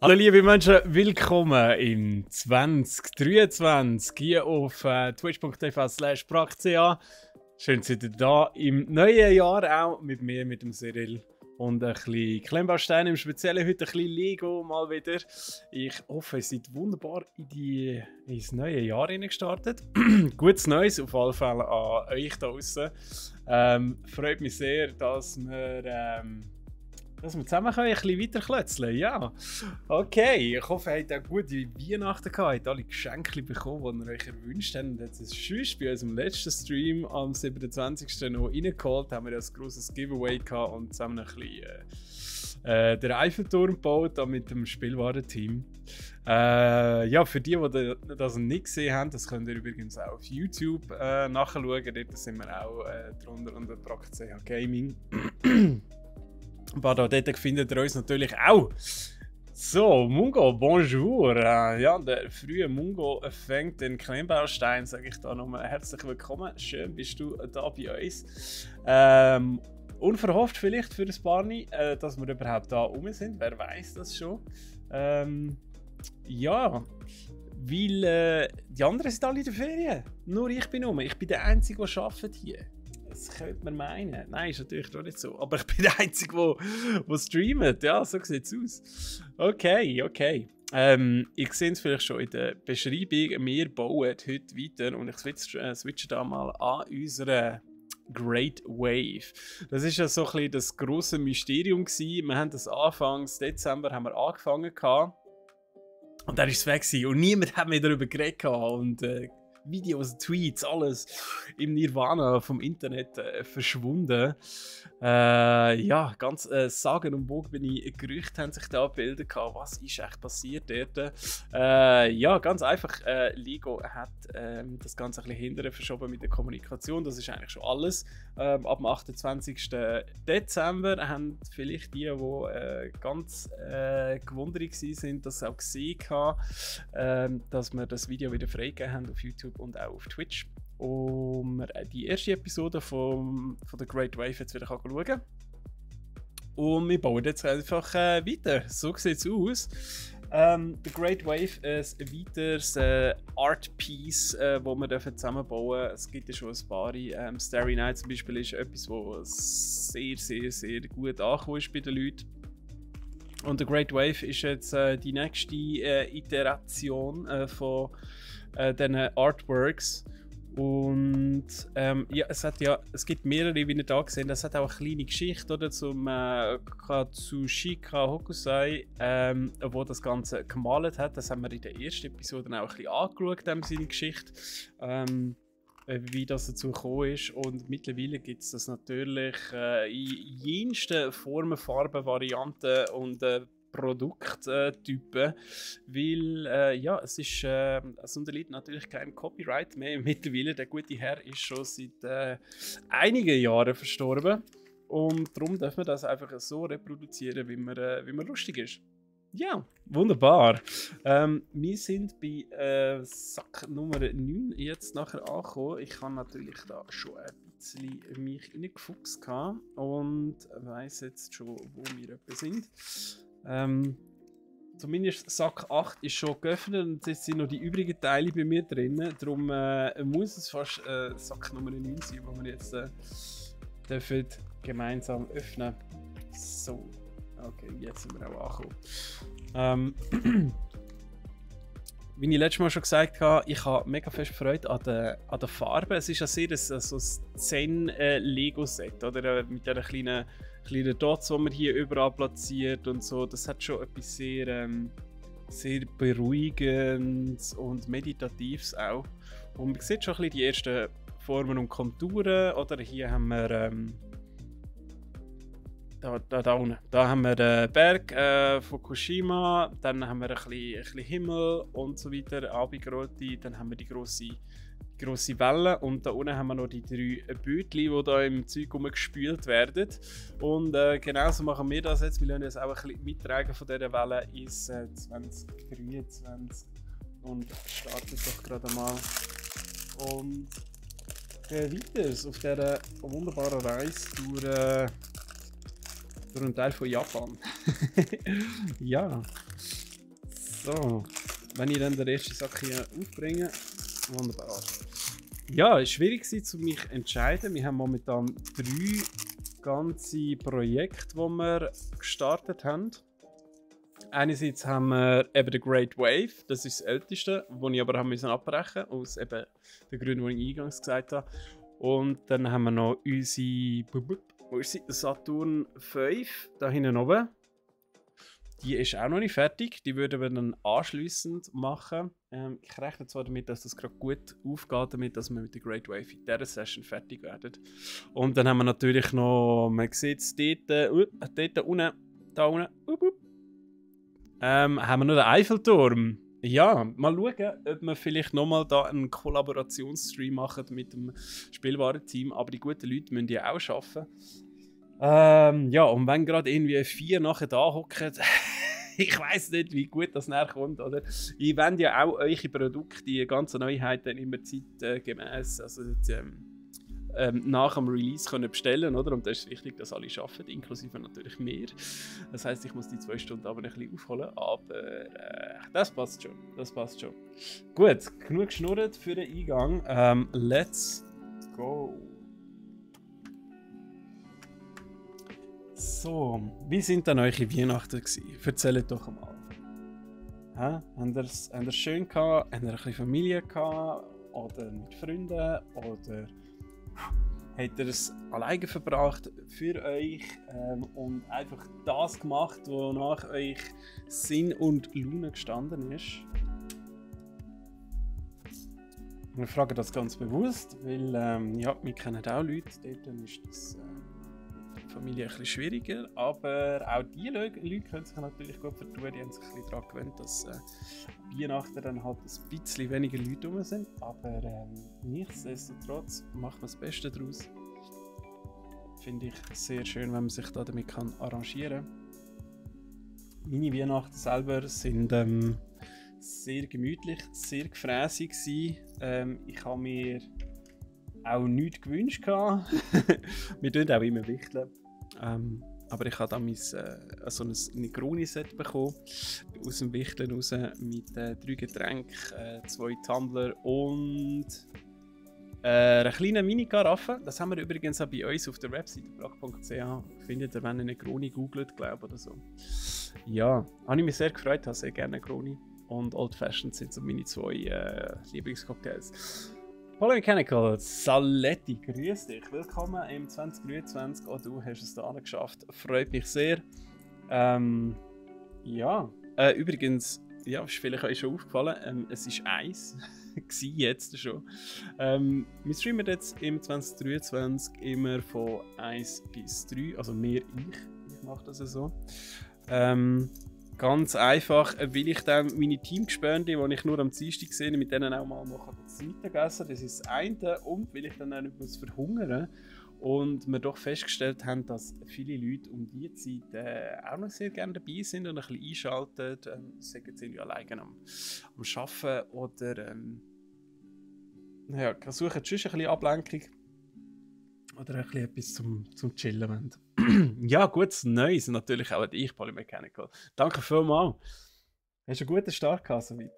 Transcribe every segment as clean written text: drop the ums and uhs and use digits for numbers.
Hallo liebe Menschen, willkommen im 2023 hier auf twitch.tv/brachca. Schön, seid ihr da im neuen Jahr auch mit mir, mit dem Cyril. Und ein bisschen Klemmbaustein, im Speziellen heute ein bisschen Lego mal wieder. Ich hoffe, ihr seid wunderbar ins neue Jahr gestartet. Gutes Neues auf alle Fälle an euch da draußen. Freut mich sehr, dass wir zusammen ein bisschen weiterklötzeln können. Ja, okay. Ich hoffe, ihr habt auch gute Weihnachten gehabt. Ihr habt alle Geschenke bekommen, die ihr euch erwünscht habt. Und jetzt ist es bei unserem letzten Stream am 27. noch reingeholt. Haben wir ein grosses Giveaway gehabt und zusammen ein bisschen den Eiffelturm gebaut mit dem Spielwarenteam. Ja, für die das nicht gesehen haben, das könnt ihr übrigens auch auf YouTube nachschauen. Dort sind wir auch drunter unter brachca Gaming. Aber dort findet ihr uns natürlich auch. So, Mungo, bonjour. Ja, der frühe Mungo fängt den Klemmbaustein, sage ich da nochmal herzlich willkommen. Schön bist du da bei uns. Unverhofft vielleicht für ein paar, dass wir überhaupt da rum sind. Wer weiß das schon? Ja, weil die anderen sind alle in der Ferien. Nur ich bin rum. Ich bin der Einzige, der arbeitet hier. Das könnte man meinen. Nein, ist natürlich doch nicht so. Aber ich bin der Einzige, der streamt. Ja, so sieht es aus. Okay. Ich sehe es vielleicht schon in der Beschreibung. Wir bauen heute weiter und ich switche da mal an unsere Great Wave. Das ist ja so ein bisschen das grosse Mysterium gewesen. Wir haben das Anfang Dezember angefangen gehabt. Und dann ist es weg gewesen. Und niemand hat mehr darüber geredet und Videos, Tweets, alles im Nirvana vom Internet verschwunden. Ja, ganz sagenumwogene Gerüchte haben sich da gebildet. Was ist echt passiert dort? Ja, ganz einfach. Lego hat das Ganze ein bisschen hinterher verschoben mit der Kommunikation. Das ist eigentlich schon alles. Ab dem 28. Dezember haben vielleicht die ganz gewundert waren, das auch gesehen haben, dass wir das Video wieder freigegeben haben auf YouTube und auch auf Twitch, wir die erste Episode von der Great Wave jetzt wieder schauen können. Und wir bauen jetzt einfach weiter. So sieht es aus. The Great Wave ist ein weiteres Art Piece, das wir zusammenbauen dürfen. Es gibt ja schon ein paar. Starry Night zum Beispiel ist etwas, das sehr gut angekommen ist bei den Leuten. Und The Great Wave ist jetzt die nächste Iteration von diesen Artworks. Und ja, es gibt mehrere, wie ihr da gesehen habt. Es hat auch eine kleine Geschichte oder, zum Katsushika Hokusai, wo das Ganze gemalt hat. Das haben wir in der ersten Episode auch ein bisschen angeschaut, seine Geschichte. Wie das dazu gekommen ist. Und mittlerweile gibt es das natürlich in jensten Formen, Farben, Varianten und Produkttypen, weil ja, es unterliegt natürlich kein Copyright mehr. Mittlerweile, der gute Herr ist schon seit einigen Jahren verstorben und darum dürfen wir das einfach so reproduzieren, wie man lustig ist. Ja, wunderbar. Wir sind bei Sack Nummer 9 jetzt nachher angekommen. Ich habe natürlich da schon ein bisschen mich reingefuchst und weiss jetzt schon, wo wir etwa sind. Zumindest Sack 8 ist schon geöffnet und jetzt sind noch die übrigen Teile bei mir drin. Darum muss es fast Sack Nummer 9 sein, wo wir jetzt dürfen gemeinsam öffnen. So, okay, jetzt sind wir auch angekommen. Wie ich letztes Mal schon gesagt habe, ich habe mega fest Freude an der Farbe. Es ist ja sehr so ein Zen-Lego-Set, oder? Mit diesen kleinen Dots, die man hier überall platziert und so. Das hat schon etwas sehr Beruhigendes und Meditatives auch. Und man sieht schon ein bisschen die ersten Formen und Konturen. Oder hier haben wir da unten. Da haben wir den Berg Fukushima, dann haben wir ein bisschen Himmel und so weiter, Abendröte, dann haben wir die grosse Welle und da unten haben wir noch die 3 Beutel, die da im Zeug rumgespült werden. Und genauso machen wir das jetzt. Wir lassen uns auch ein bisschen mittragen von dieser Welle ins 2023 und starten doch gerade mal. Und weiter auf dieser wunderbaren Reise durch einen Teil von Japan. Ja. So, wenn ich dann den ersten Sack hier aufbringe, wunderbar. Ja, es war schwierig zu mich zu entscheiden. Wir haben momentan 3 ganze Projekte, die wir gestartet haben. Einerseits haben wir eben den Great Wave, das ist das älteste, das ich aber abbrechen musste, aus eben den Gründen, die ich eingangs gesagt habe. Und dann haben wir noch unsere Saturn 5 da hinten oben. Die ist auch noch nicht fertig, die würden wir dann anschliessend machen. Ich rechne zwar damit, dass das gerade gut aufgeht, damit dass wir mit der Great Wave in dieser Session fertig werden. Und dann haben wir natürlich noch, man sieht es dort unten, da unten, haben wir noch den Eiffelturm. Ja, mal schauen, ob wir vielleicht nochmal da einen Kollaborationsstream machen mit dem Spielwarenteam, aber die guten Leute müssen ja auch arbeiten. Ja, und wenn gerade irgendwie 4 nachher da hocken, ich weiss nicht, wie gut das nachher kommt, oder? Ich will ja auch eure Produkte, die ganzen Neuheiten immer zeitgemäß, also nach dem Release können bestellen, oder? Und da ist es wichtig, dass alle arbeiten, inklusive natürlich mir. Das heisst, ich muss die 2 Stunden aber ein bisschen aufholen, aber das passt schon, das passt schon. Gut, genug geschnurrt für den Eingang. Let's go. So, wie sind denn eure Weihnachten gewesen? Erzählt doch mal. Habt ihr es schön gehabt? Habt ihr ein bisschen Familie gehabt? Oder mit Freunden? Oder habt ihr es alleine verbracht für euch und einfach das gemacht, wonach euch Sinn und Laune gestanden ist? Wir fragen das ganz bewusst, weil ja, wir kennen auch Leute, dort ist das Familie ein bisschen schwieriger, aber auch die Leute können sich natürlich gut vertun, die haben sich ein bisschen daran gewöhnt, dass Weihnachten dann halt ein bisschen weniger Leute rum sind, aber nichtsdestotrotz macht man das Beste daraus. Finde ich sehr schön, wenn man sich da damit arrangieren kann. Meine Weihnachten selber sind sehr gemütlich, sehr gefräßig gewesen. Ich habe mir auch nichts gewünscht. Wir tun auch immer wichteln. Aber ich habe dann so ein Negroni-Set bekommen, aus dem Wichteln raus, mit 3 Getränken, 2 Tumbler und einer kleinen Mini-Karaffe. Das haben wir übrigens auch bei uns auf der Webseite brach.ch. Findet ihr, wenn ihr Negroni googelt, glaube ich, oder so. Ja, habe ich mich sehr gefreut, habe sehr gerne Negroni. Und Old Fashioned sind so meine 2 Lieblingscocktails. Polymechanical, Saletti, grüß dich. Willkommen im 2023. Auch du hast es da geschafft. Freut mich sehr. Ja, übrigens, ja, ist vielleicht euch schon aufgefallen, es ist 1. Jetzt schon. Wir streamen jetzt im 2023 immer von 1 bis 3. Also ich mache das so. Ganz einfach, weil ich dann meine Teamgespönte, die ich nur am Dienstag sehe, mit denen auch mal noch das Mittagessen. Das ist das eine. Und weil ich dann auch nicht verhungern und wir doch festgestellt haben, dass viele Leute um diese Zeit auch noch sehr gerne dabei sind und ein bisschen einschalten. Sagen jetzt irgendwie alleine am Arbeiten oder suchen sonst ein bisschen Ablenkung. Oder ein bisschen etwas zum Chillen wollen. Ja, gutes Neues natürlich auch an dich, Polymechanical. Danke vielmals. Hast du einen guten Start gehabt, soweit?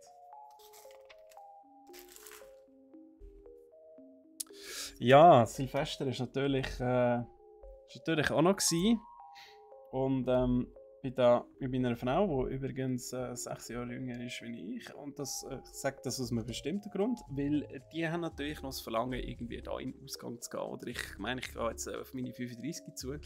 Ja, Silvester ist natürlich auch noch gewesen. Und bin da mit meiner Frau, die übrigens 6 Jahre jünger ist wie ich. Und das sagt das aus einem bestimmten Grund, weil die haben natürlich noch das Verlangen, irgendwie da in den Ausgang zu gehen. Oder ich meine, ich gehe jetzt auf meine 35 zu.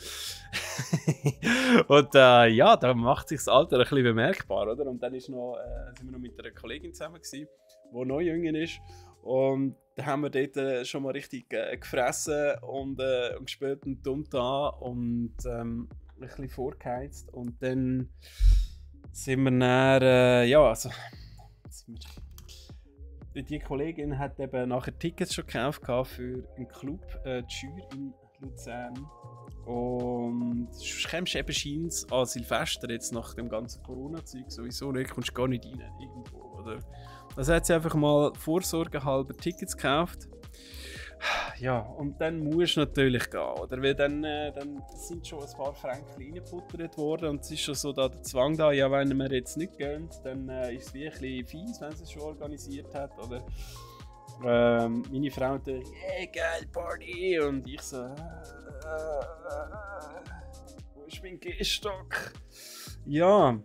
Und ja, da macht sich das Alter ein bisschen bemerkbar, oder? Und dann sind wir noch mit einer Kollegin zusammen gewesen, die noch jünger ist. Und da haben wir dort schon mal richtig gefressen und gespielt und dumm da und ein bisschen vorgeheizt. Und dann sind wir dann, ja, also die Kollegin hat eben nachher Tickets schon gekauft für einen Club, Jure in Luzern. Und du kommst eben scheint an Silvester jetzt nach dem ganzen Corona-Zeug sowieso nicht, kommst gar nicht rein irgendwo, oder? Also hat sie einfach mal vorsorgehalber Tickets gekauft. Ja, und dann musst du natürlich gehen, oder? Weil dann sind schon ein paar Franken reingebuttert worden und es ist schon so da der Zwang da, ja, wenn wir jetzt nicht gehen, dann ist es wie ein bisschen fies, wenn sie es schon organisiert hat, oder? Meine Frau natürlich, yeah, geil, Party! Und ich so, wo ist mein Gehstock? Ja.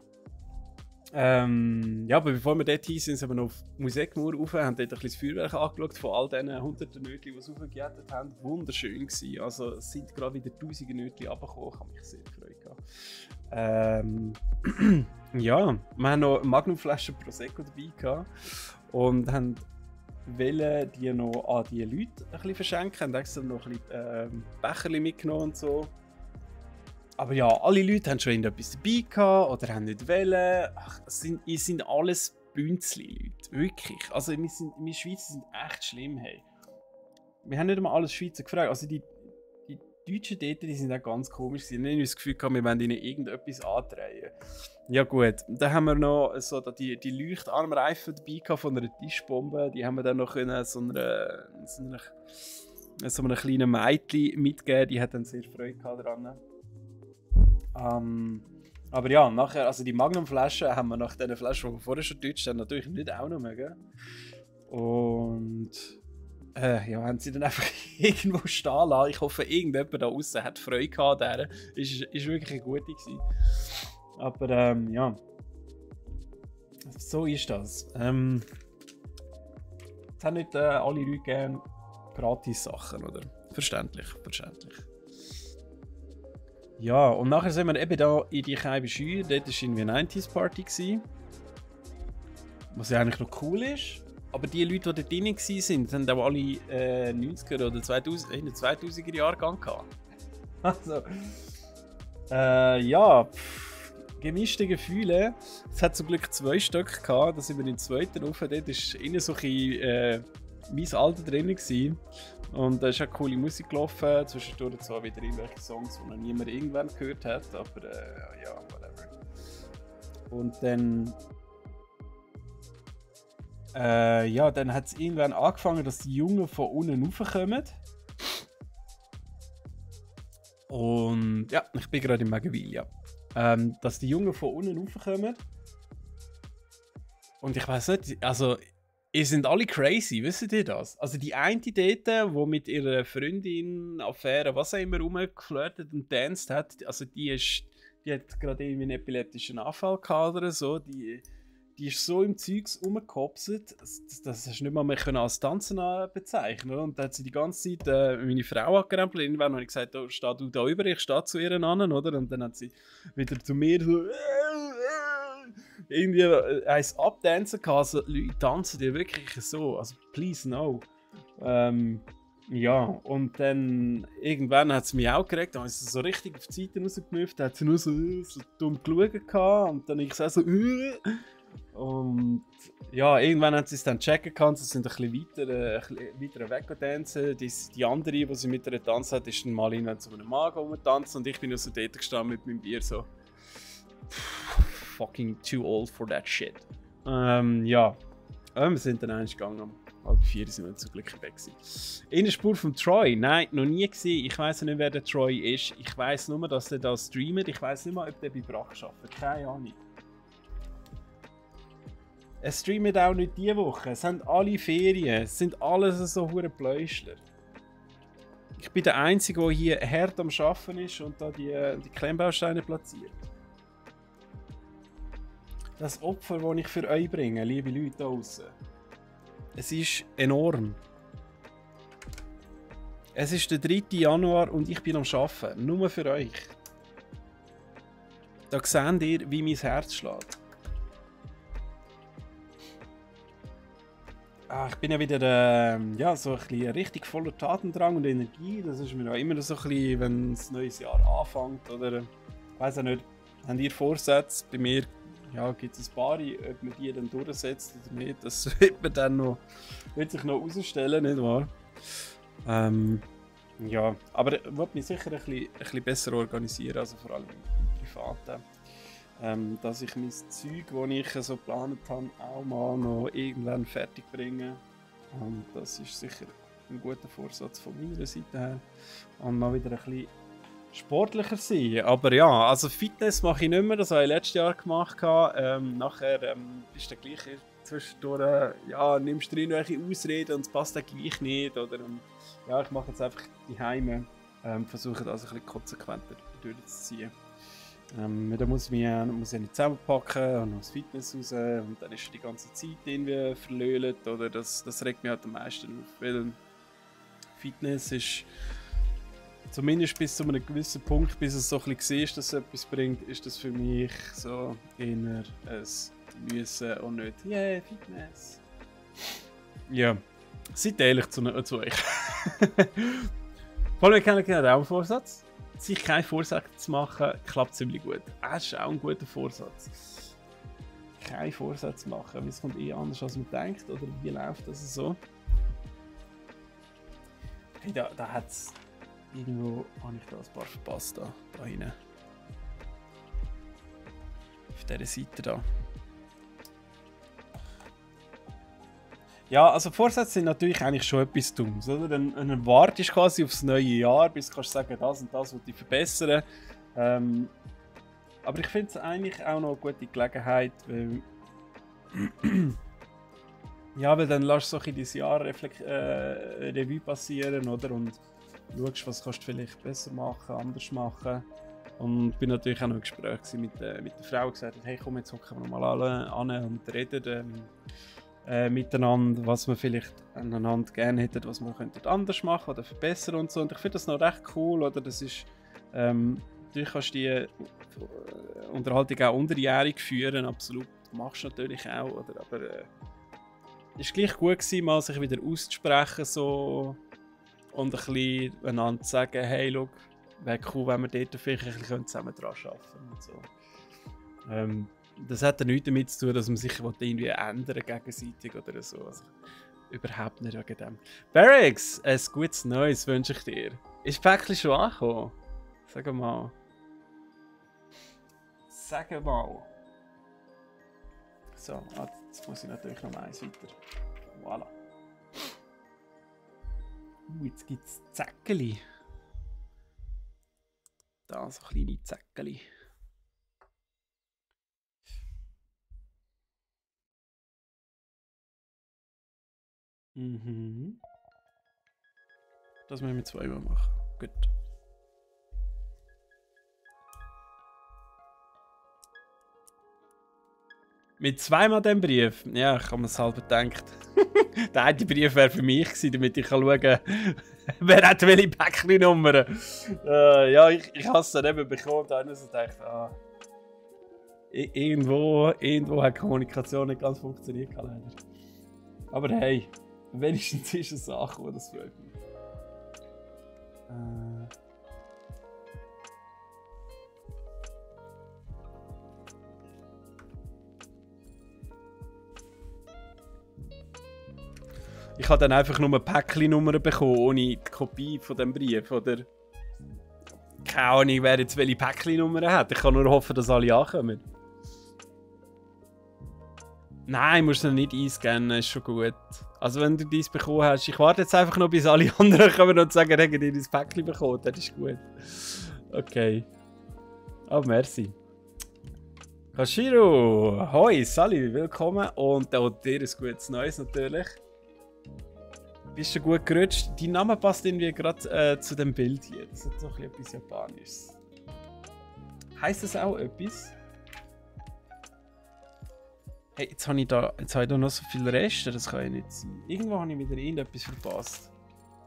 Ja, aber bevor wir dort hin sind, sind wir noch auf die Musikmauer rauf, haben dort ein bisschen das Feuerwerk angeschaut von all diesen hunderten Nötchen, die es aufgejettet haben. Wunderschön gewesen. Also es sind gerade wieder tausende Nötchen runtergekommen, ich habe mich sehr gefreut. Ja, wir haben noch eine Magnumflasche Prosecco dabei gehabt und haben die noch an die Leute ein bisschen verschenken, haben extra noch ein bisschen Becherchen mitgenommen und so. Aber ja, alle Leute haben schon etwas dabei gehabt oder haben nicht wollen. Ach, es sind alles Bünzli-Leute, wirklich. Also wir Schweizer sind echt schlimm, hey. Wir haben nicht einmal alles Schweizer gefragt. Also die Deutschen dort, die sind auch ganz komisch. Sie haben nicht das Gefühl gehabt, wir wollen ihnen irgendetwas andrehen. Ja gut, dann haben wir noch so die Leuchtarmreifen dabei gehabt von einer Tischbombe. Die haben wir dann noch so einem kleinen Mädchen mitgeben. Die hat dann sehr Freude daran. Aber ja, nachher, also die Magnum-Flaschen haben wir nach den Flaschen, die wir vorher schon deutsch haben, natürlich nicht auch noch mögen. Und ja, haben sie dann einfach irgendwo stehen lassen. Ich hoffe, irgendjemand da draußen hat Freude gehabt an der. Ist wirklich eine gute gewesen. Aber ja, so ist das. Jetzt haben nicht alle Leute gerne gratis Sachen, oder? Verständlich. Ja, und nachher sind wir eben da in die Keibe Scheuer. Dort war irgendwie eine 90s Party gewesen. Was ja eigentlich noch cool ist. Aber die Leute, die dort drin waren, haben auch alle 90er oder 2000er Jahrgang gehabt. Also, ja, gemischte Gefühle. Es hat zum Glück 2 Stück gehabt. Da sind wir in den zweiten rauf. Dort war innen so ein mein Alter drin gewesen. Und da ist auch coole Musik gelaufen. Zwischendurch zwar wieder irgendwelche Songs, die noch niemand irgendwann gehört hat. Aber ja, whatever. Und dann ja, dann hat es irgendwann angefangen, dass die Jungen von unten raufkommen. Und ja, ich bin gerade in Magawil, ja. Dass die Jungen von unten raufkommen. Und ich weiß nicht, also, ihr sind alle crazy, wisst ihr das? Also die eine dort, die mit ihrer Freundin, Affäre, was auch immer, rumgeflirtet und danced hat, also die hat gerade irgendwie einen epileptischen Anfall gehabt oder so, die ist so im Zeugs rumgekopselt, das hast du nicht mal mehr als Tanzen bezeichnen. Und dann hat sie die ganze Zeit meine Frau angerempelt. Irgendwann habe ich gesagt, oh, steh du da über, ich stehe zu ihr an, oder? Und dann hat sie wieder zu mir so irgendwie eins abdancen gehabt. Also, Leute tanzen dir wirklich so, also please no. Ja, und dann irgendwann hat sie mich auch geregt, dann ist sie so richtig auf die Seite rausgemüpft, da hat sie nur so dumm geschaut gehabt, und dann ich so und ja, irgendwann hat sie es dann checken können, sie sind ein bisschen weiter weggetanzt. Die andere, die sie mit ihr getanzt hat, ist dann mal irgendwann zu einem Mann rumgetanzt und ich bin nur so dort gestanden mit meinem Bier so fucking too old for that shit. Ja, wir sind dann eigentlich gegangen. Um 4 sind wir zum Glück weg gewesen. In der Spur von Troy? Nein, noch nie gesehen. Ich weiss nicht, wer der Troy ist. Ich weiss nur, dass er da streamt. Ich weiss nicht mal, ob der bei Brach arbeitet. Keine Ahnung. Er streamt auch nicht diese Woche. Es sind alle Ferien. Es sind alles so hure Pläuschler. Ich bin der Einzige, der hier hart am Arbeiten ist und da die Klemmbausteine platziert. Das Opfer, das ich für euch bringe, liebe Leute da draussen. Es ist enorm. Es ist der 3. Januar und ich bin am Arbeiten. Nur für euch. Da seht ihr, wie mein Herz schlägt. Ich bin ja wieder ja, so ein bisschen richtig voller Tatendrang und Energie. Das ist mir auch immer so ein bisschen, wenn das neue Jahr anfängt. Oder ich weiss auch nicht, habt ihr Vorsätze? Bei mir ja, gibt es ein paar, ob man die dann durchsetzt oder nicht. Das wird sich noch herausstellen, nicht wahr? Ja, aber ich will mich sicher ein bisschen besser organisieren, also vor allem im Privaten. Dass ich mein Zeug, das ich so geplant habe, auch mal noch irgendwann fertig bringe. Und das ist sicher ein guter Vorsatz von meiner Seite her. Und mal wieder ein bisschen sportlicher sein. Aber ja, also Fitness mache ich nicht mehr, das habe ich letztes Jahr gemacht. Nachher bist du gleich zwischendurch, ja, nimmst du irgendwelche Ausreden und es passt dann gleich nicht. Oder, ja, ich mache jetzt einfach die Heime, versuche das ein bisschen konsequenter durchzuziehen. Da muss ich nicht zusammenpacken und noch das Fitness raus und dann ist die ganze Zeit irgendwie verlöhlt. Oder das regt mich halt am meisten auf, weil Fitness ist zumindest bis zu einem gewissen Punkt, bis es so ein bisschen siehst, dass es etwas bringt, ist das für mich so eher ein Müssen und nicht «Yeah, Fitness». Ja, seid ehrlich zu euch. Voll, wir kennen auch einen Vorsatz. Sich keinen Vorsatz zu machen, klappt ziemlich gut. Das ist auch ein guter Vorsatz. Keinen Vorsatz machen, es kommt anders als man denkt, oder wie läuft das so? Hey, da hat es... Irgendwo habe ich da ein paar verpasst, da hinten. Auf dieser Seite da. Ja, also Vorsätze sind natürlich eigentlich schon etwas Dummes, oder? Dann wartest du quasi aufs neue Jahr, bis du kannst sagen, das und das will ich verbessern. Aber ich finde es eigentlich auch noch eine gute Gelegenheit, weil... ja, weil dann lässt du so ein bisschen dein Jahr Revue passieren, oder? Und schaust, was kannst du vielleicht besser machen, anders machen. Und bin natürlich auch noch im Gespräch mit der Frau, die gesagt hat, hey komm, jetzt hocken wir mal alle an und reden miteinander, was wir vielleicht aneinander gerne hätten, was wir könnten anders machen oder verbessern und so. Und ich finde das noch recht cool, oder? Das ist, natürlich kannst du die Unterhaltung auch unterjährig führen, absolut. Das machst du natürlich auch, oder? Aber es war gleich gut gewesen, mal sich wieder auszusprechen, so. Und ein bisschen einander zu sagen, hey, schau, wäre cool, wenn wir dort vielleicht ein bisschen zusammen dran arbeiten und so. Das hat ja nichts damit zu tun, dass man sich irgendwie ändern gegenseitig oder so. Also, überhaupt nicht wegen dem. Barracks, ein gutes Neues wünsche ich dir. Ist das Päckchen schon angekommen? Sag mal. Sag mal. So, jetzt muss ich natürlich noch eins weiter. Voilà. Jetzt gibt es Zäckeli. Da so kleine Zäckeli. Mhm. Das müssen wir zweimal machen. Gut. Mit zweimal dem Brief? Ja, ich habe mir es halb gedacht. Der eine Brief wäre für mich gewesen, damit ich schauen kann, wer hat welche Päckchen-Nummer. Ja, ich habe es dann eben bekommen. Da habe ich so gedacht, irgendwo hat die Kommunikation nicht ganz funktioniert, leider. Aber hey, wenigstens ist es angekommen, das freut mich. Ich habe dann einfach nur eine Päckchen-Nummer bekommen, ohne die Kopie von dem Brief, oder? Keine Ahnung, wer jetzt welche Päckchen-Nummer hat. Ich kann nur hoffen, dass alle ankommen. Nein, musst du nicht einscannen, ist schon gut. Also wenn du dies bekommen hast, ich warte jetzt einfach noch, bis alle anderen kommen und sagen, hey, ihr das Päckchen bekommen, das ist gut. Okay. Aber merci. Kashiro, hoi, Sally, willkommen und auch dir ein gutes Neues natürlich. Bist du gut gerutscht? Dein Name passt irgendwie gerade zu dem Bild hier. Das hat so etwas Japanisches. Heißt das auch etwas? Hey, jetzt habe ich da noch so viele Reste, das kann ja nicht sein. Irgendwo habe ich wieder irgendetwas verpasst.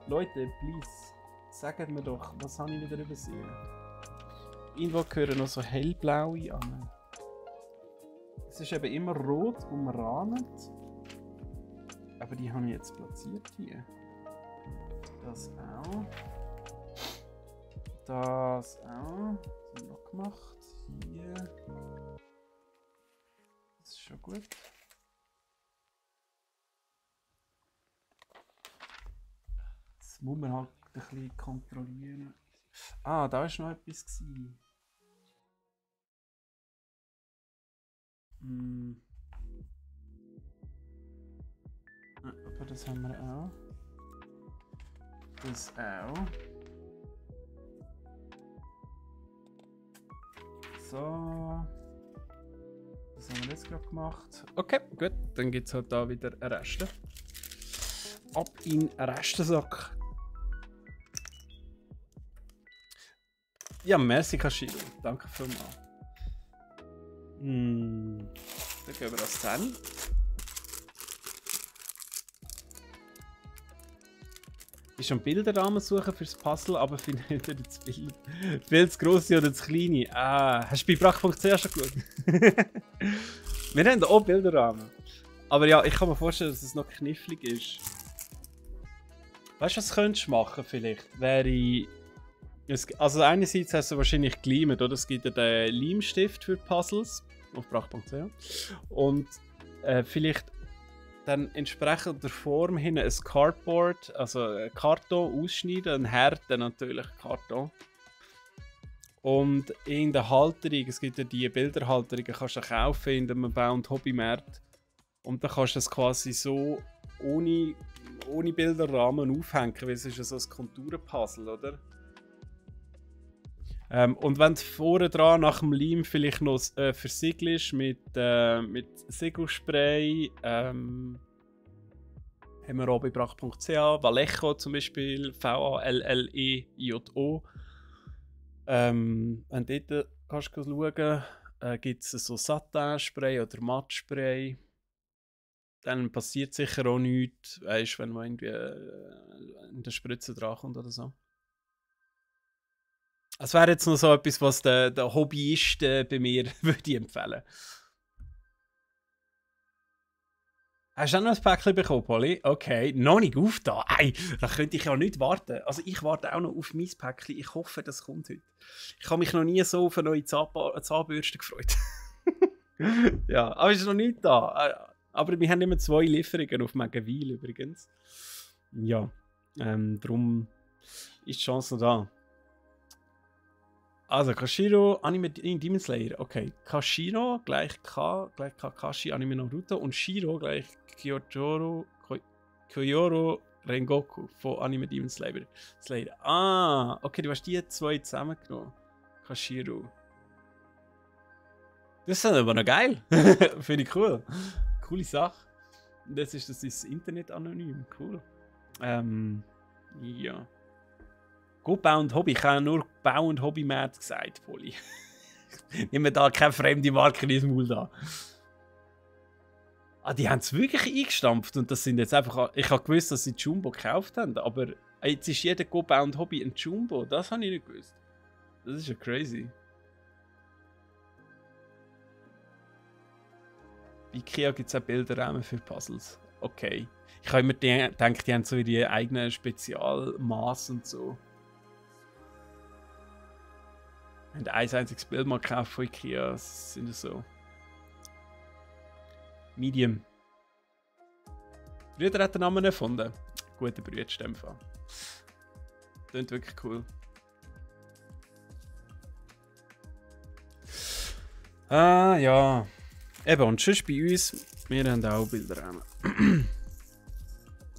Leute, please, sagt mir doch, was habe ich wieder übersehen? Irgendwo gehören noch so hellblaue an. Es ist eben immer rot umrahmt. Aber die habe ich jetzt platziert hier. Das auch. Das auch. Was haben wir noch gemacht? Hier. Das ist schon gut. Das muss man halt ein bisschen kontrollieren. Ah, da war noch etwas gewesen. Aber das haben wir auch. Das auch. So. Das haben wir jetzt gerade gemacht. Okay, gut. Dann gibt es halt da wieder einen Rest. Ab in den Restensack. Ja, merci Kashiro. Danke vielmals. Dann gehen wir das dann. Ich schon Bilderrahmen suchen fürs Puzzle, aber finde entweder das Bild viel zu grosse oder zu kleine. Ah, hast du bei brach.ch schon geschaut? Wir haben auch Bilderrahmen. Aber ja, ich kann mir vorstellen, dass es noch knifflig ist. Weißt du, was könntest du machen vielleicht? Also einerseits hast du wahrscheinlich gelimet, oder? Es gibt ja den Leimstift für Puzzles auf brach.ch. Und vielleicht dann entsprechend der Form hin ein Cardboard, also ein Karton ausschneiden, ein Härte natürlich Karton. Und in der Halterung, es gibt ja die Bilderhalterungen, kannst du kaufen in einem Bau- und Hobbymarkt. Und dann kannst du das quasi so ohne Bilderrahmen aufhängen, weil es ist ja so ein Konturenpuzzle, oder? Und wenn du vorne dran nach dem Leim vielleicht noch versiegelst mit Segelspray, haben wir auch bei brach.ch, Vallejo zum Beispiel, Vallejo. Wenn du dort kannst schauen, gibt es so Satin-Spray oder Matt-Spray. Dann passiert sicher auch nichts, weißt, wenn man irgendwie in der Spritze drankommt oder so. Das wäre jetzt noch so etwas, was der Hobbyist bei mir würde empfehlen. Hast du auch noch ein Päckchen bekommen, Polly? Okay, noch nicht aufgetan. Ey, da könnte ich ja nicht warten. Also ich warte auch noch auf mein Päckchen. Ich hoffe, das kommt heute. Ich habe mich noch nie so auf eine neue Zahnbürste gefreut. Ja, aber es ist noch nicht da. Aber wir haben immer 2 Lieferungen auf Magavil übrigens. Ja, darum ist die Chance noch da. Also, Kashiro, Anime Demon Slayer. Okay, Kashiro gleich Kakashi, Anime Naruto. Und Shiro gleich Kyojuro Rengoku von Anime Demon Slayer. Ah, okay, du hast die 2 zusammengenommen. Kashiro. Das ist aber noch geil. Finde ich cool. Coole Sache. Das ist Internet anonym. Cool. Ja. Gut, Bau und Hobby. Ich habe nur Bau- und Hobbymarkt gesagt, Poli. Nehmen wir da keine fremde Marke ins Maul da. Ah, die haben es wirklich eingestampft und das sind jetzt einfach... Ich habe gewusst, dass sie Jumbo gekauft haben, aber jetzt ist jeder Go Bau und Hobby ein Jumbo. Das habe ich nicht gewusst. Das ist ja crazy. Bei Ikea gibt es auch Bilderrahmen für Puzzles. Okay. Ich habe immer gedacht, die haben so ihre eigenen Spezialmaß und so. Wir haben ein einziges Bild mal gekauft von Ikea. Das sind so. Medium. Brüder hat den Namen erfunden. Guter Brüder in dem Fall. Klingt wirklich cool. Ah, ja. Eben, und sonst bei uns, wir haben auch Bilderrahmen. Und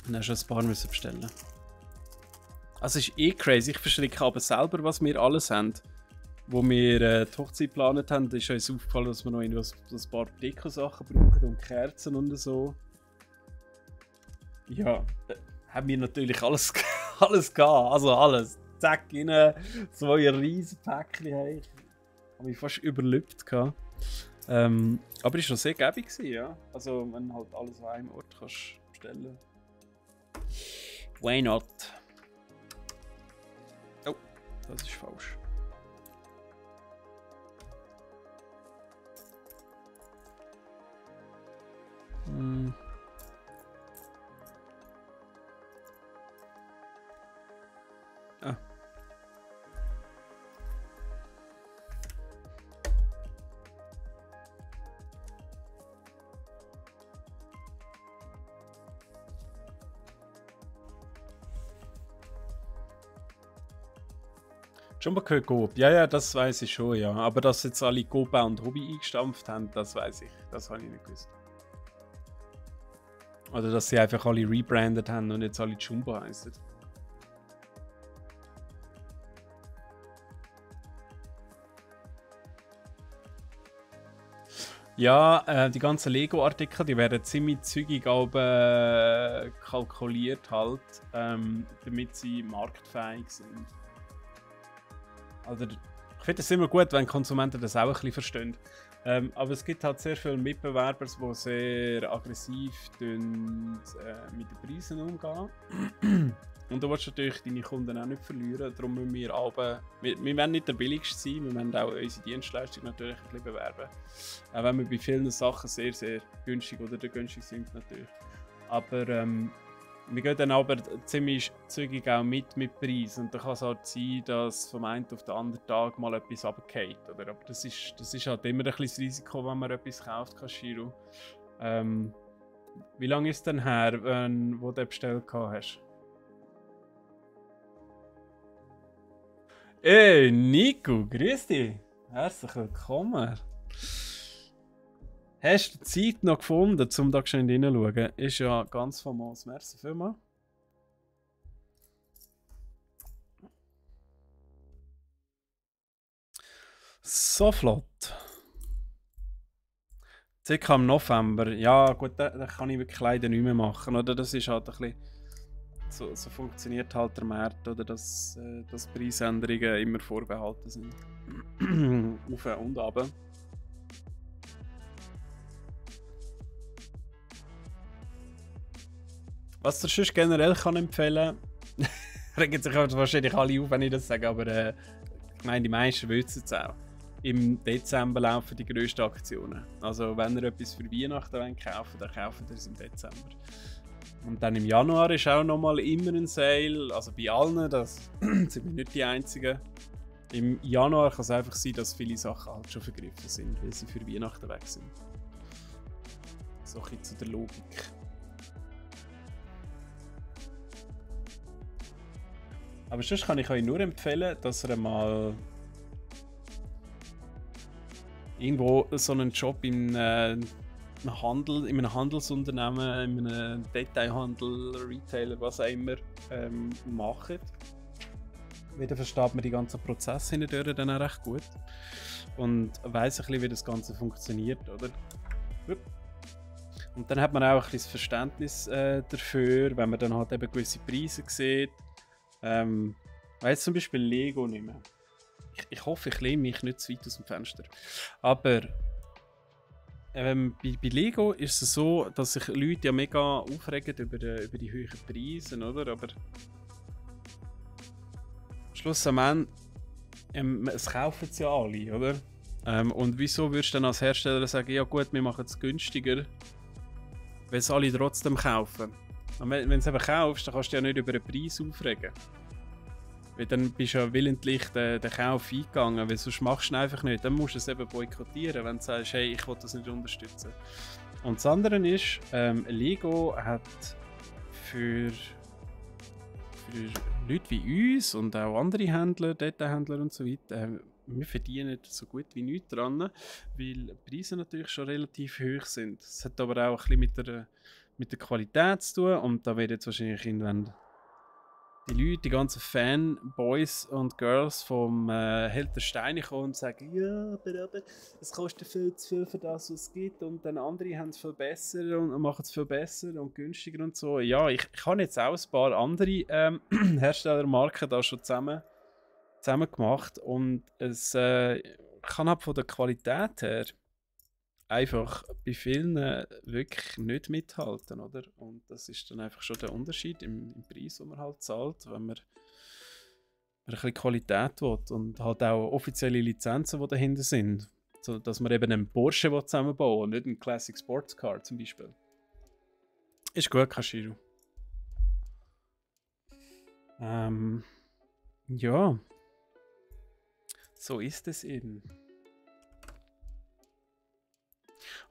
dann schon ein paar müssen bestellen. Also es ist eh crazy, ich verschrecke aber selber, was wir alles haben. Wo wir die Hochzeit geplant haben, ist uns aufgefallen, dass wir noch ein paar Deko-Sachen brauchen und Kerzen und so. Ja, haben wir natürlich alles gehabt, also alles. Zack, rein, 2 riesen Päckchen habe ich fast überlebt gehabt. Aber es war noch sehr gäbig, ja. Also wenn halt alles an einem Ort kannst bestellen. Why not? Oh, das ist falsch. Ah. Jumbo gehört Coop. Ja, das weiß ich schon, ja. Aber dass jetzt alle Coop und Hobby eingestampft haben, das weiß ich. Das habe ich nicht gewusst. Oder dass sie einfach alle rebrandet haben und jetzt alle Jumbo heißen. Ja, die ganzen Lego-Artikel, die werden ziemlich zügig kalkuliert halt, damit sie marktfähig sind. Also, ich finde es immer gut, wenn Konsumenten das auch ein bisschen verstehen. Aber es gibt halt sehr viele Mitbewerber, die sehr aggressiv mit den Preisen umgehen. Und du willst natürlich deine Kunden auch nicht verlieren. Darum müssen wir wollen nicht der billigste sein, wir wollen auch unsere Dienstleistung natürlich ein bisschen bewerben. Auch wenn wir bei vielen Sachen sehr, sehr günstig oder der günstig sind natürlich. Aber wir gehen dann aber ziemlich zügig auch mit Preisen. Und da kann es halt sein, dass vom einen auf den anderen Tag mal etwas runterfällt. Aber das ist halt immer ein bisschen das Risiko, wenn man etwas kauft, Kashiro. Wie lange ist es denn her, wo du bestellt hast? Hey Nico, grüß dich! Herzlich willkommen! Hast du die Zeit noch gefunden, um da schnell hineinzuschauen? Ist ja ganz famos. Merci vielmals. So flott. Circa im November. Ja gut, da kann ich wirklich leider nicht mehr machen. Oder? Das ist halt ein bisschen... So funktioniert halt der Markt, oder dass Preisänderungen immer vorbehalten sind. Auf und ab. Was ich sonst generell kann empfehlen kann, regen sich wahrscheinlich alle auf, wenn ich das sage, aber ich meine, die meisten wissen es auch. Im Dezember laufen die grössten Aktionen. Also wenn ihr etwas für Weihnachten kaufen wollt, dann kauft ihr es im Dezember. Und dann im Januar ist auch nochmal immer ein Sale, also bei allen, das sind wir nicht die Einzigen. Im Januar kann es einfach sein, dass viele Sachen halt schon vergriffen sind, weil sie für Weihnachten weg sind. So ein bisschen zu der Logik. Aber sonst kann ich euch nur empfehlen, dass ihr mal irgendwo so einen Job in einem Handelsunternehmen, in einem Detailhandel, Retailer, was auch immer, macht. Wieder versteht man die ganzen Prozesse hindurch dann auch recht gut. Und weiss ein bisschen, wie das Ganze funktioniert, oder? Und dann hat man auch ein bisschen das Verständnis dafür, wenn man dann halt eben gewisse Preise sieht. Weiss zum Beispiel Lego nicht mehr. Ich hoffe, ich lehne mich nicht zu weit aus dem Fenster. Aber bei Lego ist es so, dass sich Leute ja mega aufregen über die hohen Preise, oder? Aber schlussendlich, es kaufen es ja alle, oder? Und wieso würdest du dann als Hersteller sagen, ja gut, wir machen es günstiger, weil es alle trotzdem kaufen? Und wenn du es eben kaufst, dann kannst du ja nicht über den Preis aufregen. Weil dann bist du ja willentlich den Kauf eingegangen, weil sonst machst du ihn einfach nicht. Dann musst du es eben boykottieren, wenn du sagst, hey, ich will das nicht unterstützen. Und das andere ist, Lego hat für Leute wie uns und auch andere Händler, Detailhändler und so weiter, wir verdienen so gut wie nichts dran, weil die Preise natürlich schon relativ hoch sind. Es hat aber auch ein bisschen mit der Qualität zu tun und da wird jetzt wahrscheinlich irgendwann die Leute, die ganzen Fanboys und Girls vom Held der Steine kommen und sagen, ja, aber es kostet viel zu viel für das, was es gibt und dann andere haben es viel besser und machen es viel besser und günstiger und so. Ja, ich habe jetzt auch ein paar andere Herstellermarken da schon zusammen gemacht und es kann halt von der Qualität her einfach bei vielen wirklich nicht mithalten, oder? Und das ist dann einfach schon der Unterschied im Preis, den man halt zahlt, wenn man ein bisschen Qualität will und halt auch offizielle Lizenzen, die dahinter sind. So, dass man eben einen Porsche zusammenbauen will und nicht einen Classic Sports Car zum Beispiel. Ist gut, Kashiro. Ja. So ist es eben.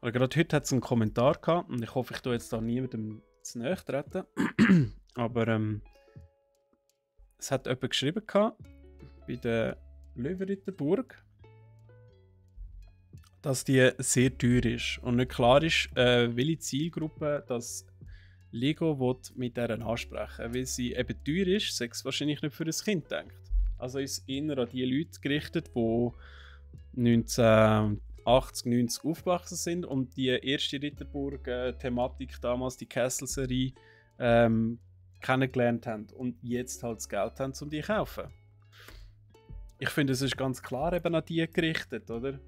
Oder gerade heute hat es einen Kommentar gehabt und ich hoffe, ich tue jetzt da niemandem zu nahe treten. Aber es hat jemand geschrieben gehabt, bei der Löwenritterburg, dass die sehr teuer ist und nicht klar ist, welche Zielgruppe das Lego mit deren ansprechen. Weil sie eben teuer ist, sei es wahrscheinlich nicht für ein Kind denkt. Also ist es eher an die Leute gerichtet, die 19 80, 90 aufgewachsen sind und die erste Ritterburg-Thematik damals, die Castle-Serie, kennengelernt haben und jetzt halt das Geld haben, um die zu kaufen. Ich finde, es ist ganz klar eben an die gerichtet, oder?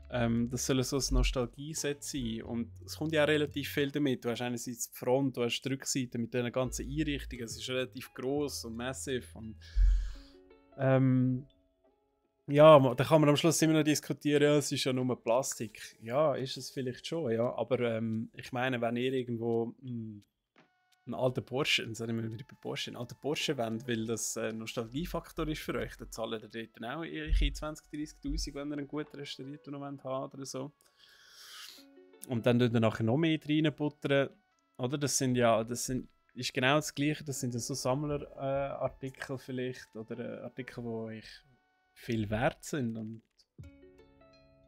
Das soll so ein Nostalgie-Set sein und es kommt ja auch relativ viel damit. Du hast einerseits die Front, du hast die Rückseite mit diesen ganzen Einrichtungen, es ist relativ gross und massiv und ja, da kann man am Schluss immer noch diskutieren, ja, es ist ja nur Plastik. Ja, ist es vielleicht schon, ja, aber ich meine, wenn ihr irgendwo einen alten Porsche, dann sagen wir wieder bei Porsche, einen alten Porsche wollt, weil das ein Nostalgiefaktor ist für euch, dann zahlt ihr dort dann auch 20.000, 30.000, wenn ihr einen gut restaurierten noch habt oder so. Und dann tut ihr nachher noch mehr reinbuttern, oder? Das ist genau das Gleiche, das sind ja so Sammlerartikel vielleicht, oder Artikel, die euch viel wert sind und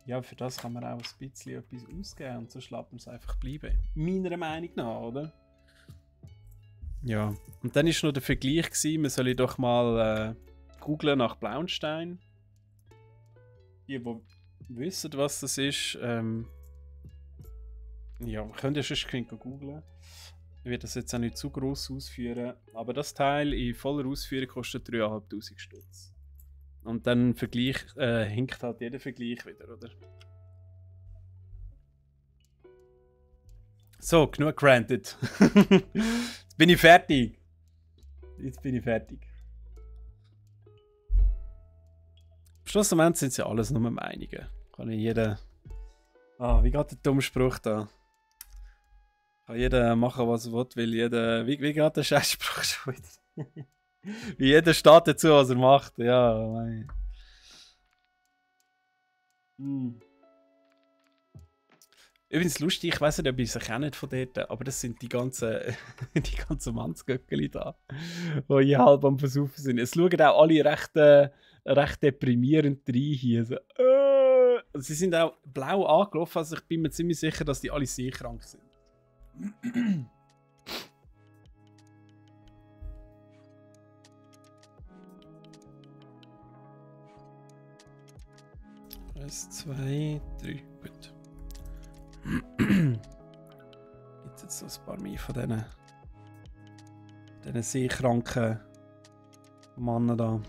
ja, für das kann man auch ein bisschen etwas ausgeben und so lässt man es einfach bleiben. Meiner Meinung nach, oder? Ja, und dann war noch der Vergleich gewesen, man soll doch mal googlen nach Blauenstein. Die wissen, was das ist, ja, könnt ihr schon googlen. Ich werde das jetzt auch nicht zu gross ausführen, aber das Teil in voller Ausführung kostet 3'500 Stutz. Und dann hinkt halt jeder Vergleich wieder, oder? So, genug granted. Jetzt bin ich fertig. Schlussendlich sind es ja alles nur Meinungen. Kann ich jeder... wie geht der dumme Spruch da? Kann jeder machen, was er will, weil jeder... Wie geht der Scheißspruch schon wieder? Wie jeder steht dazu, was er macht. Ja, mein... Übrigens lustig, ich weiß nicht, ob ihr sie kennt von dort, aber das sind die ganzen Mannsgöckeli da, die hier halb am Versaufen sind. Es schauen auch alle recht deprimierend rein hier. So, sie sind auch blau angelaufen, also ich bin mir ziemlich sicher, dass die alle seekrank sind. 1, 2, 3, gut. Jetzt so ein paar mehr von diesen seekranken Männern da.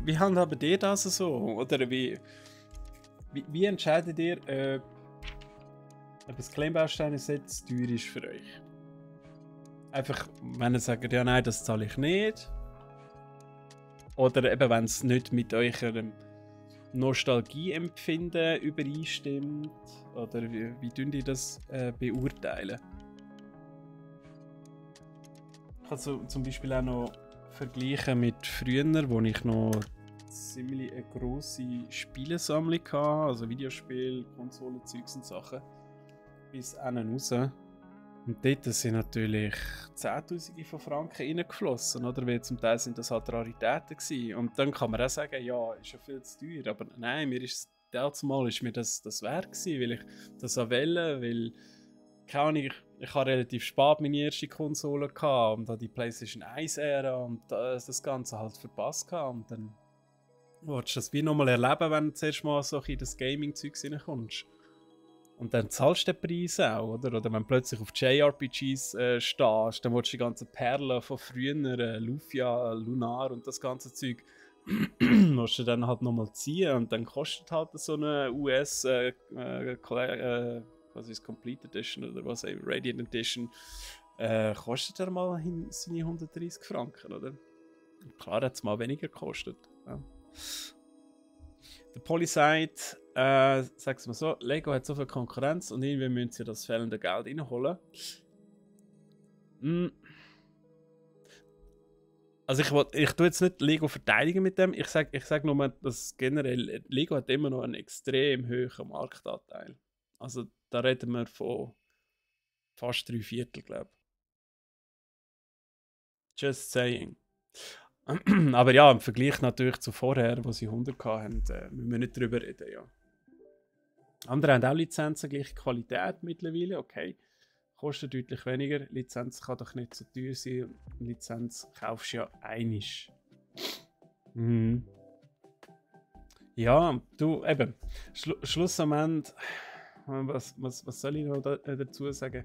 Wie handhabt ihr das so? Oder wie entscheidet ihr, ob ein Kleinbausteine-Set zu teuer ist für euch? Einfach, wenn ihr sagt, ja nein, das zahle ich nicht. Oder eben, wenn es nicht mit eurem Nostalgieempfinden übereinstimmt. Oder wie tun ihr das beurteilen? Ich kann so zum Beispiel auch noch vergleichen mit früher, wo ich noch ziemlich eine grosse Spielesammlung hatte, also Videospiele, Konsolen, Zeugs und Sachen, bis innen raus. Und dort sind natürlich Zehntausende von Franken reingeflossen, oder? Weil zum Teil sind das halt Raritäten gewesen. Und dann kann man auch sagen, ja, ist ja viel zu teuer, aber nein, mir ist das wert gewesen, weil ich das auch wollte, weil keine Ahnung, ich habe relativ spät meine erste Konsole gehabt und dann die PlayStation 1 Ära und das Ganze halt verpasst gehabt. Und dann willst du das wie nochmal erleben, wenn du zuerst mal so in das Gaming-Zeug reinkommst. Und dann zahlst du den Preis auch, oder? Oder wenn du plötzlich auf JRPGs stehst, dann willst du die ganzen Perlen von früher, Lufia, Lunar und das ganze Zeug, musst du dann halt nochmal ziehen und dann kostet halt so eine US was ist Complete Edition oder was, Radiant Edition, kostet er mal seine 130 Franken, oder? Klar hat es mal weniger gekostet. Ja. Der Poli sagt, sag's mal so, Lego hat so viel Konkurrenz und irgendwie müssen sie das fehlende Geld reinholen. Also ich tue jetzt nicht Lego verteidigen mit dem, ich sag nur, dass generell Lego hat immer noch einen extrem hohen Marktanteil. Also da reden wir von fast 3/4, glaube ich. Just saying. Aber ja, im Vergleich natürlich zu vorher, wo sie 100 hatten, müssen wir nicht drüber reden, ja. Andere haben auch Lizenzen, gleiche Qualität mittlerweile, okay. kostet deutlich weniger. Lizenz kann doch nicht so teuer sein. Lizenz kaufst du ja einisch. Mhm. Ja, du, eben, Schluss am Ende. Was soll ich noch dazu sagen?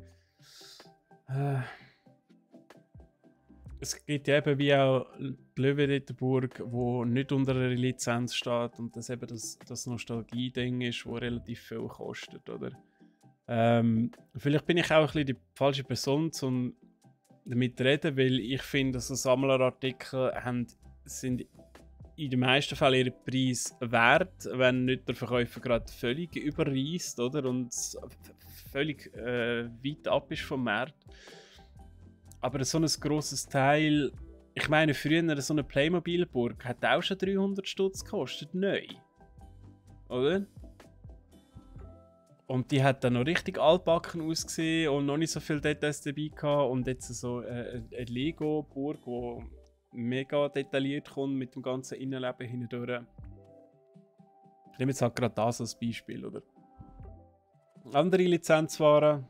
Es gibt ja eben wie auch die Löwen-Ritterburg, wo nicht unter einer Lizenz steht und das eben das Nostalgie-Ding ist, wo relativ viel kostet, oder? Vielleicht bin ich auch ein bisschen die falsche Person, um damit zu reden, weil ich finde, so Sammlerartikel sind in den meisten Fällen ihren Preis wert, wenn nicht der Verkäufer gerade völlig überreist, oder? Und völlig weit ab ist vom Markt. Aber so ein grosses Teil, ich meine, früher so eine Playmobil-Burg hat auch schon 300 Stutz gekostet, neu. Oder? Und die hat dann noch richtig altbacken ausgesehen und noch nicht so viele Details dabei gehabt. Und jetzt so eine Lego-Burg, die mega detailliert kommt mit dem ganzen Innenleben hindurch. Ich nehme jetzt halt gerade das als Beispiel, oder? Andere Lizenzwaren.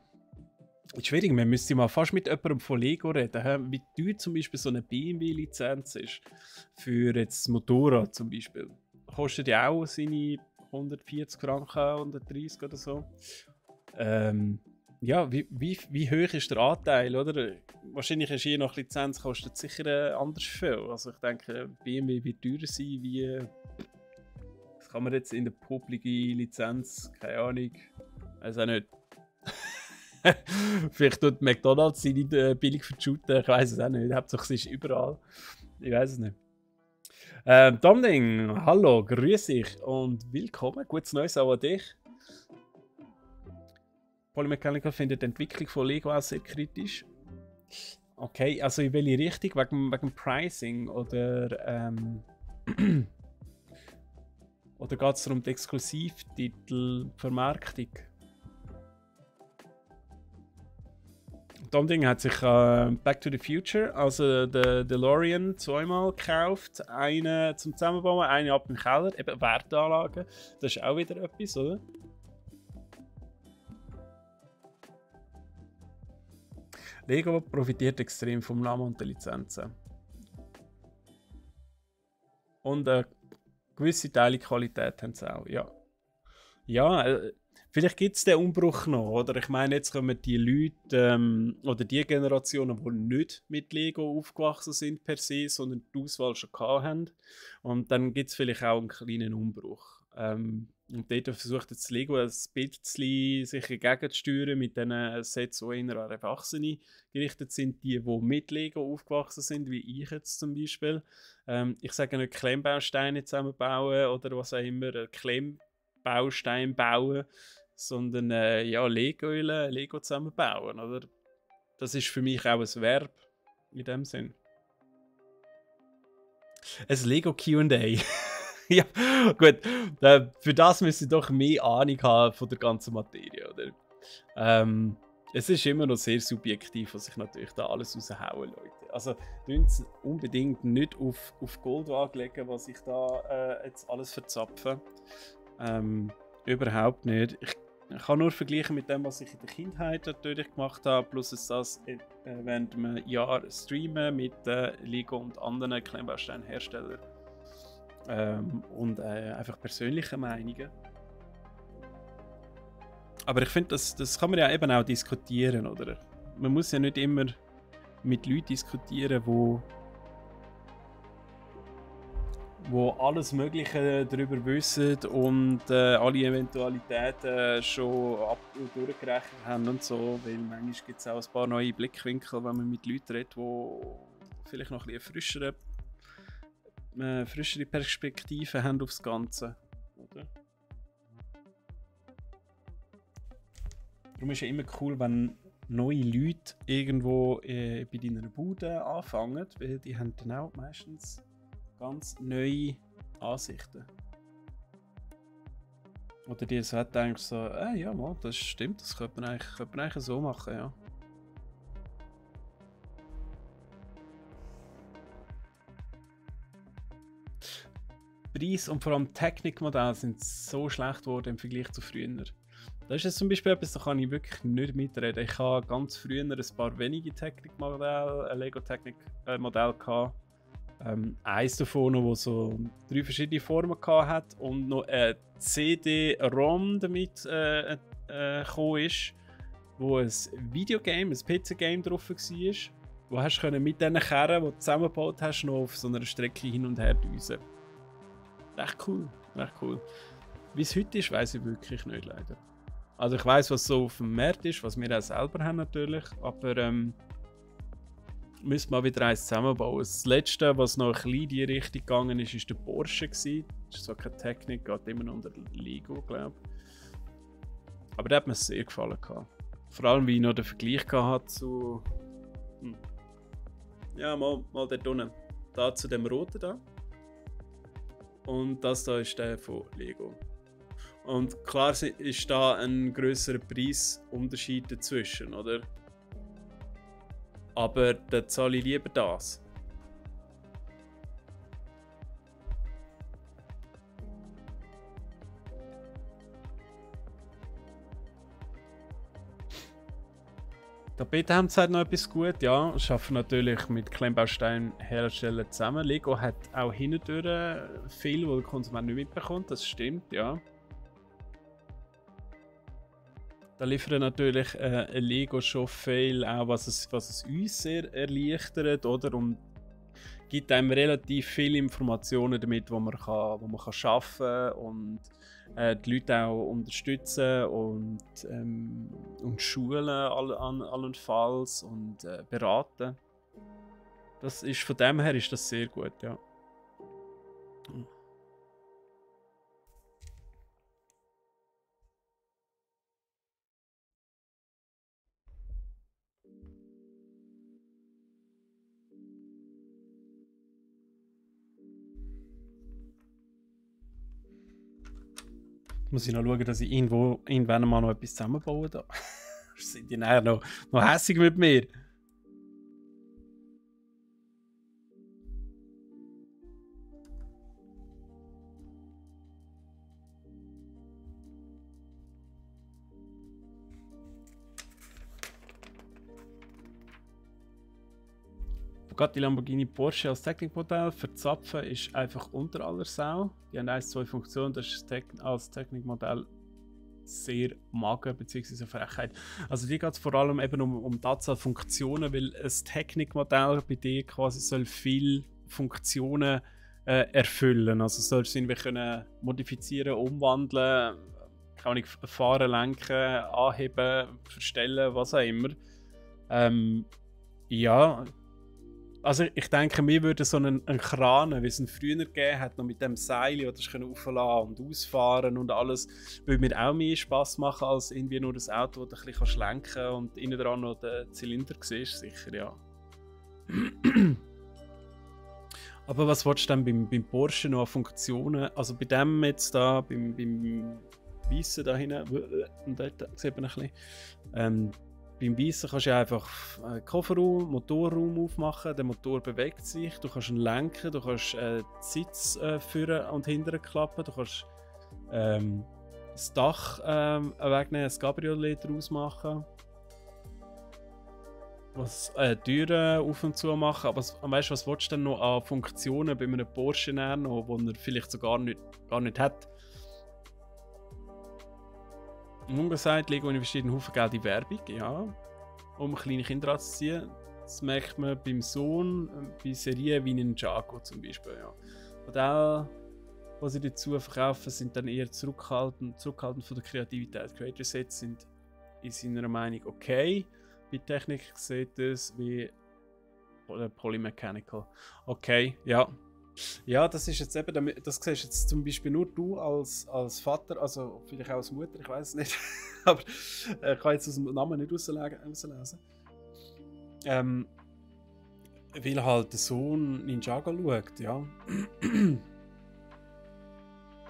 Ist schwierig, man müsste mal fast mit jemandem von Lego reden, wie teuer zum Beispiel so eine BMW-Lizenz ist. Für jetzt das Motorrad zum Beispiel. Kostet ja auch seine 140 Franken, 130 oder so. Ja, wie hoch ist der Anteil, oder? Wahrscheinlich ist je nach Lizenz kostet sicher anders viel. Also ich denke, BMW wird teurer sein wie... Was kann man jetzt in der publiken Lizenz, keine Ahnung, weiß auch nicht. Vielleicht tut McDonald's sie nicht billig verschuten, ich weiß es auch nicht. Hauptsache es ist überall. Ich weiß es nicht. Domding, hallo, grüß dich und willkommen. Gutes Neues auch an dich. Polymechanical findet die Entwicklung von Lego auch sehr kritisch. Okay, also in welche Richtung? Wegen Pricing oder oder geht es um die Exklusivtitel-Vermarktung? Domding hat sich Back to the Future, also der DeLorean, zweimal gekauft. Einen zum Zusammenbauen, einen ab im Keller, eben Wertanlagen. Das ist auch wieder etwas, oder? Lego profitiert extrem vom Namen und den Lizenzen. Und eine gewisse Teile Qualität haben sie auch, ja. Ja, vielleicht gibt es den Umbruch noch, oder? Ich meine, jetzt kommen die Leute oder die Generationen, die nicht mit Lego aufgewachsen sind per se, sondern die Auswahl schon gehabt haben. Und dann gibt es vielleicht auch einen kleinen Umbruch. Und dort versucht jetzt Lego ein bisschen sich entgegenzusteuern mit diesen Sets, die eher an Erwachsene gerichtet sind, die mit Lego aufgewachsen sind, wie ich jetzt zum Beispiel. Ich sage nicht Klemmbausteine zusammenbauen oder was auch immer, Klemmbaustein bauen, sondern ja, Lego zusammenbauen, oder? Das ist für mich auch ein Verb in dem Sinn. Ein Lego Q&A. Ja, gut. Für das müsste ich doch mehr Ahnung haben von der ganzen Materie, oder? Es ist immer noch sehr subjektiv, was ich natürlich da alles raushaue, Leute. Also, tun unbedingt nicht auf Goldwaage legen, was ich da jetzt alles verzapfe. Überhaupt nicht. Ich kann nur vergleichen mit dem, was ich in der Kindheit natürlich gemacht habe, plus das während einem Jahr streamen mit Lego und anderen Klemmbausteinherstellern. Und einfach persönliche Meinungen. Aber ich finde, das kann man ja eben auch diskutieren, oder? Man muss ja nicht immer mit Leuten diskutieren, wo alles Mögliche darüber wissen und alle Eventualitäten schon durchgerechnet haben und so, weil manchmal gibt es auch ein paar neue Blickwinkel, wenn man mit Leuten redet, die vielleicht noch ein bisschen frischere Perspektiven haben aufs Ganze. Oder? Darum ist es ja immer cool, wenn neue Leute irgendwo bei deiner Bude anfangen, weil die haben dann auch meistens ganz neue Ansichten. Oder die sagt eigentlich so, ja, mal, das stimmt, das könnte man eigentlich so machen, ja. Preis und vor allem Technikmodelle sind so schlecht geworden im Vergleich zu früher. Das ist jetzt zum Beispiel etwas, da kann ich wirklich nicht mitreden. Ich habe ganz früher ein paar wenige Technik-Modelle, Lego-Technik-Modelle gehabt. Eins davon, das so 3 verschiedene Formen hatte und noch eine CD-ROM damit gekommen ist, wo ein Videogame, ein PC-Game drauf war, wo hast du mit diesen Kerren, die du zusammengebaut hast, noch auf so einer Strecke hin und her düsen. Recht cool, recht cool. Wie es heute ist, weiss ich wirklich nicht, leider. Also ich weiss, was so auf dem Markt ist, was wir auch selber haben natürlich, aber müssen wir wieder eins zusammenbauen. Das letzte, was noch ein bisschen in die Richtung gegangen ist, war der Porsche. Das ist so keine Technik, geht immer noch unter Lego, glaube ich. Aber der hat mir sehr gefallen. Vor allem, wie ich noch den Vergleich hatte zu... Ja, mal dort unten. Da zu dem roten da. Und das da ist der von Lego. Und klar ist da ein grösserer Preisunterschied dazwischen, oder? Aber dann zahle ich lieber das. Tapeten haben halt noch etwas gut, ja. Wir arbeiten natürlich mit Klemmbausteinherstellern zusammen. Lego hat auch hindurch viel, was der Konsument nicht mitbekommt, das stimmt, ja. Da liefert natürlich Lego schon viel, auch was es uns sehr erleichtert, oder? Und gibt einem relativ viele Informationen damit, wo man arbeiten kann und die Leute auch unterstützen und schulen allenfalls und beraten. Das ist, von dem her ist das sehr gut, ja. Muss ich noch schauen, dass ich irgendwann mal noch etwas zusammenbaue. Da. Sind die nachher noch hässig mit mir? Bugatti, Lamborghini, Porsche als Technikmodell verzapfen ist einfach unter aller Sau. Die haben 1-2 Funktionen, das ist als Technikmodell sehr mager bzw. Frechheit. Also die geht es vor allem eben um die Anzahl Funktionen, weil ein Technikmodell bei dir quasi soll viele Funktionen erfüllen. Also sollst du irgendwie können modifizieren, umwandeln, kann ich fahren, lenken, anheben, verstellen, was auch immer. Ja. Also ich denke, mir würde so einen Kran, wie es ihn früher gegeben hat, noch mit dem Seil, oder ich aufladen und ausfahren und alles, würde mir auch mehr Spass machen, als irgendwie nur das Auto, das du ein bisschen lenken kannst und innen dran noch den Zylinder siehst, sicher, ja. Aber was willst du denn beim Porsche noch an Funktionen? Also bei dem jetzt da, beim Weissen da hinten, und dort sieht man ein bisschen, beim Weissen kannst du einfach Kofferraum, Motorraum aufmachen, der Motor bewegt sich, du kannst ihn lenken, du kannst den Sitz vorne und hinten klappen, du kannst das Dach wegnehmen, ein Cabriolet daraus machen, Türen auf und zu machen, aber weißt du, was willst du denn noch an Funktionen bei einem Porsche noch, die er vielleicht so gar nicht hat? Ungesagt, Lego investiert einen Haufen Geld in Werbung, ja, um kleine Kinder anzuziehen. Das merkt man beim Sohn, bei Serien wie Ninjago zum Beispiel. Ja. Modelle, die sie dazu verkaufen, sind dann eher zurückhaltend von der Kreativität. Creator Sets sind in seiner Meinung okay. Bei Technik sieht es wie Polymechanical. Okay, ja. Ja, das ist jetzt eben, das siehst jetzt zum Beispiel nur du als Vater, also vielleicht auch als Mutter, ich weiß es nicht, aber ich kann jetzt aus dem Namen nicht rauslesen. Weil halt der Sohn Ninjago schaut, ja.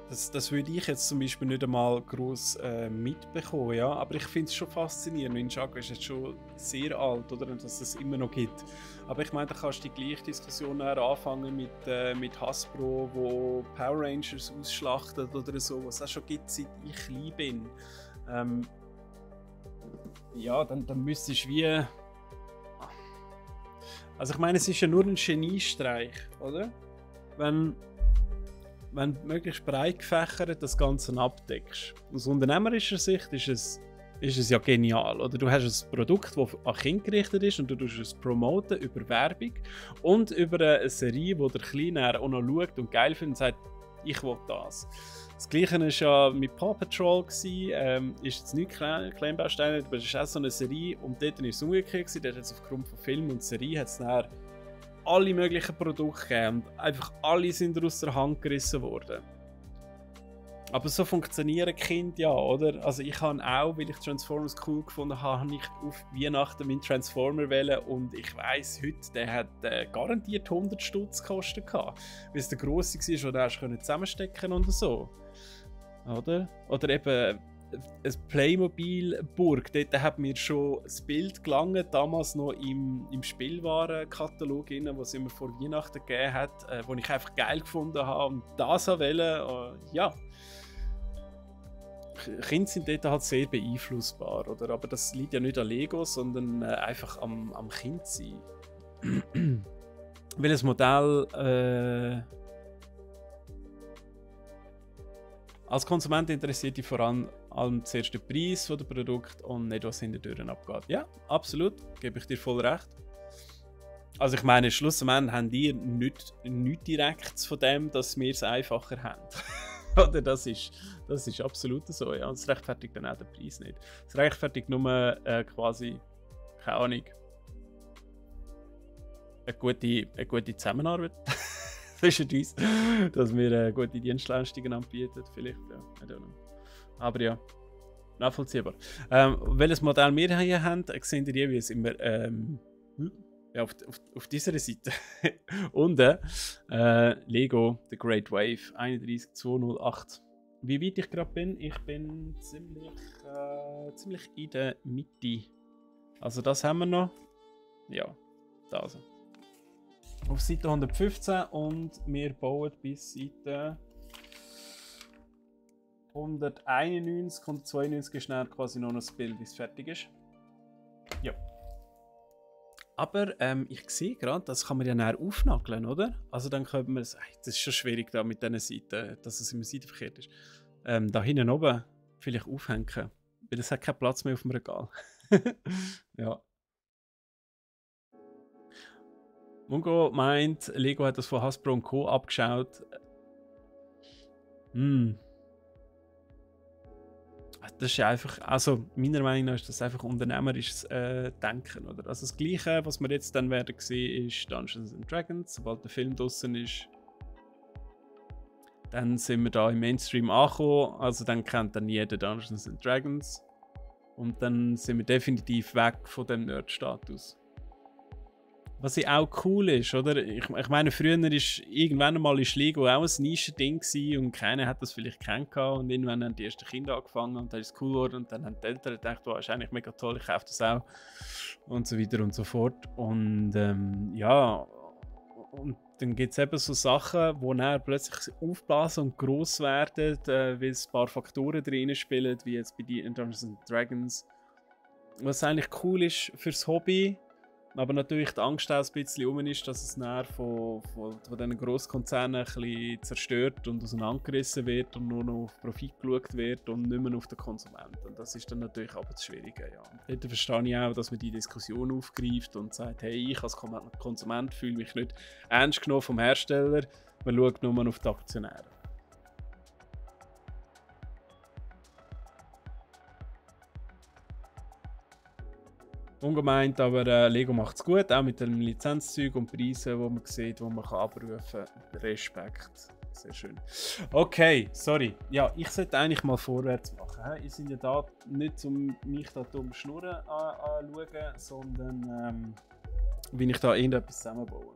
Das würde ich jetzt zum Beispiel nicht einmal gross mitbekommen, ja. Aber ich finde es schon faszinierend. Ninjago ist jetzt schon sehr alt, oder? Dass es immer noch gibt. Aber ich meine, da kannst du die gleiche Diskussion anfangen mit Hasbro, wo Power Rangers ausschlachtet oder so, was es auch schon gibt, seit ich klein bin. Ja, dann müsstest du wie... Also ich meine, es ist ja nur ein Geniestreich, oder? Wenn du möglichst breit gefächert das Ganze abdeckst. Aus unternehmerischer Sicht ist es ja genial, oder? Du hast ein Produkt, das an Kinder gerichtet ist und du tust es promoten über Werbung und über eine Serie, wo der Kleine auch noch schaut und geil findet und sagt, ich will das. Das Gleiche war ja mit Paw Patrol, ist jetzt nicht Kleinbausteine, aber es ist auch so eine Serie und dort war es umgekehrt, dort hat es aufgrund von Film und Serie hat's dann alle möglichen Produkte gegeben und einfach alle sind aus der Hand gerissen worden. Aber so funktionieren Kinder ja, oder? Also ich habe auch, weil ich Transformers cool gefunden habe, habe ich auf Weihnachten meinen Transformer wählen und ich weiss heute, der hat garantiert 100 Stutz gekostet gehabt, weil es der grosse war, den hast du zusammenstecken oder so. Oder? Oder eben ein Playmobil-Burg, dort hat mir schon das Bild gelangt, damals noch im Spielwarenkatalog, den es immer vor Weihnachten gegeben hat, wo ich einfach geil gefunden habe und das wählen, ja. Kinder sind dort halt sehr beeinflussbar, oder? Aber das liegt ja nicht an Lego, sondern einfach am Kind sein. Welches Modell als Konsument interessiert dich vor allem zuerst der Preis des Produkts und nicht, was hinter den Türen abgeht. Ja, absolut, gebe ich dir voll recht. Also ich meine, schlussendlich haben die nichts Direktes von dem, dass wir es einfacher haben. Oder das ist absolut so, ja. Das rechtfertigt dann auch den Preis nicht. Das rechtfertigt nur quasi, keine Ahnung, eine gute Zusammenarbeit zwischen uns, dass wir gute Dienstleistungen anbieten, vielleicht, ja, I don't know. Aber ja, nachvollziehbar. Welches Modell wir hier haben, sehen ihr jeweils immer ja, auf dieser Seite. Unten Lego The Great Wave 31208. Wie weit ich gerade bin? Ich bin ziemlich in der Mitte. Also das haben wir noch. Ja, da also. Auf Seite 115 und wir bauen bis Seite 191 und 92 ist dann quasi noch das Bild, bis es fertig ist. Ja. Aber ich sehe gerade, das kann man ja näher aufnageln, oder? Also dann könnte man es, das ist schon schwierig da mit diesen Seiten, dass es immer seitenverkehrt ist. Da hinten oben vielleicht aufhängen, weil es hat keinen Platz mehr auf dem Regal. Ja. Mungo meint, Lego hat das von Hasbro und Co. abgeschaut. Das ist einfach, also meiner Meinung nach ist das einfach unternehmerisches Denken, oder? Also das Gleiche, was wir jetzt dann werden sehen, ist Dungeons and Dragons. Sobald der Film draussen ist, dann sind wir da im Mainstream angekommen. Also dann kennt dann jeder Dungeons and Dragons. Und dann sind wir definitiv weg von dem Nerd-Status. Was ja auch cool ist, oder? Ich meine, früher ist irgendwann einmal Lego auch ein Nischending und keiner hat das vielleicht kennt und irgendwann haben die ersten Kinder angefangen und dann ist es cool geworden und dann haben die Eltern gedacht, wow, ist eigentlich mega toll, ich kaufe das auch und so weiter und so fort. Und ja, und dann gibt es eben so Sachen, die dann plötzlich aufblasen und gross werden, weil es ein paar Faktoren drin spielen, wie jetzt bei Dungeons and Dragons. Was eigentlich cool ist fürs Hobby, aber natürlich die Angst auch ein bisschen rum ist, dass es nachher von diesen Grosskonzernen ein bisschen zerstört und auseinandergerissen wird und nur noch auf Profit geschaut wird und nicht mehr auf den Konsumenten. Und das ist dann natürlich aber das Schwierige. Ja. Und dort verstehe ich auch, dass man die Diskussion aufgreift und sagt, hey, ich als Konsument fühle mich nicht ernst genommen vom Hersteller, man schaut nur auf die Aktionäre. Ungemeint, aber Lego macht es gut, auch mit dem Lizenzzeug und Preisen, die man sieht, die man abrufen kann. Respekt. Sehr schön. Okay, sorry. Ja, ich sollte eigentlich mal vorwärts machen. Ich bin ja da nicht, um mich da dumm Schnurren anzuschauen, sondern wenn ich da irgendetwas zusammenbaue.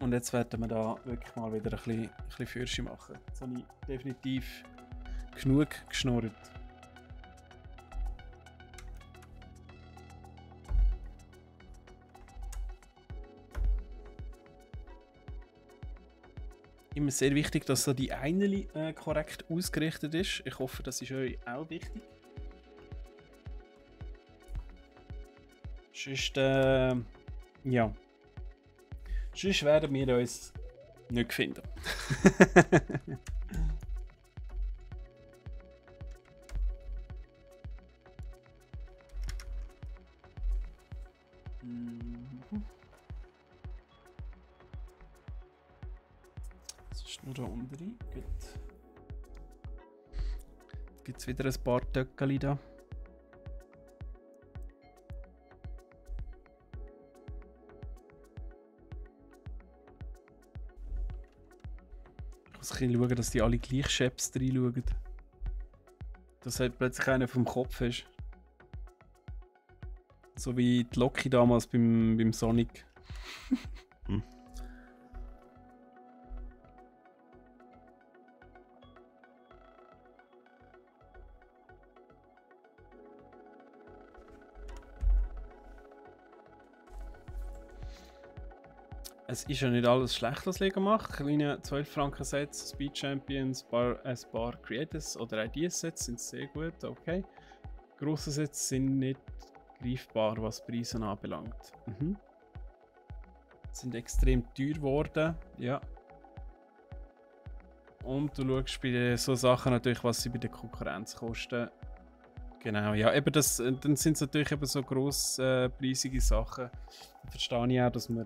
Und jetzt werden wir da wirklich mal wieder ein bisschen Fürsche machen. Jetzt habe ich definitiv genug geschnurrt. immer sehr wichtig, dass so die Eineli korrekt ausgerichtet ist. Ich hoffe, das ist euch auch wichtig. Sonst, ja. Sonst werden wir uns nicht finden. Das ist nur da unten rein. Gut. Gibt es wieder ein paar Töckeli da. Ich muss ein bisschen schauen, dass die alle gleich Chefs reinschauen. Dass halt plötzlich einer vom Kopf ist. So wie die Loki damals beim Sonic. Es ist ja nicht alles schlecht, was Lego macht. Kleine 12 Franken Sets, Speed Champions, Bar Creators oder Ideas Sets sind sehr gut, okay. Grosse Sets sind nicht greifbar, was Preise anbelangt. Sind extrem teuer geworden, ja. Und du schaust bei so Sachen natürlich, was sie bei der Konkurrenz kosten. Genau, ja, eben dann sind es natürlich eben so grosspreisige Sachen. Da verstehe ich auch, dass man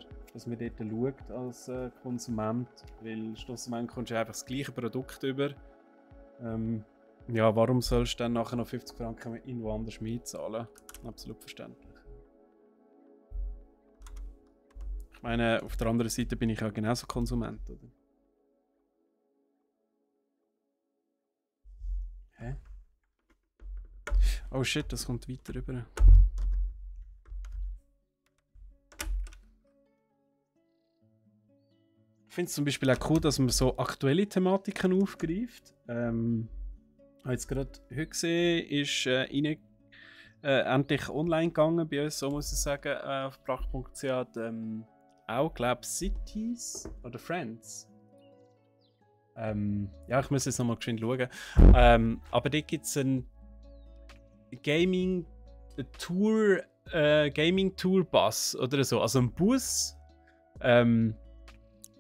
dort schaut als Konsument, weil schlussendlich kommst du einfach das gleiche Produkt über. Ja, warum sollst du dann nachher noch 50 Franken irgendwo anders mehr zahlen? Absolut verständlich. Ich meine, auf der anderen Seite bin ich ja genauso Konsument, oder? Hä? Oh shit, das kommt weiter rüber. Ich finde es zum Beispiel auch cool, dass man so aktuelle Thematiken aufgreift. Habe jetzt gerade heute gesehen, ist endlich online gegangen bei uns, so muss ich sagen, auf pracht.ch. Auch, glaube ich, Cities oder Friends. Ja, ich muss jetzt nochmal geschwind schauen. Aber dort gibt es ein Gaming Tour Bus oder so, also ein Bus,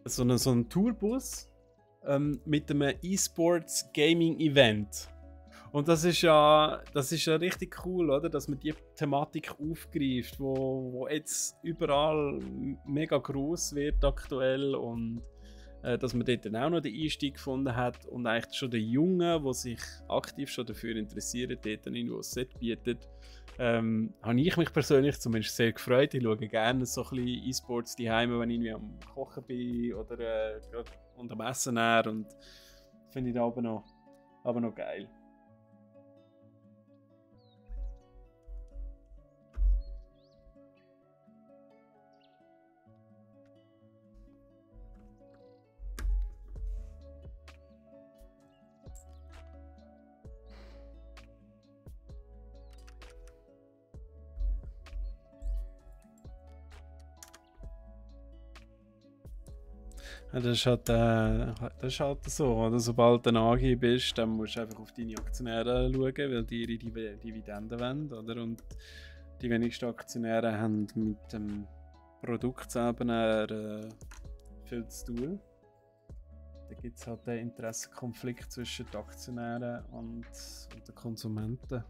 so ein Tourbus mit einem E-Sports Gaming Event. Und das ist ja richtig cool, oder? Dass man die Thematik aufgreift, wo jetzt überall mega groß wird aktuell und dass man dort dann auch noch den Einstieg gefunden hat und eigentlich schon den Jungen, die sich aktiv schon dafür interessieren, dort dann irgendwo ein Set bietet, habe ich mich persönlich zumindest sehr gefreut. Ich schaue gerne so ein bisschen E-Sports daheim, wenn ich irgendwie am Kochen bin oder gerade am Essen und finde ich da aber noch geil. Ja, das ist halt so, oder? Sobald du ein AG bist, dann musst du einfach auf deine Aktionäre schauen, weil die ihre Dividenden wollen, oder? Und die wenigsten Aktionäre haben mit dem Produkt selber viel zu tun. Da gibt es halt den Interessenkonflikt zwischen den Aktionären und den Konsumenten.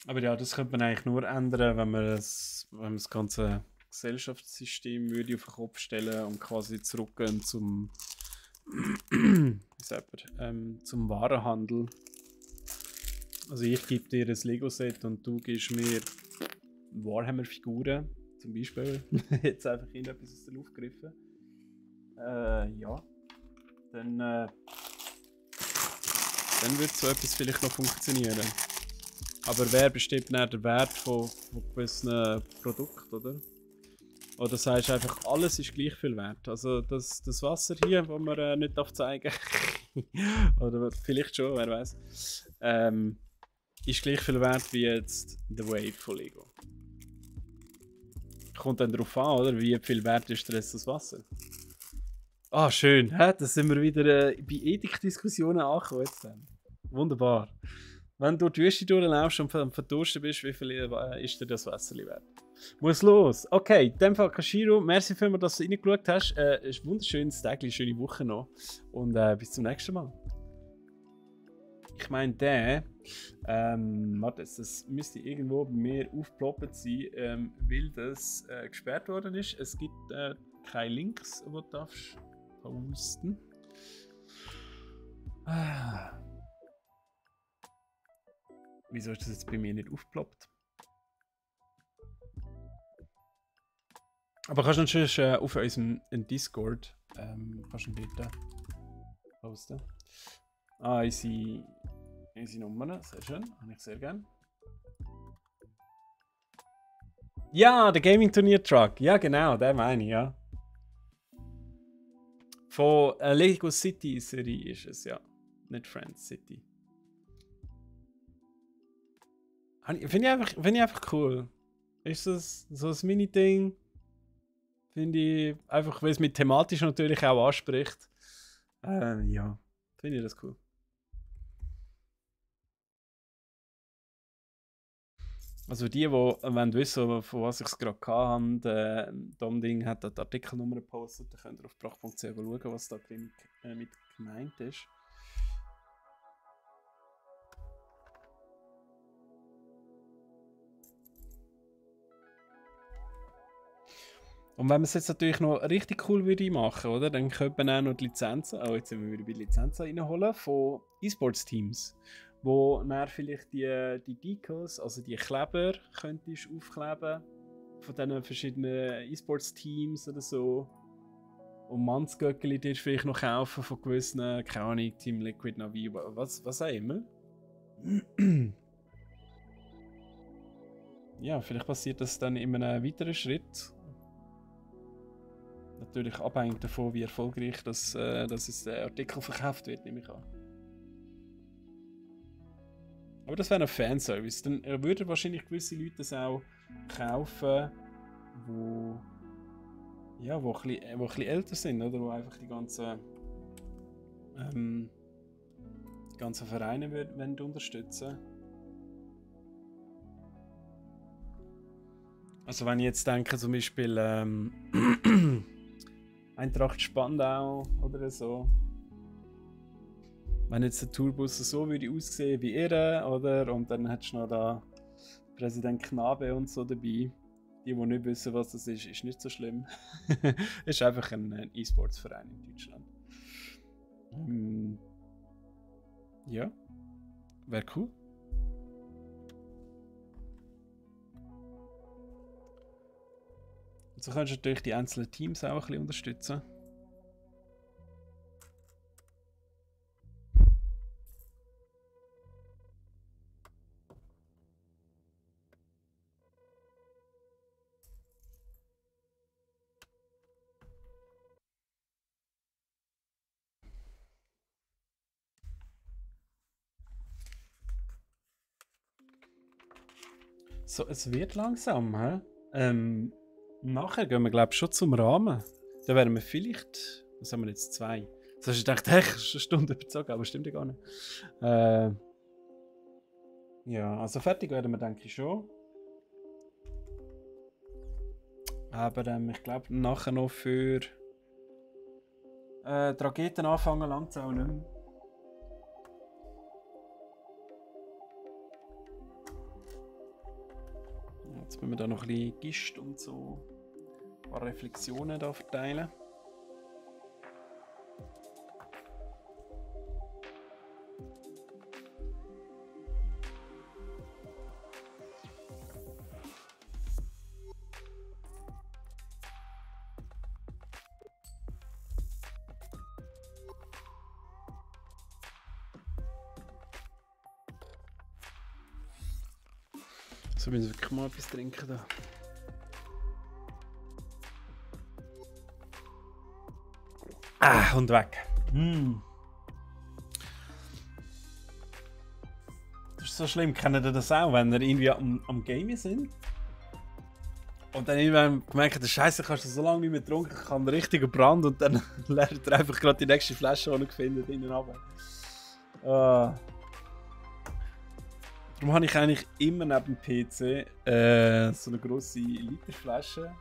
Aber ja, das könnte man eigentlich nur ändern, wenn man das ganze Gesellschaftssystem würde auf den Kopf stellen und quasi zurückgehen zum zum Warenhandel. Also ich gebe dir ein Lego-Set und du gibst mir Warhammer-Figuren, zum Beispiel. Jetzt einfach irgendetwas aus der Luft gegriffen. Ja. Dann wird so etwas vielleicht noch funktionieren. Aber wer bestimmt dann den Wert von gewissen Produkten, oder? Oder sagst du einfach, alles ist gleich viel wert? Also das Wasser hier, das man nicht zeigen darf, oder vielleicht schon, wer weiß, ist gleich viel wert wie jetzt The Wave von Lego. Kommt dann darauf an, oder? Wie viel wert ist das Wasser? Ah, schön. Hä? Da sind wir wieder bei Ethikdiskussionen angekommen jetzt dann. Wunderbar. Wenn du durch die Wüste durchlaufst und verdurstet bist, wie viel ist dir das Wasser wert? Muss los. Okay, in dem Fall Kashiro, merci vielmals, dass du reingeschaut hast. Ist ein wunderschönes Tag, eine schöne Woche noch. Und bis zum nächsten Mal. Ich meine, warte, das müsste irgendwo bei mir aufgeploppt sein, weil das gesperrt worden ist. Es gibt keine Links, die du darfst posten. Wieso ist das jetzt bei mir nicht aufgeploppt? Aber kannst du natürlich auf unserem Discord kannst du dort posten. Ah, unsere Nummern, sehr schön, habe ich sehr gern. Ja, der Gaming-Turnier-Truck, ja genau, der meine ich, ja. Von Lego City Serie ist es, ja. Nicht Friends City. Finde ich einfach cool. Ist das so ein Mini-Ding? Finde ich einfach, weil es mit thematisch natürlich auch anspricht. Ja, finde ich das cool. Also die wollen wissen, von was ich es gerade hatte, Dom-Ding hat die Artikelnummer gepostet, da könnt ihr auf brach.ch schauen, was da mit gemeint ist. Und wenn man es jetzt natürlich noch richtig cool würde machen, oder, dann könnte man auch noch die Lizenzen, jetzt sind wir wieder bei Lizenzen reinholen, von E-Sports-Teams. Wo dann vielleicht die Decals, also die Kleber, könntest aufkleben von diesen verschiedenen E-Sports-Teams oder so. Und Mannsgöckeli dir vielleicht noch kaufen von gewissen, keine Ahnung, Team Liquid, Navi, was auch immer. Ja, vielleicht passiert das dann in einem weiteren Schritt. Natürlich abhängig davon, wie erfolgreich das der Artikel verkauft wird, nehme ich an. Aber das wäre ein Fanservice. Dann würden wahrscheinlich gewisse Leute das auch kaufen, wo ein bisschen älter sind, oder? Wo einfach die ganzen Vereine wollen unterstützen. Also wenn ich jetzt denke, zum Beispiel Eintracht Spandau oder so. Wenn jetzt der Tourbus so würde aussehen wie ihr, oder? Und dann hättest du noch da Präsident Knabe und so dabei. Die nicht wissen, was das ist nicht so schlimm. Ist einfach ein E-Sports-Verein in Deutschland. Ja, wäre cool. Und so kannst du natürlich die einzelnen Teams auch ein bisschen unterstützen. So, es wird langsam, hä? Nachher gehen wir, glaube ich, schon zum Rahmen. Da werden wir vielleicht. Was haben wir jetzt? 2. Das hast du gedacht, hey, ich habe eine Stunde überzogen, aber stimmt ja gar nicht. Ja, also fertig werden wir, denke ich, schon. Aber ich glaube, nachher noch für die Raketen anfangen, langt auch nicht mehr. Jetzt müssen wir da noch ein bisschen Gist und so ein paar Reflexionen da verteilen. So müssen wir wirklich mal etwas trinken da. Ah, und weg. Das ist so schlimm. Kennt ihr das auch, wenn ihr irgendwie am Gamen sind? Und dann irgendwann gemerkt, der Scheiße, kannst du so lange nicht mehr trinken, kann ein richtiger Brand und dann leert er einfach gerade die nächste Flasche, die er findet, innen runter. Darum habe ich eigentlich immer neben dem PC so eine grosse Literflasche.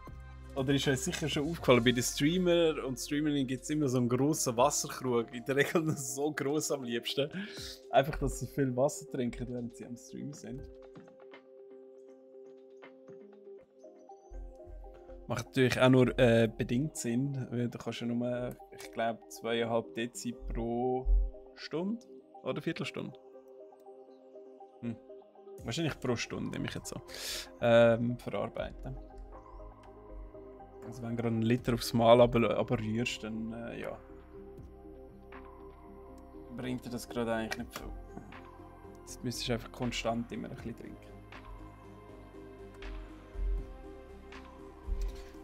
Oder ist euch sicher schon aufgefallen, bei den Streamer und Streamerinnen gibt es immer so einen grossen Wasserkrug. In der Regel so gross am liebsten. Einfach, dass sie viel Wasser trinken, während sie am Stream sind. Macht natürlich auch nur bedingt Sinn, weil du kannst ja nur, ich glaube, 2,5 Dezi pro Stunde oder Viertelstunde. Wahrscheinlich pro Stunde, nehme ich jetzt so. Verarbeiten. Also wenn du gerade einen Liter aufs Mal aber rührst, dann ja. Bringt dir das gerade eigentlich nicht viel. Jetzt müsstest du einfach konstant immer ein bisschen trinken.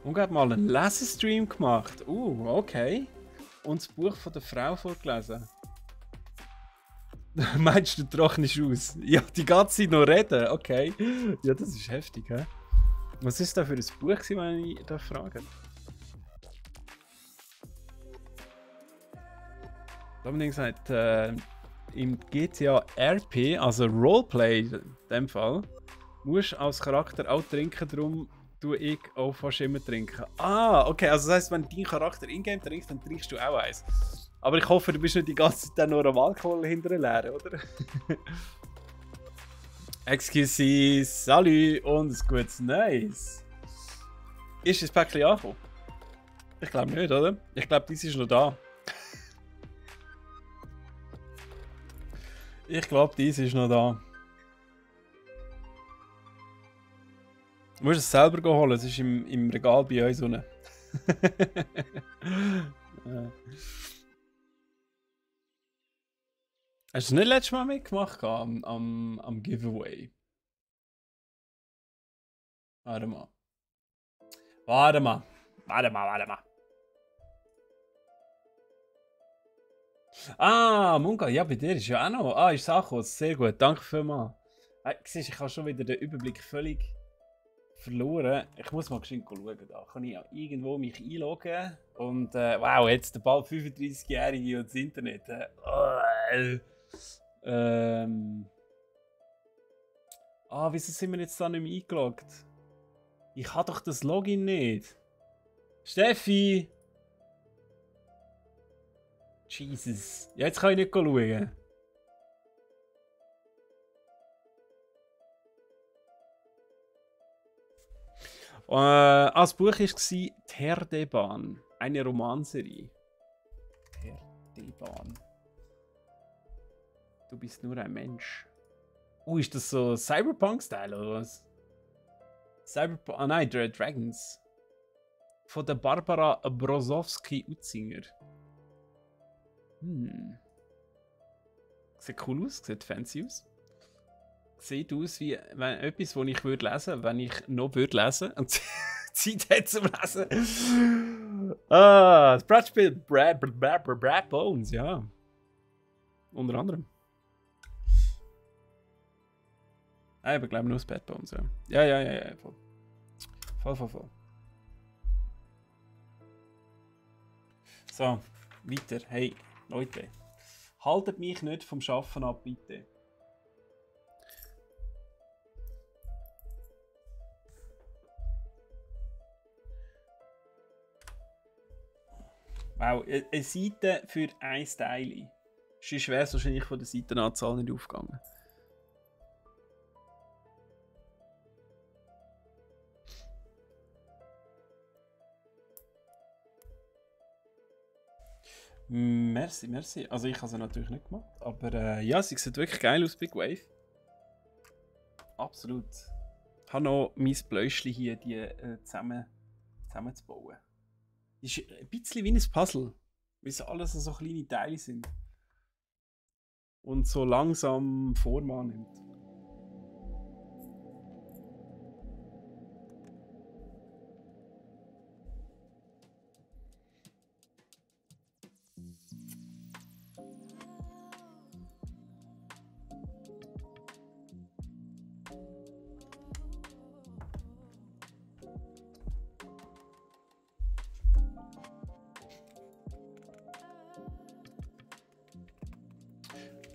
Und hat mal einen Lesestream gemacht. Okay. Und das Buch von der Frau vorgelesen. Meinst du, trocknest aus? Ja, die ganze Zeit noch reden. Okay. Ja, das ist heftig, hä? Was ist da für ein Buch, wenn ich da frage? Dominik sagt, im GTA RP, also Roleplay in dem Fall, musst du als Charakter auch trinken, darum tue ich auch fast immer trinken. Ah, okay, also das heisst, wenn dein Charakter in-game trinkt, dann trinkst du auch eins. Aber ich hoffe, du bist nicht die ganze Zeit nur am Alkohol hinterher, oder? Excuse, salut und ein gutes Neues. Ist das Päckchen angekommen? Ich glaube nicht, oder? Ich glaube, dies ist noch da. Ich glaube, dies ist noch da. Du musst es selber holen, es ist im Regal bei uns unten. Hast du es nicht letztes Mal mitgemacht am Giveaway? Warte mal. Warte mal. Ah, Munga, ja, bei dir ist ja auch noch. Ah, ist Sache, sehr gut, danke vielmals. Siehst, ich habe schon wieder den Überblick völlig verloren. Ich muss mal geschwind schauen. Da kann ich irgendwo mich einloggen. Und wow, jetzt der bald 35-Jährige und das Internet. Wieso sind wir jetzt da nicht mehr eingeloggt? Ich habe doch das Login nicht. Steffi! Jesus. Ja, jetzt kann ich nicht schauen. Das Buch war Terdeban. Eine Romanserie. Terdeban. Du bist nur ein Mensch. Ist das so Cyberpunk-Style oder was? Cyberpunk. Ah nein, Dragons. Von der Barbara Brozowski-Utzinger. Sieht cool aus, sieht fancy aus. Sieht aus wie etwas, das ich würde lesen, wenn ich noch würde lesen und Zeit hätte zum Lesen. Das Brettspiel Brad Bones, ja. Unter anderem. Ich glaube nur das Bad Bones, ja. Ja, voll. So, weiter. Hey, Leute. Haltet mich nicht vom Schaffen ab, bitte. Wow, eine Seite für ein Teil. Sonst wäre es wahrscheinlich von der Seitenanzahl nicht aufgegangen. Merci. Also ich habe es natürlich nicht gemacht, aber ja, sie sieht wirklich geil aus, Big Wave. Absolut. Ich habe noch mein Bläuschchen hier die, zusammenzubauen. Ist ein bisschen wie ein Puzzle, weil es alles so kleine Teile sind. Und so langsam Form annimmt.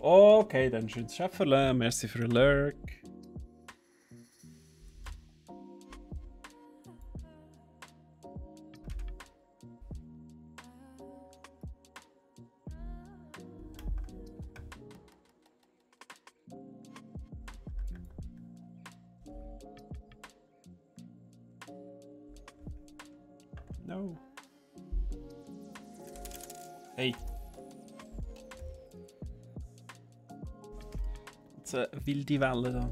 Okay, dann schönes Schäferle. Merci für den Lurk. No. Hey. Jetzt eine wilde Welle da.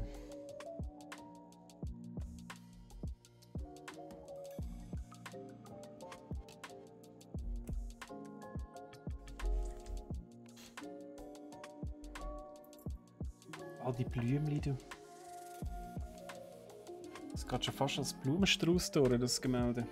All die Blümchen, du. Es geht schon fast als Blumenstrauß durch, das Gemälde.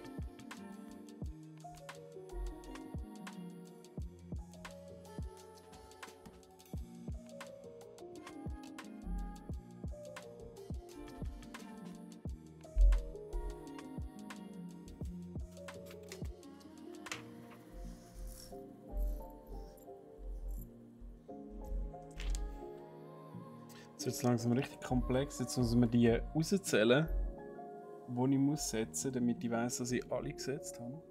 Jetzt wird es langsam richtig komplex. Jetzt müssen wir die rauszählen, die ich muss setzen muss, damit ich weiss, dass ich alle gesetzt habe.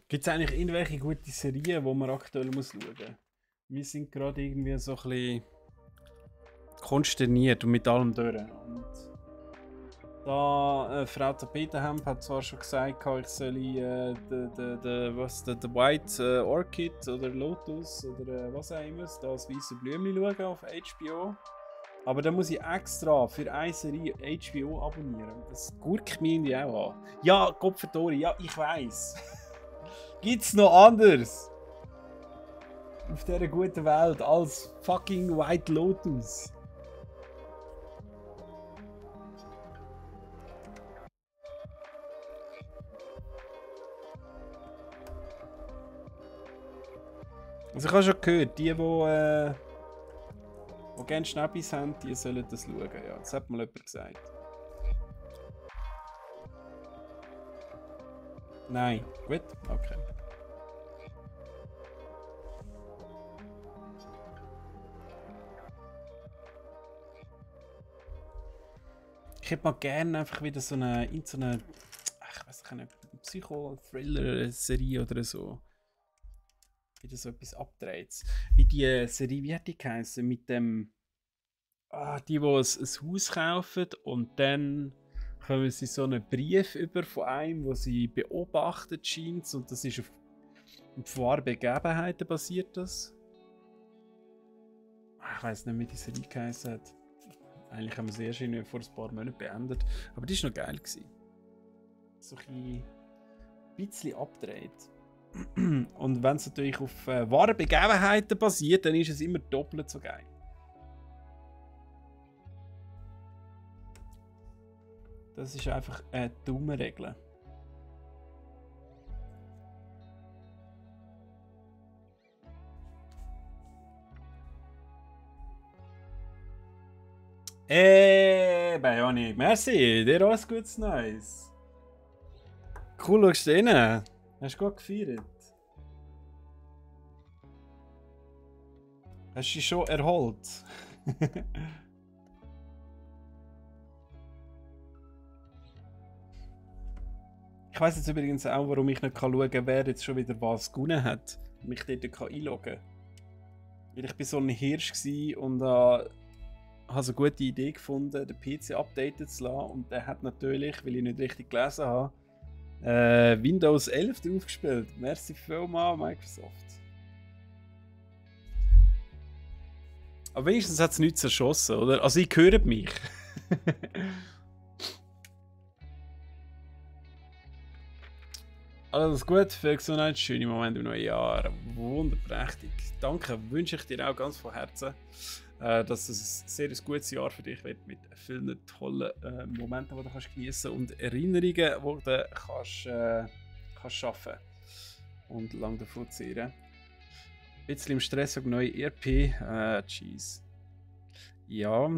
Gibt es eigentlich irgendwelche gute Serien, die man aktuell muss schauen muss? Wir sind gerade irgendwie so ein bisschen konsterniert und mit allem durch. Und da Frau Tapetenhemd hat zwar schon gesagt, ich soll The White Orchid oder Lotus oder was auch immer, das weiße Blümchen schauen auf HBO. Aber da muss ich extra für eine Serie HBO abonnieren. Das gurkt mich irgendwie auch an. Ja, Kopfverdori, ja, ich weiß. Gibt's noch anders auf dieser guten Welt als fucking White Lotus? Also ich habe schon gehört, die gerne Schnäppis haben, die sollen das schauen. Ja, das hat mal jemand gesagt. Nein, gut, okay. Ich hätte mal gerne einfach wieder so eine ich weiß nicht, Psycho-Thriller-Serie oder so. Wieder so etwas abdreht. Wie die Serie, wie hat die geheißen? Mit dem. Die ein Haus kaufen und dann kommen sie so einen Brief über von einem, wo sie beobachtet scheint. Und das ist auf wahre Begebenheiten basiert. Das. Ich weiß nicht, wie die Serie geheißen hat. Eigentlich haben wir sie erst vor ein paar Monaten beendet. Aber die war noch geil. So ein bisschen abgedreht. Und wenn es natürlich auf wahren Begebenheiten basiert, dann ist es immer doppelt so geil. Das ist einfach eine dumme Regel. Bionic, merci, dir auch ein gutes Neues. Cool, schaust du rein. Hast du gut gefeiert? Hast du dich schon erholt? Ich weiss jetzt übrigens auch, warum ich nicht schauen kann, wer jetzt schon wieder was gewonnen hat. Und mich dort einloggen kann. Weil ich war so ein Hirsch und habe so eine gute Idee gefunden, den PC updaten zu lassen. Und der hat natürlich, weil ich nicht richtig gelesen habe, Windows 11 draufgespielt. Merci vielmals, Microsoft. Aber wenigstens hat es nichts erschossen, oder? Also ich höre mich. Alles gut, viel Gesundheit, schöne Momente im neuen Jahr, wunderprächtig. Danke, wünsche ich dir auch ganz von Herzen, dass es ein sehr gutes Jahr für dich wird, mit vielen tollen Momenten, die du kannst genießen und Erinnerungen, die du kannst schaffen und lang davon zehren. Ein bisschen im Stress wegen neue ERP, jeez. Ja,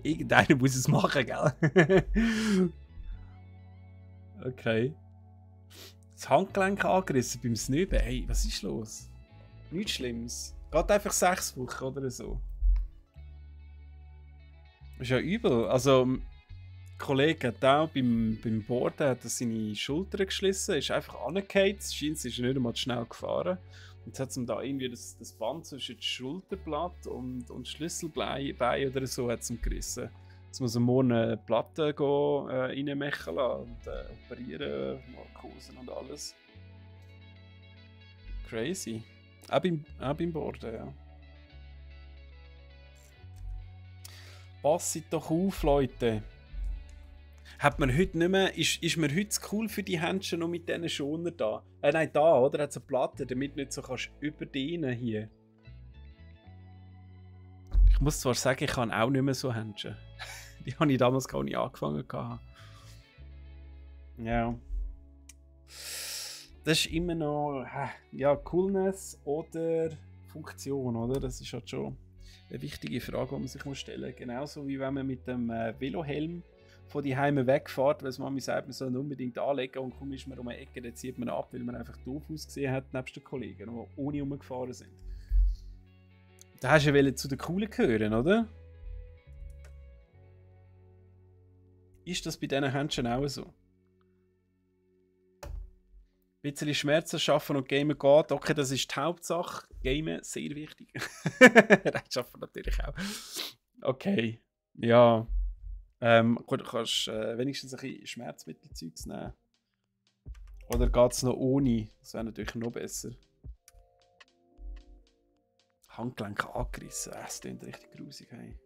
irgendeiner muss es machen, gell? Okay. Das Handgelenk angerissen beim Snüben. Hey, was ist los? Nichts Schlimmes. Geht einfach 6 Wochen oder so. Ist ja übel. Also, ein Kollege hat auch beim Boarden hat seine Schulter geschlissen, ist einfach angefallen. Scheint, ist nicht einmal schnell gefahren. Und jetzt hat ihm da irgendwie das Band zwischen das Schulterblatt und das Schlüsselbein oder so hat's ihm gerissen. Jetzt muss er morgen eine Platte reinmachen und operieren, Narkosen und alles. Crazy. Auch beim Boarden, ja. Passet doch auf, Leute. Hat man heute nicht mehr, ist mir heute zu cool für die Händchen noch mit diesen Schoner da? Nein, da, oder? Hat es eine Platte, damit du nicht so kannst überdehnen hier. Ich muss zwar sagen, ich kann auch nicht mehr so Händchen. Die habe ich damals gar nicht angefangen. Ja. Das ist immer noch, ja, Coolness oder Funktion, oder? Das ist halt schon eine wichtige Frage, die man sich stellen muss. Genauso wie wenn man mit dem Velohelm von die Heime wegfährt, weil Mami sagt, man soll ihn unbedingt anlegen und kaum ist man um eine Ecke, dann zieht man ab, weil man einfach doof ausgesehen hat, nebst den Kollegen, die ohne rumgefahren sind. Da hast du ja zu den Coolen gehören, oder? Ist das bei diesen Händchen auch so? Ein bisschen Schmerzen schaffen und Gamen geht. Okay, das ist die Hauptsache. Gamen, sehr wichtig. Das schaffen natürlich auch. Okay. Ja. Gut, du kannst wenigstens ein bisschen Schmerzmittelzeugs nehmen. Oder geht es noch ohne? Das wäre natürlich noch besser. Handgelenk angerissen. Das klingt richtig grusig. Hey.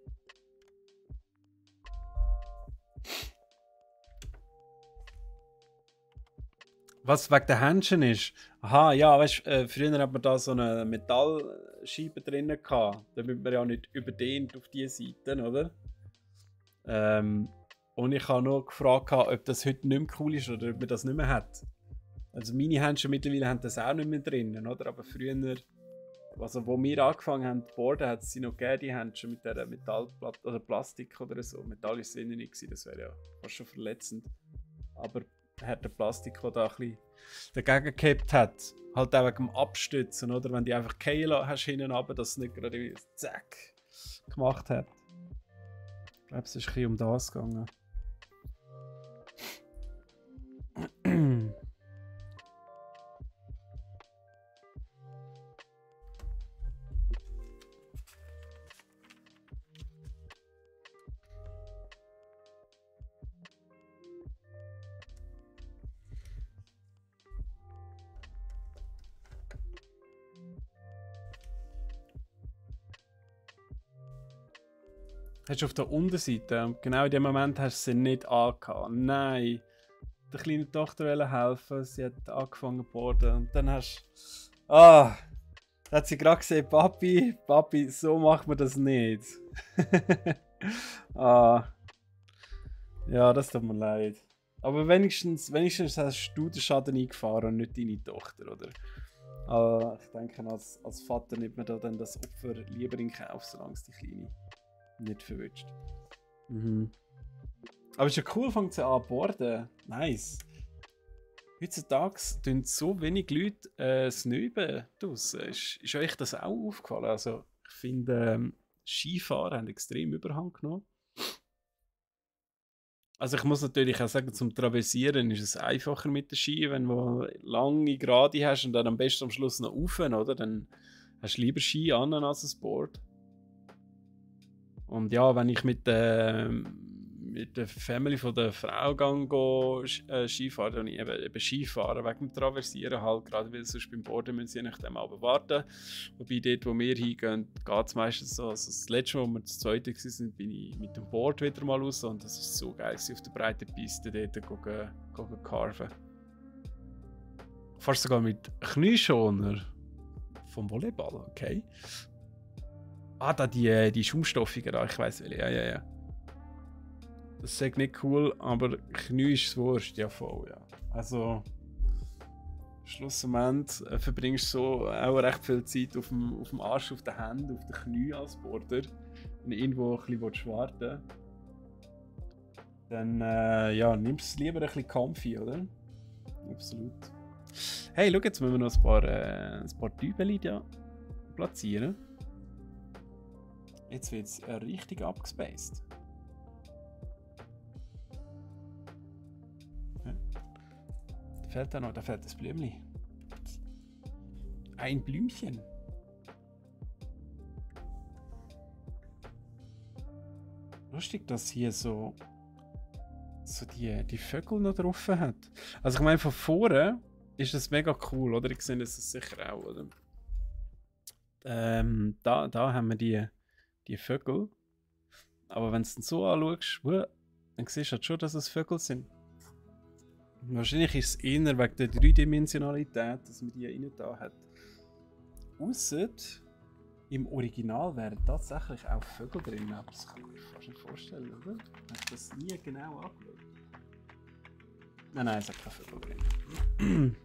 Was wegen der Händchen ist? Aha, ja, weißt du, früher hat man da so eine Metallscheibe drin gehabt, damit man ja nicht überdehnt auf diese Seiten, oder? Und ich habe noch gefragt, ob das heute nicht mehr cool ist oder ob man das nicht mehr hat. Also meine Händchen mittlerweile haben das auch nicht mehr drin, oder? Aber früher, also wo wir angefangen haben zu boarden, hat es sie noch gegeben, die Händchen mit dieser Metallplatte oder Plastik oder so. Metall ist es nicht gewesen, das wäre ja fast schon verletzend. Aber harter Plastik, der da ein bisschen dagegen gehabt hat. Halt auch wegen dem Abstützen, oder? Wenn die einfach fallen hast hinten runter, dass es nicht gerade zack gemacht hat. Ich glaube, es ist ein bisschen um das gegangen. Hast du auf der Unterseite, und genau in dem Moment hast du sie nicht angehabt. Nein, der kleinen Tochter wollte helfen, sie hat angefangen zu boarden und dann hast du... da hat sie gerade gesehen, Papi, so macht man das nicht. Ja, das tut mir leid. Aber wenigstens hast du den Schaden eingefahren und nicht deine Tochter, oder? Ich denke, als Vater nimmt man da dann das Opfer lieber in Kauf, solange es die Kleine nicht verwünscht. Aber es ist ja cool, fängt sie an zu boarden. Nice. Heutzutage tun so wenig Leute das Üben draussen. Ist euch das auch aufgefallen? Also, ich finde, Skifahren haben extrem Überhang genommen. Also ich muss natürlich auch sagen, zum Traversieren ist es einfacher mit den Ski, wenn du lange Gerade hast und dann am besten am Schluss noch rauf, oder? Dann hast du lieber Ski an als ein Board. Und ja, wenn ich mit der Family von der Frau gehe, Skifahren, dann ich eben Skifahren wegen dem Traversieren halt, gerade weil sonst beim Boarden müssen sie nach dem Abend warten. Wobei dort, wo wir hingehen, geht es meistens so. Also das letzte Mal, wo wir das zweite waren, bin ich mit dem Board wieder mal raus und das war so geil, auf der breiten Piste dort carven. Fast sogar mit Knieschoner vom Volleyball, okay. Ah, da die Schaumstoffigen da, ich weiss welche, ja. Das ist nicht cool, aber Knie ist das Wurst, ja voll, ja. Also, schlussendlich verbringst du so auch recht viel Zeit auf dem Arsch, auf den Händen, auf den Knien als Border. Wenn du irgendwo ein bisschen warten willst, dann ja, nimmst du es lieber ein bisschen comfy, oder? Absolut. Hey, schau, jetzt müssen wir noch ein paar Dübeli da platzieren. Jetzt wird es richtig abgespaced. Ja. Da fehlt auch noch, da fehlt das Blümchen. Ein Blümchen. Lustig, dass hier so die Vögel noch drauf hat. Also ich meine, von vorne ist das mega cool, oder? Ich sehe das sicher auch, oder? Da haben wir die Vögel. Aber wenn du es so anschaust, dann siehst du halt schon, dass es Vögel sind. Wahrscheinlich ist es eher wegen der Dreidimensionalität, dass man die rein da hat. Ausser im Original wären tatsächlich auch Vögel drin, aber das kann ich mir fast nicht vorstellen, oder? Hast du das nie genau angeschaut? Nein, es hat keine Vögel drin.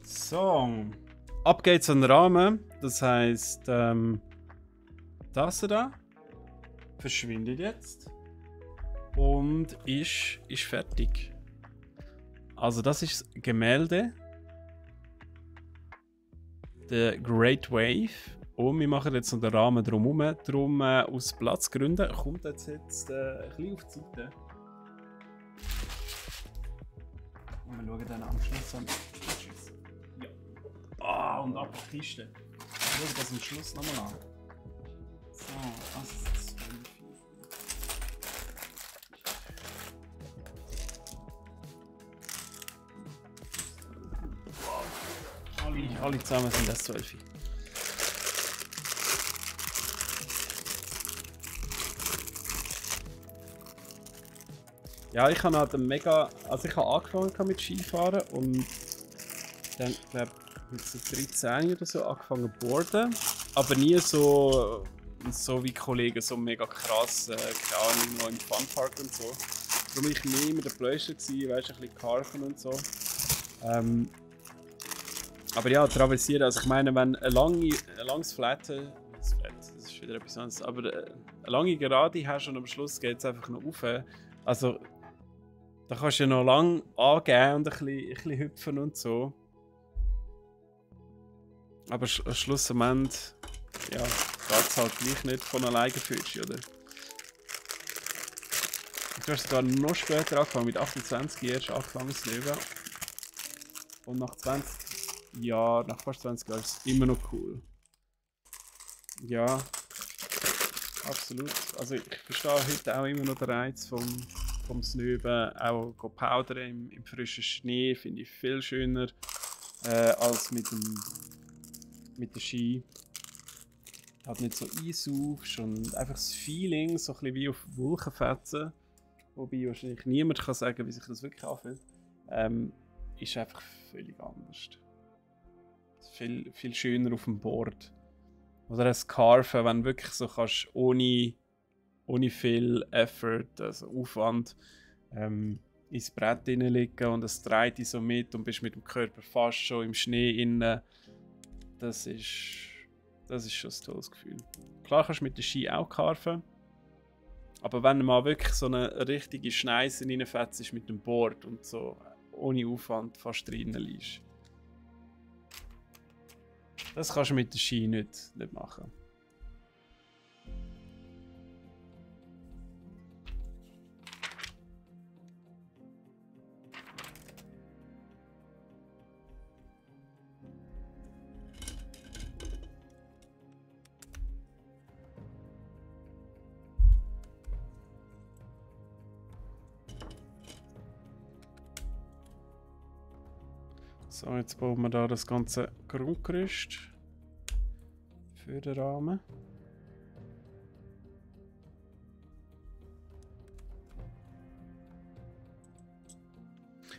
So, ab geht's an den Rahmen. Das heisst, das da verschwindet jetzt und ist fertig. Also das ist das Gemälde, der Great Wave. Und wir machen jetzt noch den Rahmen drumherum. Darum aus Platzgründen kommt jetzt ein bisschen auf die Seite. Und wir schauen dann am Schluss an. Ah, und ab die Kiste. Ich schaue das am Schluss nochmal an. So, das ist 12. Wow. Alle zusammen sind das 12. Ja, ich habe halt mega. Also ich habe angefangen mit Skifahren und dann glaube mit so 13 oder so angefangen zu boarden, aber nie so wie Kollegen, so mega krass, keine Ahnung, noch im Funpark und so. Darum war ich nie mit der Blöscher, weißt du, ein bisschen Carven und so. Aber ja, traversieren, also ich meine, wenn ein langes Flatten, das ist wieder etwas anderes, aber eine lange Gerade hast und am Schluss geht es einfach noch rauf. Also, da kannst du ja noch lang angeben und ein bisschen hüpfen und so. Aber schlussendlich, ja, geht es halt gleich nicht von alleine für dich, oder? Du hast sogar noch später angefangen, mit 28 erst angefangen zu leben. Und nach 20 Jahren, nach fast 20 Jahren ist es immer noch cool. Ja, absolut. Also ich verstehe heute auch immer noch den Reiz vom Snöben. Auch powdern im frischen Schnee finde ich viel schöner als mit der Ski. Halt nicht so einsaufst und einfach das Feeling, so ein bisschen wie auf Wolkenfetzen, wobei wahrscheinlich niemand kann sagen, wie sich das wirklich anfühlt, ist einfach völlig anders. Viel, viel schöner auf dem Board. Oder ein Carven, wenn du wirklich so kannst, ohne viel Effort, also Aufwand, ins Brett hineinlegen und es dreht dich so mit und bist mit dem Körper fast schon im Schnee innen. Das ist schon ein tolles Gefühl. Klar kannst du mit der Ski auch carven, aber wenn du mal wirklich so eine richtige Schneise reinfetzt mit dem Board und so ohne Aufwand fast drinnen liegst, Das kannst du mit der Ski nicht machen. So, jetzt bauen wir da das ganze Grundgerüst für den Rahmen.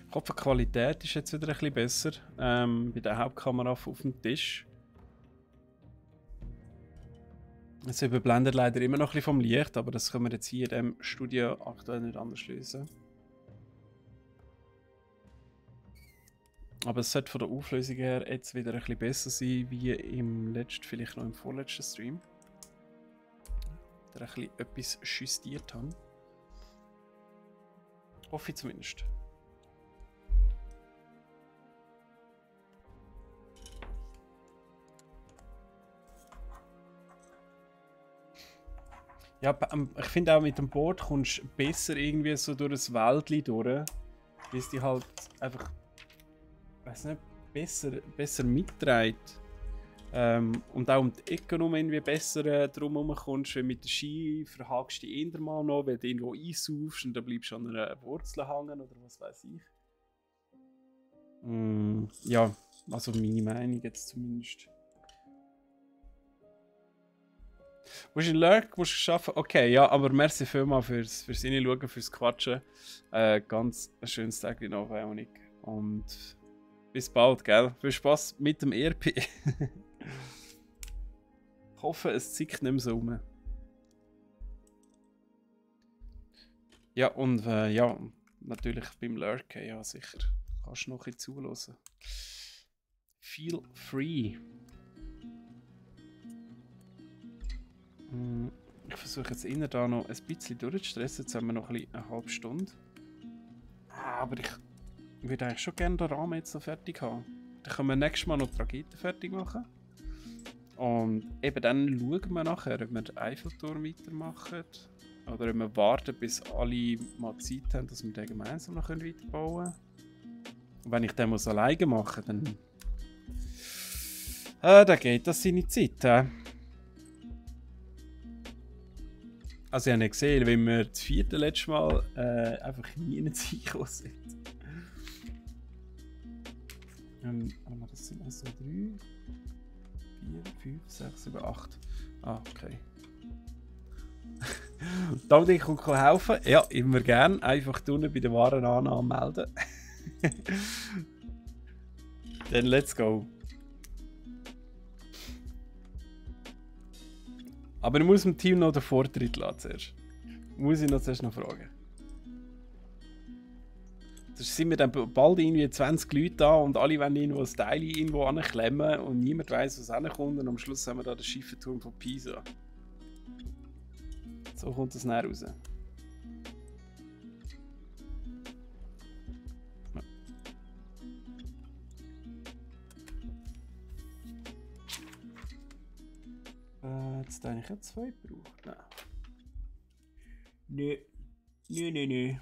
Ich hoffe, die Qualität ist jetzt wieder ein bisschen besser bei der Hauptkamera auf dem Tisch. Es überblendet leider immer noch ein bisschen vom Licht, aber das können wir jetzt hier in diesem Studio aktuell nicht anders lösen. Aber es sollte von der Auflösung her jetzt wieder ein bisschen besser sein, wie im letzten, vielleicht noch im vorletzten Stream. Da ein bisschen etwas justiert haben. Hoffe ich zumindest. Ja, ich finde auch mit dem Board kommst du besser irgendwie so durch das Wäldchen durch, weil es dich halt einfach, weiß nicht, besser mitträgt. Und auch um die Ecke herum irgendwie besser drumherum kommst, wenn mit der Ski verhakst du dich eher mal noch, weil du irgendwo einsaufst und dann bleibst du an einer Wurzel hängen oder was weiß ich. Ja, also meine Meinung jetzt zumindest. Musst du in Lurk arbeiten? Okay, ja, aber merci vielmals fürs Reinschauen, fürs Quatschen. Ganz ein schönes Tag noch, Veronik. Und bis bald, gell? Viel Spaß mit dem ERP. Ich hoffe, es zickt nicht mehr so rum. Ja, und ja, natürlich beim Lurken, ja sicher. Kannst du noch ein bisschen zuhören. Feel free. Ich versuche jetzt innen da noch ein bisschen durchzustressen. Jetzt haben wir noch eine halbe Stunde. Aber ich würde eigentlich schon gerne den Rahmen jetzt noch fertig haben. Dann können wir nächstes Mal noch die Raketen fertig machen. Und eben dann schauen wir nachher, ob wir den Eiffelturm weitermachen. Oder ob wir warten, bis alle mal Zeit haben, dass wir den gemeinsam noch weiterbauen können. Und wenn ich den alleine machen muss, dann geht das seine Zeit. Also ich habe nicht gesehen, wenn wir das vierte letzte Mal einfach nie reingekommen sind. Das sind also 3, 4, 5, 6, 7, 8. Ah, okay. Danke, ich komme helfen. Ja, immer gern. Einfach unten bei der Warenannahme melden. Dann let's go. Aber ich muss dem Team noch den Vortritt lassen zuerst. Muss ich noch zuerst noch fragen. Sonst sind wir dann bald irgendwie 20 Leute da und alle wollen irgendwo ein Teil irgendwo anklemmen und niemand weiss, was hinkommt und am Schluss haben wir da den Schiffenturm von Pisa. So kommt das näher raus. Jetzt habe ich ja 2 gebraucht. Nein. Nö. Nö, nö, nö.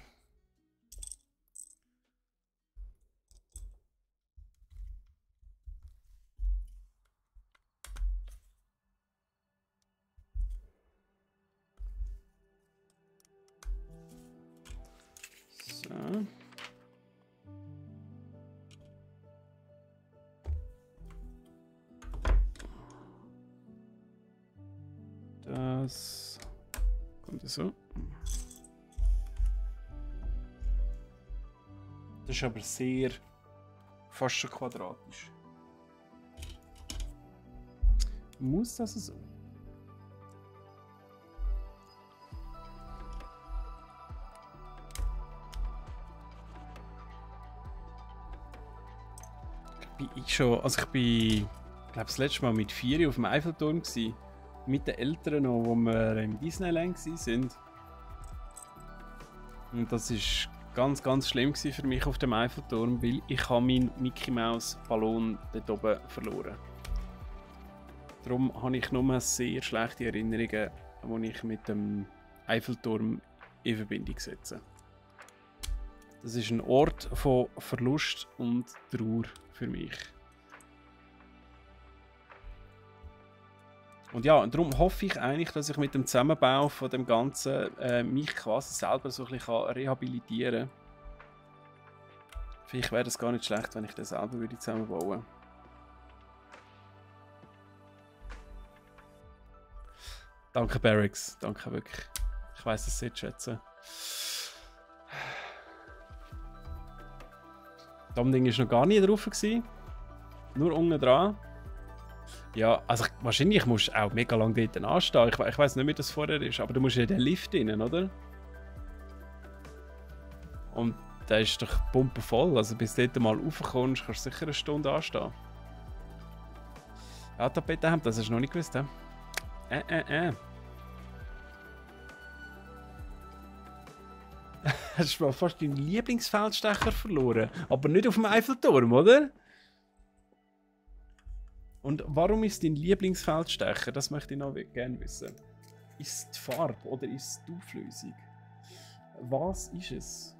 So. Das kommt so. Das ist aber sehr fast schon quadratisch. Muss das so? Ich glaube, das letzte Mal mit 4 auf dem Eiffelturm gewesen. Mit den Eltern noch, wo wir im Disneyland waren. Und das war ganz, ganz schlimm für mich auf dem Eiffelturm, weil ich meinen Mickey Mouse Ballon dort oben verloren. Darum habe ich nur sehr schlechte Erinnerungen, die ich mit dem Eiffelturm in Verbindung setze. Das ist ein Ort von Verlust und Trauer für mich. Und ja, darum hoffe ich eigentlich, dass ich mit dem Zusammenbau von dem Ganzen mich quasi selber so ein bisschen rehabilitieren kann. Vielleicht wäre das gar nicht schlecht, wenn ich das selber würde zusammenbauen würde. Danke Barracks, danke wirklich. Ich weiss das sehr zu schätzen. Das Ding war noch gar nie drauf. Nur unten dran. Ja, also wahrscheinlich musst du auch mega lange dort anstehen. Ich weiss nicht, wie das vorher ist, aber du musst ja in den Lift rein, oder? Und der ist doch pumpenvoll. Also bis du dort mal raufkommst, kannst du sicher eine Stunde anstehen. Ja, Tapetenhemd, das hast du noch nicht gewusst, he? Hast du fast deinen Lieblingsfeldstecher verloren. Aber nicht auf dem Eiffelturm, oder? Und warum ist dein Lieblingsfeldstecher? Das möchte ich noch gerne wissen. Ist es die Farbe oder ist es durchflüssig? Was ist es?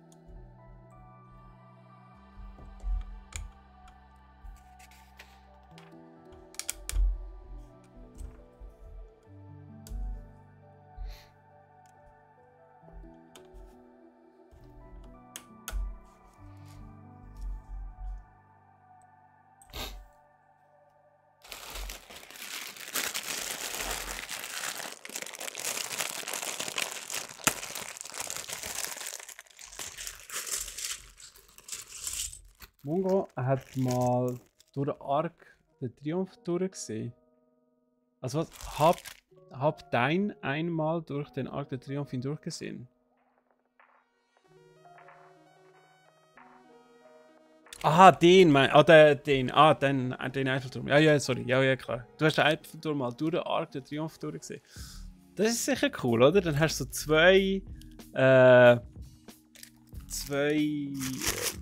Mungo hat mal durch den Arc den Triumph durchgesehen. Also was? Hab dein einmal durch den Arc der Triumph hindurchgesehen? Aha, den den Eiffelturm. Ja, sorry. Ja, klar. Du hast den Eiffelturm mal durch den Arc der Triumph durchgesehen. Das ist sicher cool, oder? Dann hast du so zwei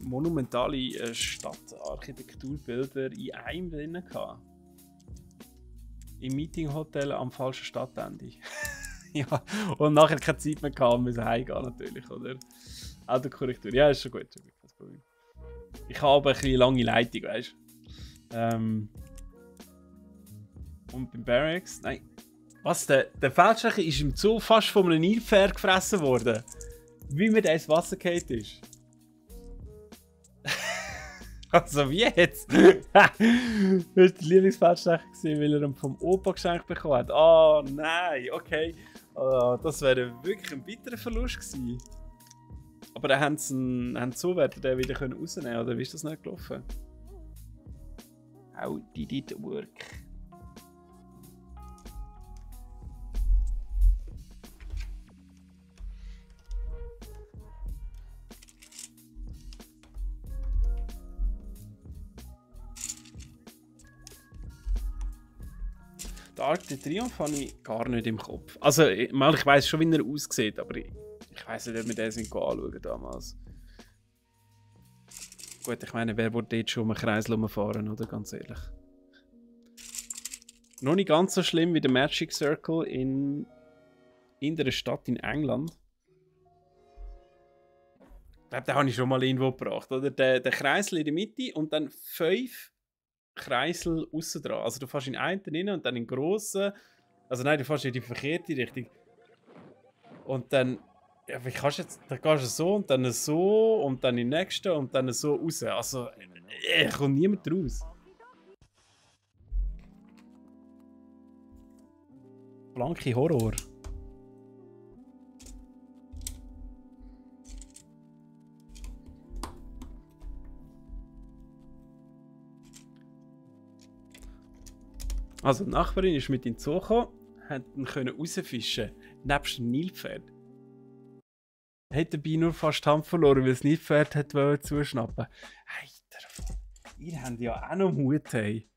monumentale Stadtarchitekturbilder in einem drin gehabt. Im Meetinghotel am falschen Stadtende. Ja, und nachher keine Zeit mehr gehabt, müssen heimgehen natürlich, oder? Autokorrektur, ja, ist schon gut, kein Problem. Ich habe aber ein bisschen lange Leitung, weißt du? Und beim Barracks, nein. Was, der Feldstecher ist im Zoo fast von einem Nilpferd gefressen worden. Wie mir das Wasser gefallen ist. Also wie jetzt? Das war der Lieblingsfeldstecher, weil er ihn vom Opa geschenkt bekommen hat. Oh nein, okay. Das wäre wirklich ein bitterer Verlust gewesen. Aber dann haben so werden den wieder rausnehmen können, oder wie ist das nicht gelaufen? How did it work? Der Arc de Triomphe habe ich gar nicht im Kopf. Also, ich weiss schon, wie er aussieht, aber ich weiss nicht, ob wir den anschauen damals. Gut, ich meine, wer würde dort schon um einen Kreis rumfahren, oder? Ganz ehrlich. Noch nicht ganz so schlimm wie der Magic Circle in der Stadt in England. Ich glaube, den habe ich schon mal irgendwo gebracht, oder? Der Kreisel in der Mitte und dann 5 Kreisel aussen dran. Also du fährst in einen rein und dann in den grossen. Also nein, du fährst in die verkehrte Richtung. Und dann, ja, wie kannst du jetzt, dann gehst du so und dann in den nächsten und dann so raus. Also, kommt niemand raus. Blanke Horror. Also die Nachbarin ist mit in den Zoo gekommen, hat ihn rausfischen können, nebst dem Nilpferd. Hat dabei nur fast die Hand verloren, weil das Nilpferd hat zuschnappen. Alter, ihr habt ja auch noch Mut, hey.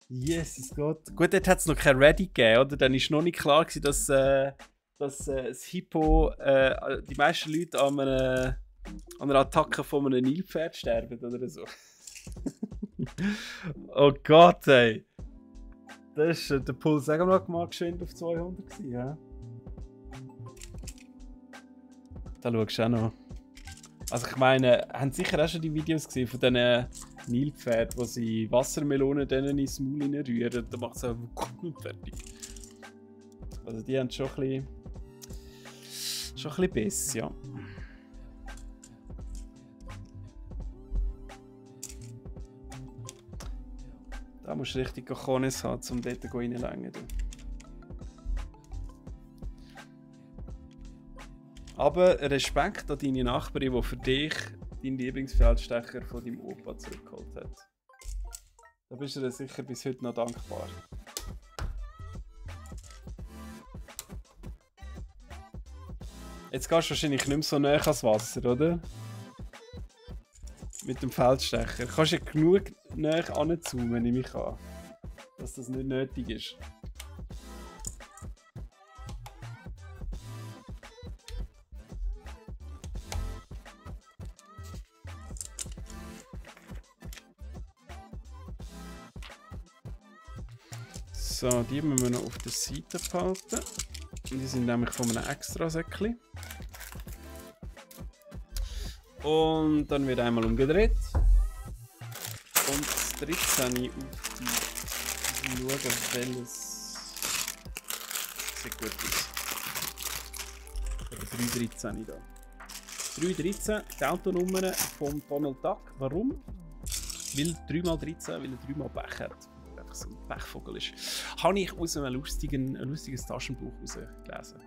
Jesus Gott. Gut, dort hat es noch kein Ready gegeben, oder? Dann war noch nicht klar gewesen, dass das Hippo, die meisten Leute an einer Attacke von einem Nilpferd sterben, oder so. Oh Gott, ey. Das war der Puls, sagen wir mal, geschwind auf 200 gewesen, ja? Da schaust du auch noch. Also ich meine, haben sicher auch schon die Videos gesehen von diesen Nilpferden, wo sie Wassermelonen denen ins Maul rühren. Da macht es auch fertig. Also die haben schon ein bisschen Biss, ja. Da musst du richtig Cojones haben, um dort reinzulängen. Aber Respekt an deine Nachbarin, die für dich deinen Lieblingsfeldstecher von deinem Opa zurückgeholt hat. Da bist du dir sicher bis heute noch dankbar. Jetzt gehst du wahrscheinlich nicht mehr so nah ans Wasser, oder? Mit dem Feldstecher. Du kannst ja genug näher anzoomen, nehme ich an. Dass das nicht nötig ist. So, die müssen wir noch auf der Seite behalten. Die sind nämlich von einem extra Säckchen. Und dann wird einmal umgedreht. Und das 13 auf die schauen, welches sieht gut aus. Oder 313 da. 313, die Autonummer von Donald Duck. Warum? Weil 3x13, weil er 3x Pech hat. Einfach so ein Pechvogel ist. Habe ich aus einem lustiges Taschenbuch herausgelesen.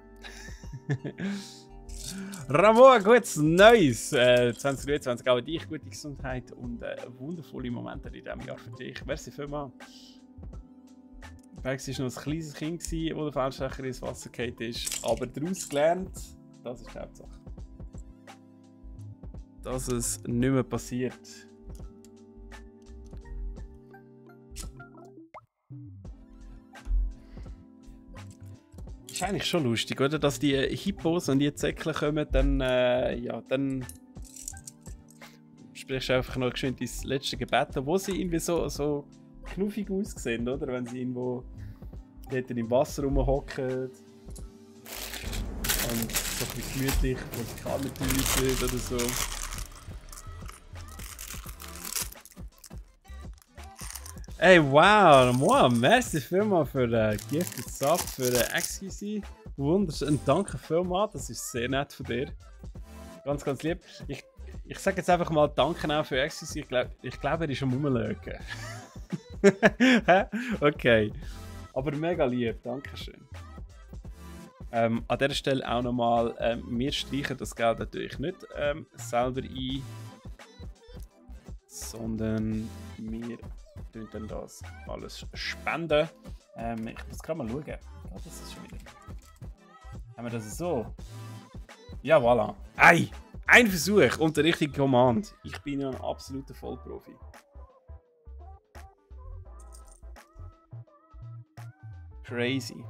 Ramon, gutes Neues! 2023 auch dich, gute Gesundheit und wundervolle Momente in diesem Jahr für dich. Merci vielmals. Bex war noch ein kleines Kind, das der Feldstecher ins Wasser gefallen ist, aber daraus gelernt, das ist die Hauptsache. Dass es nicht mehr passiert. Ist eigentlich schon lustig, oder? Dass die Hippos und die Zäckchen kommen, dann, ja, dann sprichst du einfach noch geschwind ins letzte Gebet, wo sie irgendwie so knuffig aussehen, oder? Wenn sie irgendwo dort im Wasser rumhocken und so ein bisschen gemütlich musikalisch wird oder so. Hey, wow, merci vielmals für den Gifted Sub, für den Excuse. Wunderschön, danke vielmals, das ist sehr nett von dir. Ganz, ganz lieb. Ich sage jetzt einfach mal Danke auch für Excuse. Ich glaube, er ist am Rumlögen. Okay. Aber mega lieb, danke schön. An dieser Stelle auch nochmal, wir streichen das Geld natürlich nicht selber ein, sondern wir dann das alles spenden. Ich muss gerade mal schauen. Ja, das ist schon wieder. Haben wir das so? Ja, voilà. Ei! Ein Versuch und der richtige Command. Ich bin ja ein absoluter Vollprofi. Crazy.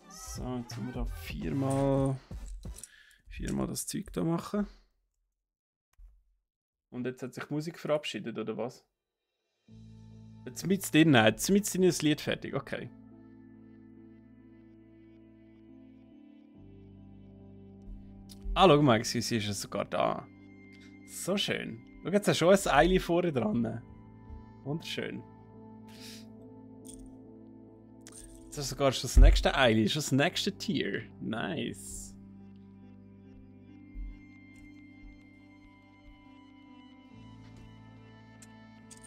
So, jetzt müssen wir da viermal das Zeug da machen. Und jetzt hat sich die Musik verabschiedet, oder was? Jetzt mit drin, jetzt mit drin das Lied fertig, okay. Ah, schau mal, sie ist ja sogar da. So schön. Schau, jetzt hast du schon ein Eili vorne dran. Wunderschön. Jetzt hast du sogar schon das nächste Eili, schon das nächste Tier. Nice.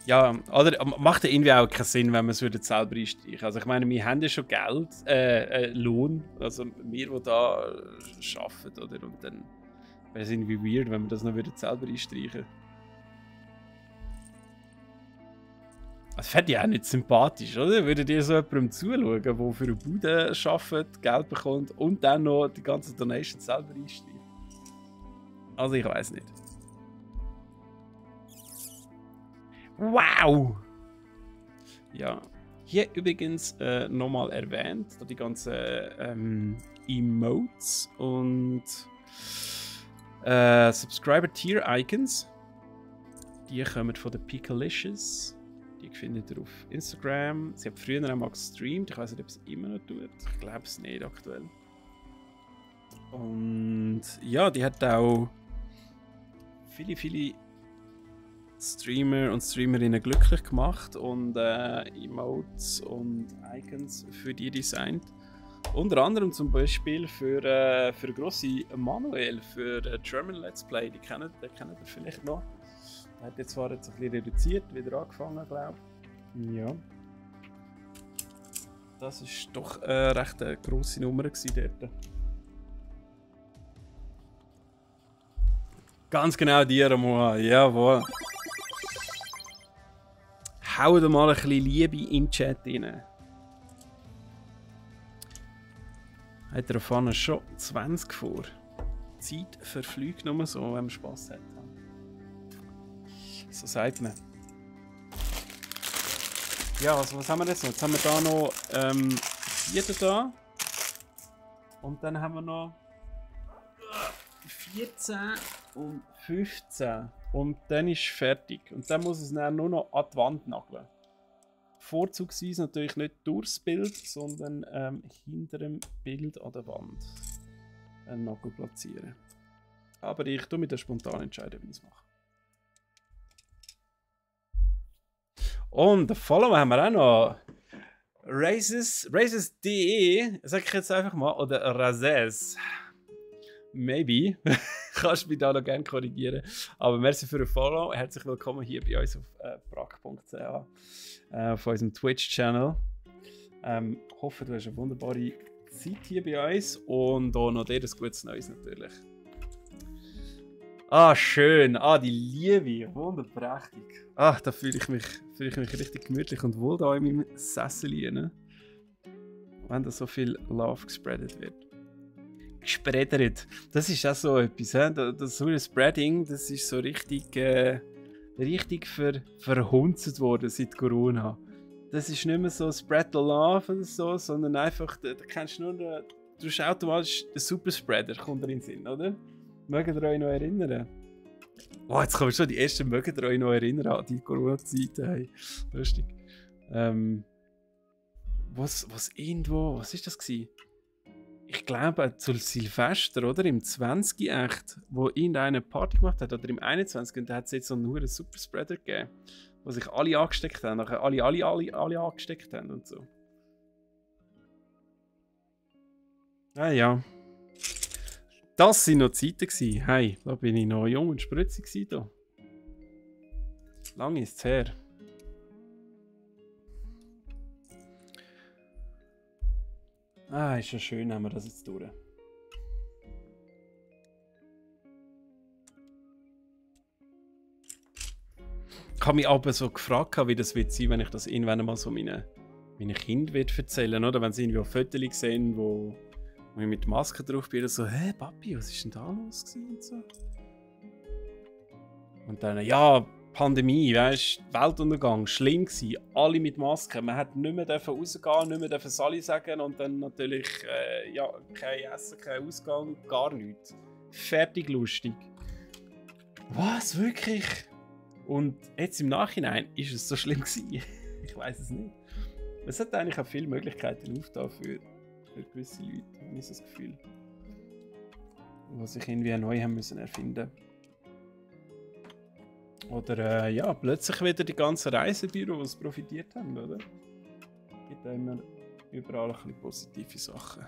Ja, oder macht ja irgendwie auch keinen Sinn, wenn man es selber einstreichen. Also ich meine, wir haben ja schon Geld, Lohn, also wir, die da arbeiten, oder? Und dann wäre es irgendwie weird, wenn wir das noch selber einstreichen. Das fände ich auch nicht sympathisch, oder? Würdet ihr so jemandem zuschauen, der für eine Bude arbeitet, Geld bekommt und dann noch die ganze Donation selber einstreicht? Also ich weiß nicht. Wow! Ja, hier übrigens nochmal erwähnt, die ganzen Emotes und Subscriber Tier Icons. Die kommen von der Pikalicious. Die findet ihr auf Instagram. Sie hat früher einmal gestreamt. Ich weiß nicht, ob sie immer noch tut. Ich glaube es nicht aktuell. Und ja, die hat auch viele Streamer und Streamerinnen glücklich gemacht und Emotes und Icons für die designt. Unter anderem zum Beispiel für grosse Manuel, für German Let's Play. Den kennt ihr vielleicht noch. Er hat jetzt zwar ein bisschen reduziert, wieder angefangen, glaube ich. Ja. Das war doch eine recht grosse Nummer dort. Ganz genau die, Ramon. Jawohl. Hau da mal ein bisschen Liebe in den Chat rein. Hat er auf schon 20 vor. Die Zeit verfliegt nur so, wenn man Spass hat. So sagt man. Ja, also was haben wir jetzt noch? Jetzt haben wir da noch 4 da. Und dann haben wir noch 14 und 15. Und dann ist fertig. Und dann muss es dann nur noch an die Wand nageln. Vorzugsweise natürlich nicht durchs Bild, sondern hinter dem Bild an der Wand einen Nagel platzieren. Aber ich tue mit der spontan entscheiden, wie ich es mache. Und Follower haben wir auch noch. Races.de, sag ich jetzt einfach mal, oder Razes. Maybe. Kannst du mich da noch gerne korrigieren. Aber merci für den Follow. Herzlich willkommen hier bei uns auf brack.ch auf unserem Twitch-Channel. Hoffe, du hast eine wunderbare Zeit hier bei uns und auch noch dir ein gutes Neues natürlich. Ah, schön. Ah, die Liebe. Wunderprächtig. Ah, da fühle ich mich richtig gemütlich und wohl da in meinem Sessel, ne? Wenn da so viel Love gespreadet wird. Gespreadet. Das ist auch so etwas, he? Das so ein Spreading, das ist so richtig verhunzt worden seit Corona. Das ist nicht mehr so Spread the Love oder so, sondern einfach, da kennst du nur, du bist automatisch ein Superspreader, kommt dir in den Sinn, oder? Mögt ihr euch noch erinnern? Oh, jetzt kommen schon die ersten, mögt ihr euch noch erinnern an die Corona-Zeit? Hey, lustig. Was ist das gewesen? Ich glaube, zu Silvester, oder? Im 20. echt, wo irgendeine Party gemacht hat, oder im 21. Und da hat es jetzt so einen Superspreader gegeben, wo sich alle angesteckt haben, nachher alle angesteckt haben und so. Ah ja. Das waren noch Zeiten gewesen. Hey, da bin ich noch jung und spritzig da. Lang ist es her. Ah, ist ja schön, haben wir das jetzt durch. Ich habe mich aber so gefragt, wie das wird sein, wenn ich das irgendwann mal so meinen Kindern erzählen, oder? Wenn sie irgendwie Fotos sehen, wo ich mit Maske drauf bin, so, hey Papi, was ist denn da los gewesen? Und so. Und dann, ja, Pandemie, weißt du, Weltuntergang, schlimm gewesen, alle mit Masken, man hat nicht mehr rausgehen, nicht mehr Sali sagen und dann natürlich, ja, kein Essen, kein Ausgang, gar nichts. Fertig lustig. Was, wirklich? Und jetzt im Nachhinein ist es so schlimm gewesen. Ich weiß es nicht. Es hat eigentlich auch viele Möglichkeiten aufgetan für gewisse Leute, habe ich das Gefühl. Die sich irgendwie neu haben müssen erfinden. Oder ja, plötzlich wieder die ganzen Reisebüros profitiert haben, oder? Es gibt immer überall ein bisschen positive Sachen.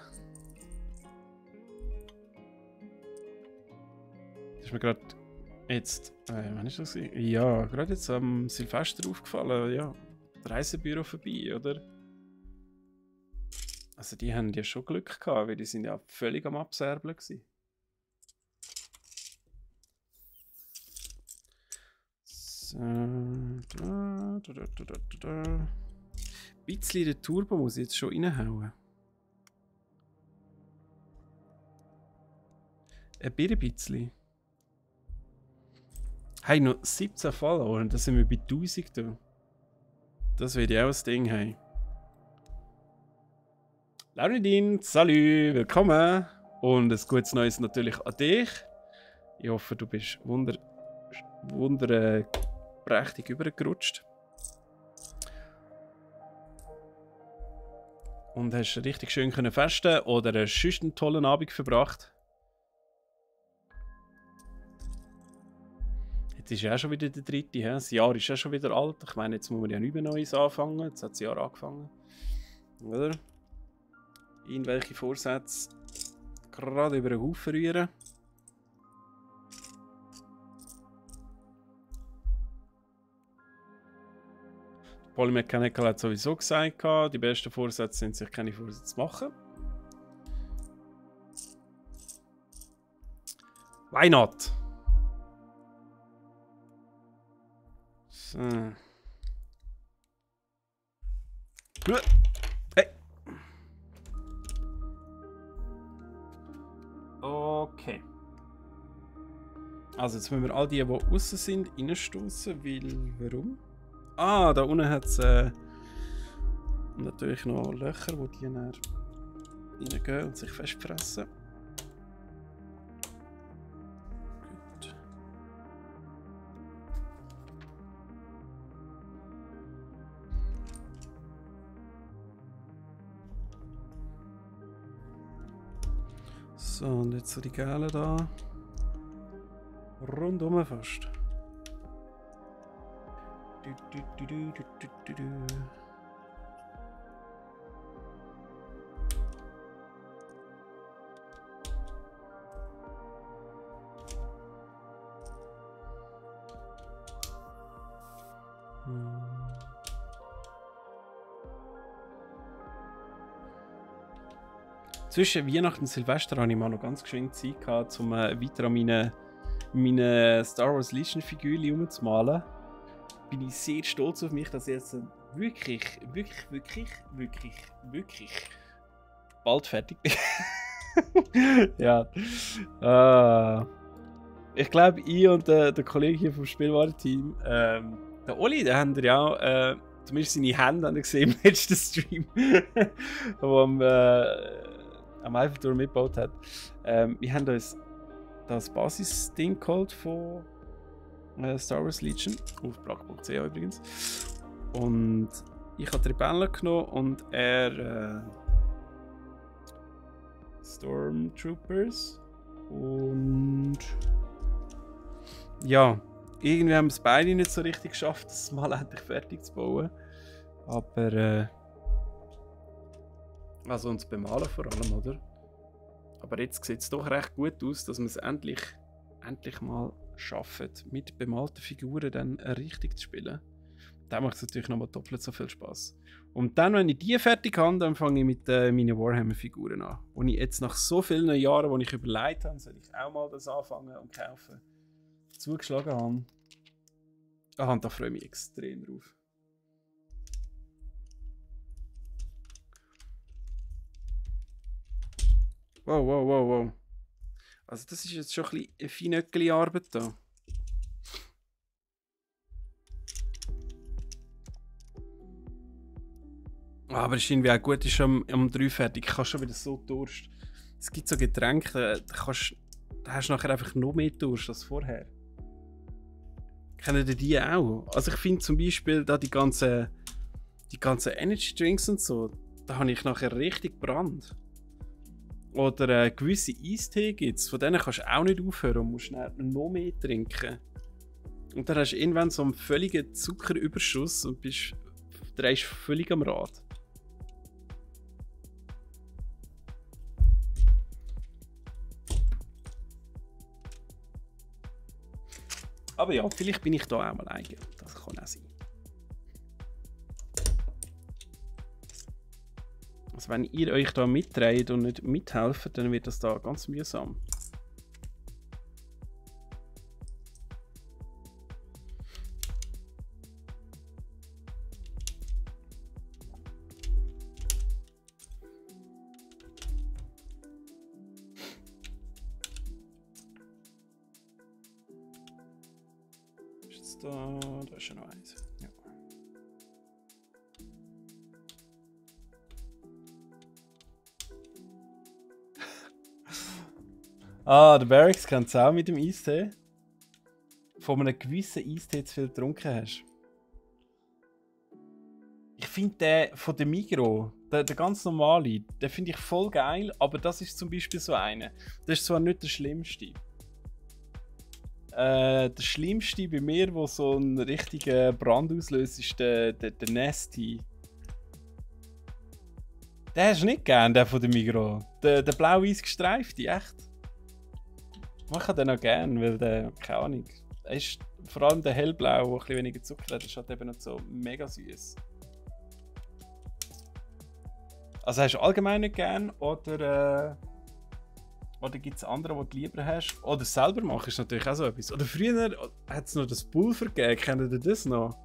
Das ist mir gerade jetzt, wann ist das? Ja, gerade jetzt am Silvester aufgefallen, ja, das Reisebüro vorbei, oder? Also die haben ja schon Glück gehabt, weil die sind ja völlig am Abserbeln gewesen. So, Ein bisschen den Turbo muss ich jetzt schon reinhauen. Ein bisschen. Hey, noch 17 Follower und da sind wir bei 1000 da. Das wird ja auch das Ding, hey. Lauridin, salut, willkommen. Und ein gutes Neues natürlich an dich. Ich hoffe, du bist prächtig übergerutscht. Und hast richtig schön können festen oder einen tollen Abend verbracht. Jetzt ist ja auch schon wieder der 3. He? Das Jahr ist ja schon wieder alt. Ich meine, jetzt muss man ja nicht mehr Neues anfangen. Jetzt hat das Jahr angefangen. Oder? Irgendwelche Vorsätze gerade über den Haufen rühren. Polymechanical hat sowieso gesagt, die besten Vorsätze sind, sich keine Vorsätze zu machen. Why not? So. Hey. Okay. Also jetzt müssen wir all die außen sind, reinstoßen, weil... Warum? Ah, da unten hat es natürlich noch Löcher, wo die dann reingehen und sich festfressen. Gut. So, und jetzt so die Gelen da. Rundum fast. Zwischen Weihnachten und Silvester hatte ich mal noch ganz geschwind Zeit gehabt, um weiter an meine Star Wars Legion Figürchen umzumalen. Bin ich sehr stolz auf mich, dass ich jetzt wirklich bald fertig bin. Ja. Ich glaube, ich und der Kollege hier vom Spielwarenteam, der Oli, der haben ja auch, zumindest seine Hände haben gesehen im letzten Stream, wo am Eiffelturm mitgebaut hat. Wir haben uns das Basisding geholt von Star Wars Legion, auf Brack.ch übrigens. Und ich habe die Rebellen genommen und er Stormtroopers. Und ja, irgendwie haben wir es beide nicht so richtig geschafft, das mal endlich fertig zu bauen. Aber also uns bemalen vor allem, oder? Aber jetzt sieht es doch recht gut aus, dass wir es endlich mal schaffen, mit bemalten Figuren dann richtig zu spielen. Dann macht es natürlich nochmal doppelt so viel Spaß. Und dann, wenn ich die fertig habe, dann fange ich mit meinen Warhammer-Figuren an. Und ich jetzt nach so vielen Jahren, wo ich überlegt habe, soll ich auch mal das anfangen und kaufen, zugeschlagen habe. Ah, da freue ich mich extrem drauf. Wow. Also das ist jetzt schon ein bisschen feinöckeli Arbeit da. Aber es ist irgendwie auch gut, ist am 3 fertig. Ich habe schon wieder so Durst. Es gibt so Getränke, da hast du nachher einfach noch mehr Durst als vorher. Kennen die auch? Also ich finde zum Beispiel da die ganzen Energy Drinks und so, da habe ich nachher richtig Brand. Oder gewisse Eistee gibt es, von denen kannst du auch nicht aufhören und musst noch mehr trinken. Und dann hast du irgendwann so einen völligen Zuckerüberschuss und drehst völlig am Rad. Aber ja, vielleicht bin ich da auch mal eigen. Das kann auch sein. Also wenn ihr euch da mitdreht und nicht mithelft, dann wird das da ganz mühsam. Ist da ist schon noch eins. Ja. Ah, der Barracks kennt es auch mit dem Eistee. Von einem gewissen Eistee zu viel getrunken hast. Ich finde den von der Migros, der ganz normale, den finde ich voll geil, aber das ist zum Beispiel so einer. Das ist zwar nicht der schlimmste. Der schlimmste bei mir, wo so einen richtigen Brand auslöst, ist der Nasty. Den hast du nicht gern, der von der Migros. Der blau-weiß gestreifte, echt. Ich habe den auch gern, weil der, keine Ahnung, ist vor allem der hellblau, der ein bisschen weniger Zucker hat, ist halt eben nicht so mega süß. Also hast du allgemein nicht gern oder gibt es andere, die du lieber hast? Oder selber machen ist natürlich auch so etwas. Oder früher hat es noch das Pulver gegeben, kennt ihr das noch?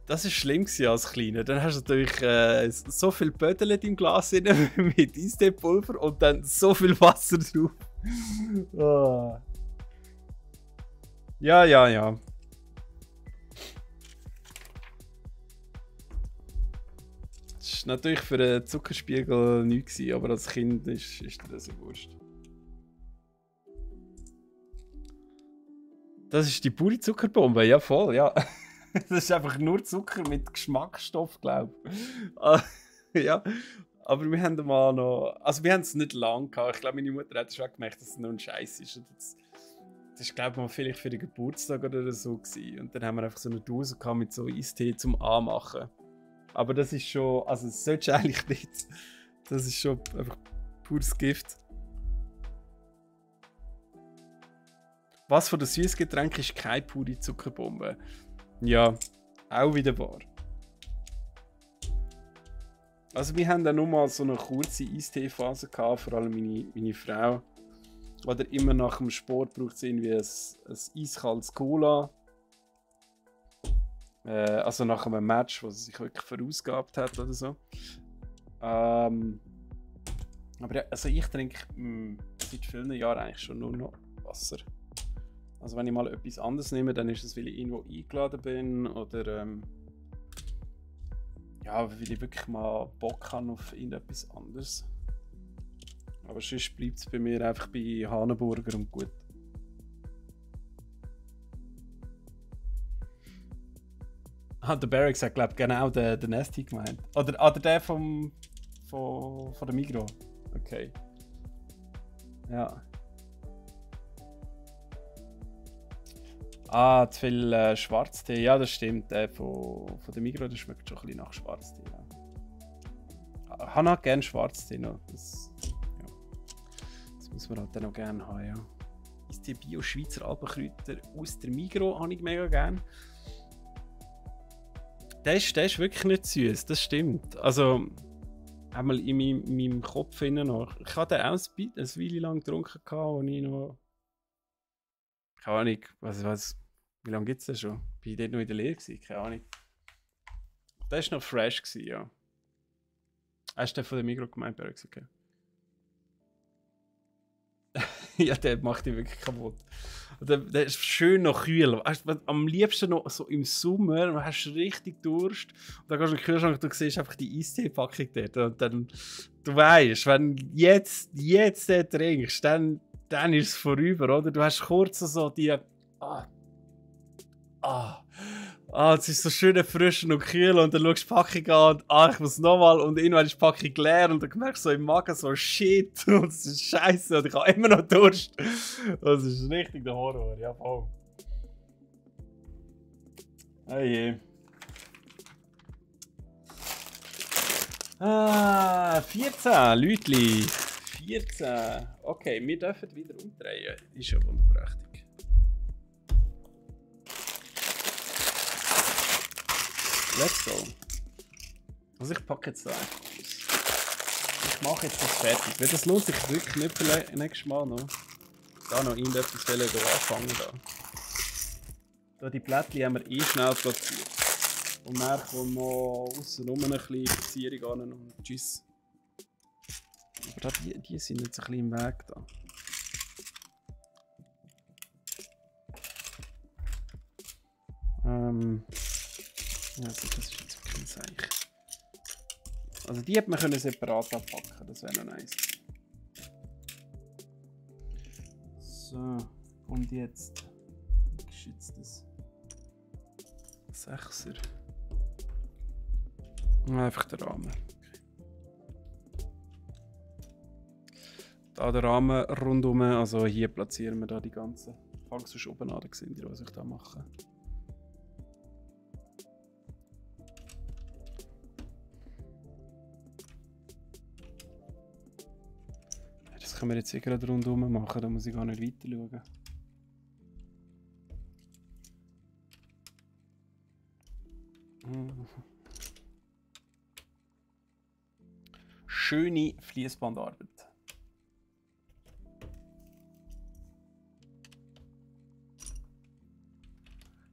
Das war schlimm als Kleiner. Dann hast du natürlich so viel Bödel im Glas mit Eistee-Pulver und dann so viel Wasser drauf. Oh. Ja. Das war natürlich für den Zuckerspiegel nichts, aber als Kind ist dir das ja wurscht. Das ist die pure Zuckerbombe, ja voll, ja. Das ist einfach nur Zucker mit Geschmacksstoff, glaube ich. Ja, aber wir haben mal noch... Also wir haben es nicht lang gehabt. Ich glaube, meine Mutter hat schon gemerkt, dass es noch ein Scheiß ist. Und das war, glaube ich, mal vielleicht für den Geburtstag oder so gewesen. Und dann haben wir einfach so eine Dose gehabt mit so Eistee zum Anmachen. Aber das ist schon... Also das solltest du eigentlich nicht. Das ist schon einfach pures Gift. Was von den Süßgetränken ist keine pure Zuckerbombe? Ja, auch wieder wahr. Also wir haben dann nur mal so eine kurze Eistee-Phase gehabt, vor allem meine Frau. Oder immer nach dem Sport braucht es irgendwie ein eiskaltes Cola. Also nach einem Match, wo sie sich wirklich verausgabt hat oder so. Aber ja, also ich trinke seit vielen Jahren eigentlich schon nur noch Wasser. Also wenn ich mal etwas anderes nehme, dann ist es, weil ich irgendwo eingeladen bin oder ja, weil ich wirklich mal Bock habe auf irgendetwas anderes. Aber sonst bleibt es bei mir einfach bei Hahnenburger und gut. Ah, der Barracks hat, glaube ich, genau den Nasty gemeint. Oder der von der Migros. Okay. Ja. Ah, zu viel Schwarztee. Ja, das stimmt. Der von der Migros, der schmeckt schon ein bisschen nach Schwarztee. Ja. Ich habe auch gerne Schwarztee noch. Das muss man halt dann auch gerne haben, ja. Ist die Bio-Schweizer Alpenkräuter aus der Migros habe ich mega gerne. Der ist wirklich nicht süß, das stimmt. Also, einmal in meinem Kopf noch. Ich hatte den auch ein Weile lang getrunken, als ich noch. Keine Ahnung, wie lange gibt es das schon? Bin ich dort noch in der Lehre gewesen? Keine Ahnung. Der war noch fresh, ja. Hast du den von der Migros gemeint, Barracks? Okay. Ja, der macht dich wirklich kaputt. Der ist schön noch kühl. Am liebsten noch so im Sommer, du hast richtig Durst. Und dann gehst du in den Kühlschrank und du siehst einfach die Eistee-Packung dort. Und dann, du weißt, wenn du jetzt den trinkst, dann ist es vorüber, oder? Du hast kurz so die... es ist so schön frisch und kühl und dann schaust du die Packung an und ich muss nochmal und irgendwann ist die Packung leer und dann merkst du so im Magen so shit und es ist scheiße und ich habe immer noch Durst. Das ist richtig der Horror, ja voll. Oh je. 14, Leutli. 14. Okay, wir dürfen wieder umdrehen. Ist ja wunderprächtig. Let's go. Also ich packe jetzt da einfach aus. Ich mache jetzt das fertig, weil das lohnt sich wirklich nicht für nächstes Mal noch. Da noch irgendetwas anfangen da. Die Plättchen haben wir schnell platziert. Und dann kommt noch außenrum ein bisschen Verzierung an und tschüss. Aber da, die sind jetzt ein bisschen im Weg da. Also das ist jetzt wirklich ein Zeichen. Also die hätte man separat abpacken, das wäre noch nice. So, und jetzt. Wie geschützt das? 6er. Einfach der Rahmen. Da der Rahmen rundum, also hier platzieren wir da die ganzen. Fangst du schon oben an, seht ihr, was ich da mache. Das können wir jetzt hier gerade rundum machen, da muss ich gar nicht weiter schauen. Schöne Fließbandarbeit.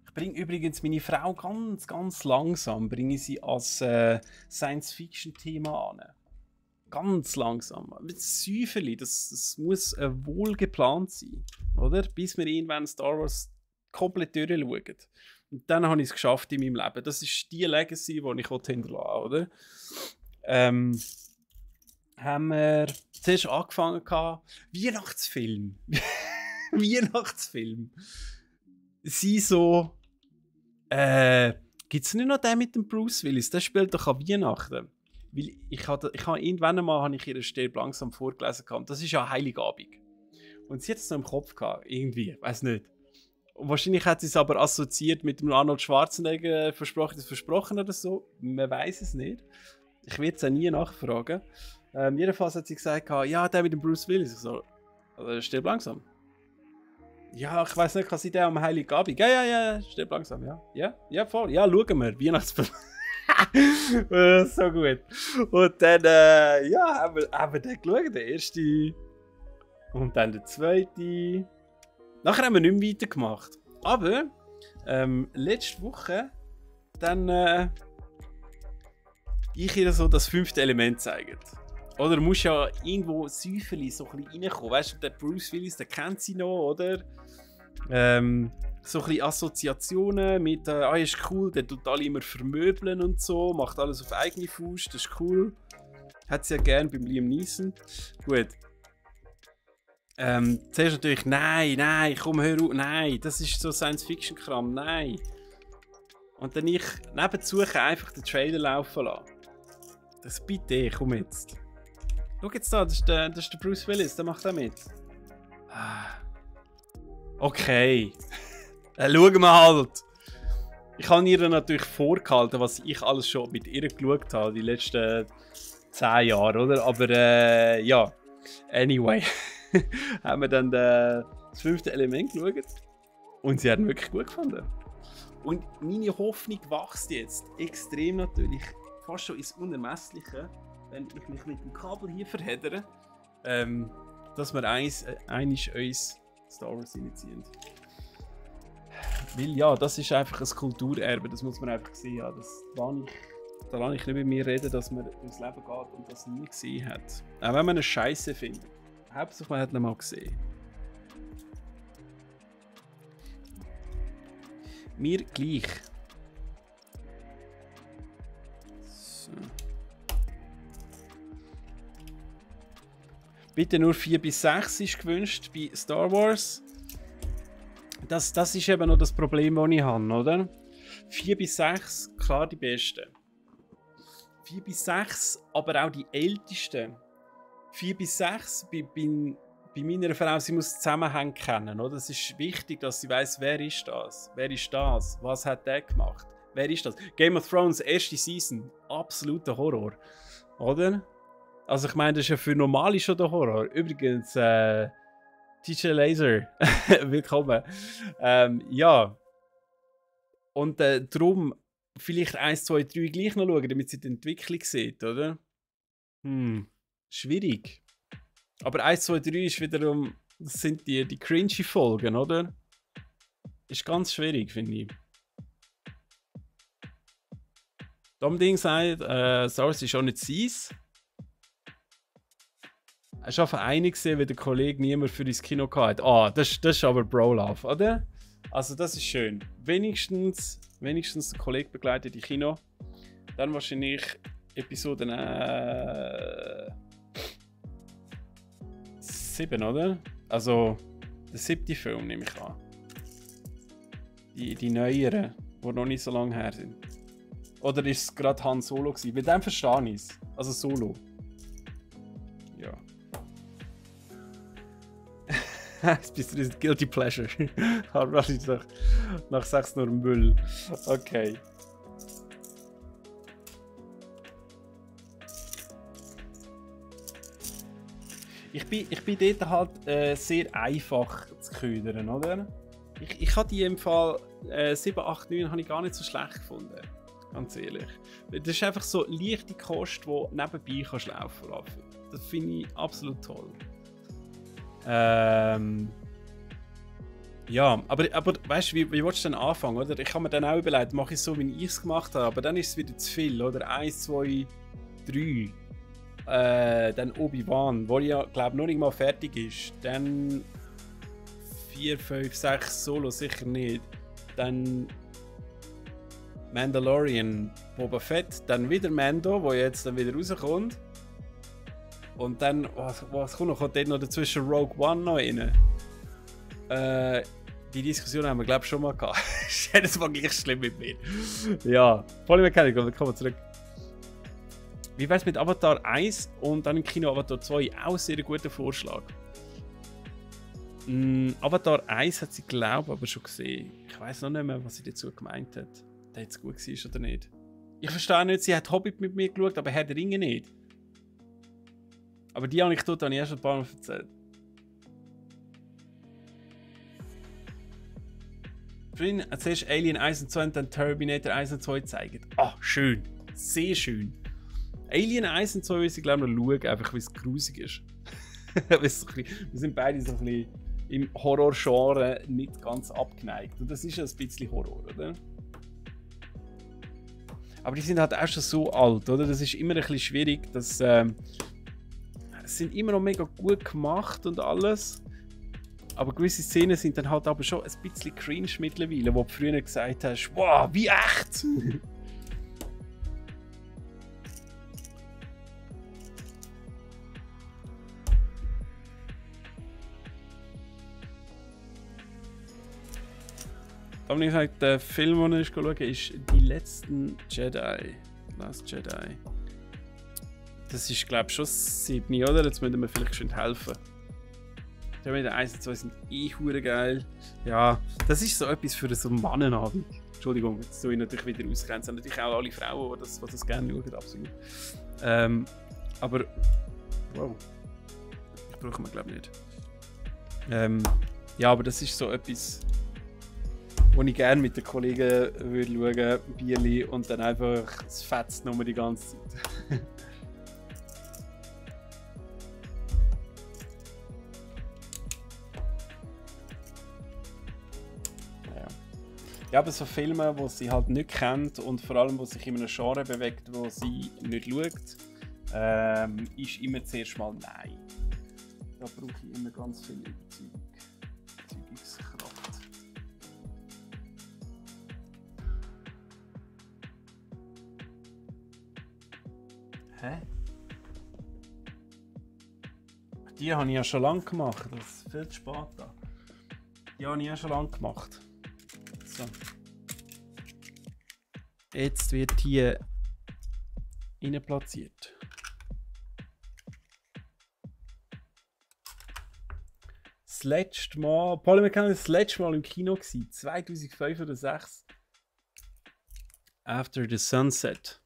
Ich bringe übrigens meine Frau ganz langsam, bringe sie als Science-Fiction-Thema an. Ganz langsam. Mit Säuferli, das muss wohl geplant sein, oder? Bis wir irgendwann Star Wars komplett durchschauen. Und dann habe ich es geschafft in meinem Leben. Das ist die Legacy, die ich hinterlassen will, oder? Haben wir zuerst angefangen gehabt, Weihnachtsfilm. Weihnachtsfilm. Sie so, gibt es nicht noch den mit dem Bruce Willis? Der spielt doch an Weihnachten. Weil ich habe irgendwann einmal habe ich ihre Stelle langsam vorgelesen gehabt. Das ist ja Heiligabend. Und sie hat es noch im Kopf gehabt, irgendwie, weiß nicht. Und wahrscheinlich hat sie es aber assoziiert mit dem Arnold Schwarzenegger versprochen oder so. Man weiß es nicht. Ich werde es auch nie nachfragen. Jedenfalls hat sie gesagt, ja, der mit dem Bruce Willis. Ich so, stirb langsam. Ja, ich weiß nicht, kann sie der am Heiligabend? Ja, stirb langsam, ja. Ja, voll. Ja, schauen wir. Weihnachtsfilm. So gut. Und dann, haben wir den geschaut, der erste. Und dann der zweite. Nachher haben wir nicht mehr weitergemacht. Aber, letzte Woche, dann, ich ihr so das 5. Element zeigen. Oder du musst ja irgendwo Säuferli so ein bisschen reinkommen. Weißt du, der Bruce Willis, der kennt sie noch, oder? So ein bisschen Assoziationen mit, ist cool, der tut alle immer vermöbeln und so, macht alles auf eigene Faust, das ist cool. Hat sie ja gern beim Liam Neeson. Gut. Zuerst natürlich, nein, komm, hör auf, nein, das ist so Science-Fiction-Kram, nein. Und dann ich nebenzu einfach den Trailer laufen lassen. Das bitte, komm jetzt. Schau jetzt da, das ist der Bruce Willis, der macht da mit. Okay. Schauen wir halt. Ich habe ihr natürlich vorgehalten, was ich alles schon mit ihr geschaut habe, die letzten 10 Jahre, oder? Aber ja, anyway. Haben wir dann das 5. Element geschaut und sie haben wirklich gut gefunden. Und meine Hoffnung wächst jetzt extrem natürlich, fast schon ins Unermessliche, wenn ich mich mit dem Kabel hier verheddere, dass wir einig uns Star Wars reinziehen. Weil ja, das ist einfach ein Kulturerbe, das muss man einfach sehen. Ja, da lasse ich nicht mit mir reden, dass man durchs Leben geht und das nie gesehen hat. Auch wenn man eine Scheiße findet. Hauptsache man hat ihn mal gesehen. Mir gleich. So. Bitte nur 4 bis 6 ist gewünscht bei Star Wars. Das ist eben noch das Problem, das ich habe, oder? 4 bis 6, klar die besten. 4 bis 6, aber auch die ältesten. 4 bis 6 bei meiner Frau, sie muss Zusammenhänge kennen, oder? Es ist wichtig, dass sie weiss, wer ist das? Wer ist das? Was hat der gemacht? Wer ist das? Game of Thrones, erste Season, absoluter Horror, oder? Also ich meine, das ist ja für Normale schon der Horror. Übrigens, TJ Laser, willkommen. Ja. Und darum vielleicht 1, 2, 3 gleich noch schauen, damit sie die Entwicklung sieht, oder? Schwierig. Aber 1, 2, 3 ist wiederum, das sind die cringy Folgen, oder? Ist ganz schwierig, finde ich. Dom Ding sagt, Star Wars ist auch nicht seins. Hast du einfach einig gesehen, wie der Kollege niemand für ins Kino hatte? Das ist aber Bro-Love, oder? Also das ist schön. Wenigstens der Kollege begleitet die Kino. Dann wahrscheinlich Episode 7, oder? Also Der 7. Film, nehme ich an. Die neueren, die noch nicht so lange her sind. Oder ist es gerade Han Solo gewesen? Bei dem verstehe ich es. Also Solo. Ja. Jetzt bist du ein Guilty Pleasure. Aber wahrscheinlich nach 6 nur Müll. Okay. Ich bin dort halt sehr einfach zu ködern, oder? Ich habe die im Fall 7, 8, 9 habe ich gar nicht so schlecht gefunden. Ganz ehrlich. Das ist einfach so leichte Kost, die nebenbei kannst laufen lassen. Das finde ich absolut toll. Ja, aber weißt du, wie willst du denn anfangen, oder? Ich habe mir dann auch überlegt, mache ich es so, wie ich es gemacht habe, aber dann ist es wieder zu viel, oder? 1, 2, 3. Dann Obi-Wan, wo ja, glaube noch nicht mal fertig ist. Dann 4, 5, 6 Solo sicher nicht. Dann Mandalorian, Boba Fett, dann wieder Mando, wo jetzt dann wieder rauskommt. Und dann, was kommt noch? Kommt dort noch dazwischen Rogue One noch rein? Die Diskussion haben wir, glaube ich, schon mal gehabt. Das war gleich schlimm mit mir. Ja, volle Mechanik, dann kommen wir zurück. Wie wär's mit Avatar 1 und dann im Kino Avatar 2? Auch ein sehr guter Vorschlag. Avatar 1 hat sie, glaube ich, aber schon gesehen. Ich weiß noch nicht mehr, was sie dazu gemeint hat. Ob das gut war oder nicht. Ich verstehe nicht, sie hat Hobbit mit mir geschaut, aber Herr der Ringe nicht. Aber die Anekdote habe ich erst ein paar Mal erzählt. Vorhin erzählst Alien 1 und 2 und dann Terminator 1 und 2 zeigen. Ah, schön. Sehr schön. Alien 1 und 2 will ich glaube ich noch schauen, einfach weil es grusig ist. Wir sind beide so ein bisschen im Horror-Genre nicht ganz abgeneigt. Und das ist ja ein bisschen Horror, oder? Aber die sind halt auch schon so alt, oder? Das ist immer ein bisschen schwierig. Es sind immer noch mega gut gemacht und alles. Aber gewisse Szenen sind dann halt aber schon ein bisschen cringe mittlerweile, wo du früher gesagt hast, wow, wie echt! Aber ich gesagt, der Film, den ich schaue, ist Die letzten Jedi. Last Jedi. Das ist, glaube ich, schon 7, oder? Jetzt müssen wir vielleicht schon helfen. Die 1 und 2 sind hure geil. Ja, das ist so etwas für so einen Mannenabend. Entschuldigung, jetzt soll ich natürlich wieder ausgrenzen. Natürlich auch alle Frauen, die das gerne schauen, absolut. Aber, wow. Das brauchen wir, glaube ich, nicht. Ja, aber das ist so etwas, wo ich gerne mit den Kollegen würde schauen, Bierli, und dann einfach das fetzt nur die ganze Zeit. Ja, aber so Filme, die sie halt nicht kennt und vor allem, die sich in einem Genre bewegt, wo sie nicht schaut, ist immer zuerst mal nein. Da brauche ich immer ganz viel Überzeugungskraft. Hä? Die habe ich ja schon lange gemacht. Das ist viel zu spät da. Die habe ich ja schon lange gemacht. So. Jetzt wird hier innen platziert. Das letzte Mal, das letzte Mal im Kino gewesen, 2005 oder 2006. After the Sunset.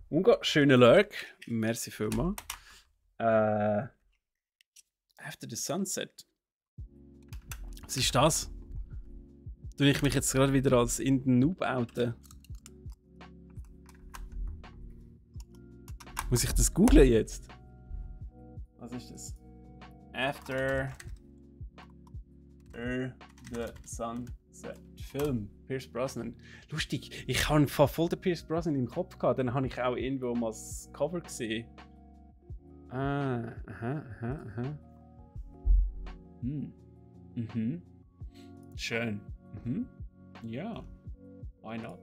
Unga, schöner Lurk. Merci vielmals. After the Sunset. Was ist das? Tue ich mich jetzt gerade wieder als Indian Noob outen? Muss ich das googlen jetzt? Was ist das? After the Sunset. Film. Pierce Brosnan. Lustig, ich habe voll den Pierce Brosnan im Kopf gehabt. Dann habe ich auch irgendwo mal das Cover gesehen. Ah, aha. Schön. Ja, why not?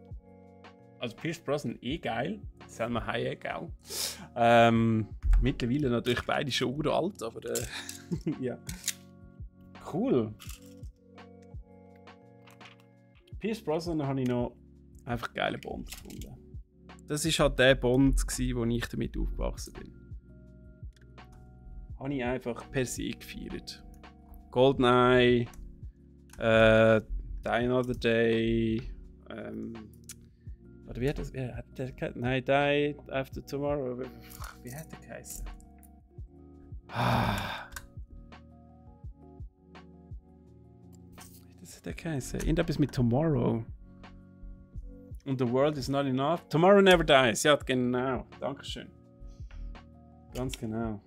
Also Pierce Brosnan geil, Salma Hayek auch. Mittlerweile natürlich beide schon uralt, aber ja. cool. Pierce Brosnan habe ich noch einfach einen geilen Bond gefunden. Das war halt der Bond, wo ich damit aufgewachsen bin. Habe ich einfach per se gefeiert. Goldeneye, Die Another Day, oder wie hat das? Nein, Die After Tomorrow. Wie hat der geheißen? Wie hat der geheißen? Irgendetwas mit Tomorrow. Und The World is Not Enough. Tomorrow Never Dies. Ja, genau. Dankeschön. Ganz genau.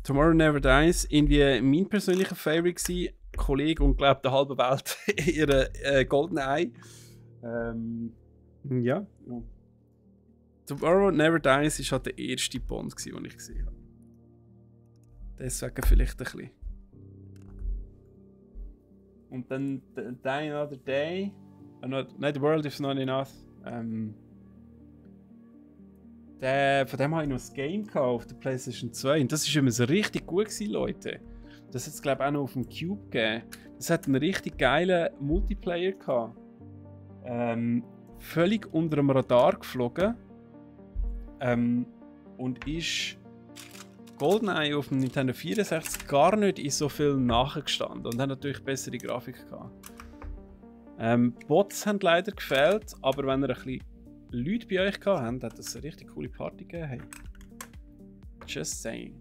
Tomorrow Never Dies. Irgendwie mein persönlicher Favorite war. Kollege und glaubt der halben Welt ihre Goldeneye. Ja. Tomorrow Never Dies war halt der erste Bond, den ich gesehen habe. Deswegen vielleicht ein bisschen. Und dann Die Another Day. Nein, The World is Not Enough. Von dem habe ich noch das Game auf der PlayStation 2. Und das war immer so richtig gut gewesen, Leute. Das hat es, glaube ich, auch noch auf dem Cube gegeben. Das hat einen richtig geilen Multiplayer gehabt. Völlig unter dem Radar geflogen. Und ist GoldenEye auf dem Nintendo 64 gar nicht in so viel nachgestanden und hat natürlich bessere Grafik gehabt. Bots haben leider gefehlt, aber wenn ihr ein bisschen Leute bei euch gehabt habt, hat das eine richtig coole Party gegeben. Hey. Just saying.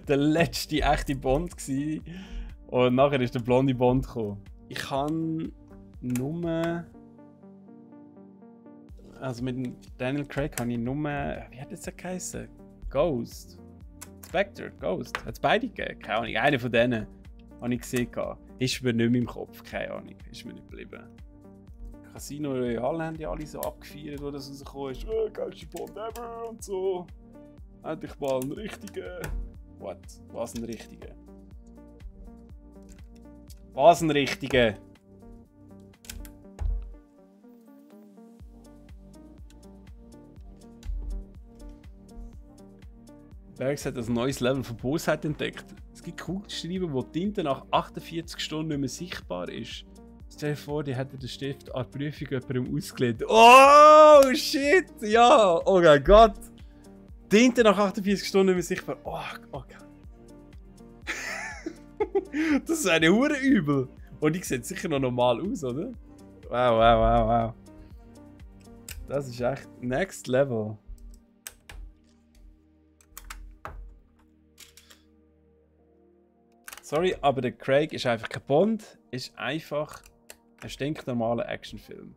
Der letzte echte Bond gsi. Und nachher ist der blonde Bond gekommen. Ich kann nur. Also mit Daniel Craig habe ich nur. Wie hat das geheißen? Ghost. Spectre, Ghost. Hat es beide gegeben? Keine Ahnung. Einer von denen habe ich gesehen. Ist mir nicht mehr im Kopf. Keine Ahnung. Ist mir nicht geblieben. Casino Royale haben die alle so abgefeiert, wo das rausgekommen ist. Geilste Bond ever und so. Endlich mal einen richtigen. What? Was ein richtiger? Was ein richtiger? Bergs hat ein neues Level von Bosheit entdeckt. Es gibt Kugelschreiber, wo die Tinte nach 48 Stunden nicht mehr sichtbar ist. Stell dir vor, die hätten den Stift an die Prüfung jemandem ausgelegt. Oh shit! Ja! Oh mein Gott! Tinte nach 48 Stunden nicht mehr sichtbar. Oh Gott. Das ist eine Hure übel. Und die sieht sicher noch normal aus, oder? Wow. Das ist echt next level. Sorry, aber der Craig ist einfach kein Bond, ist einfach ein stinknormaler Actionfilm.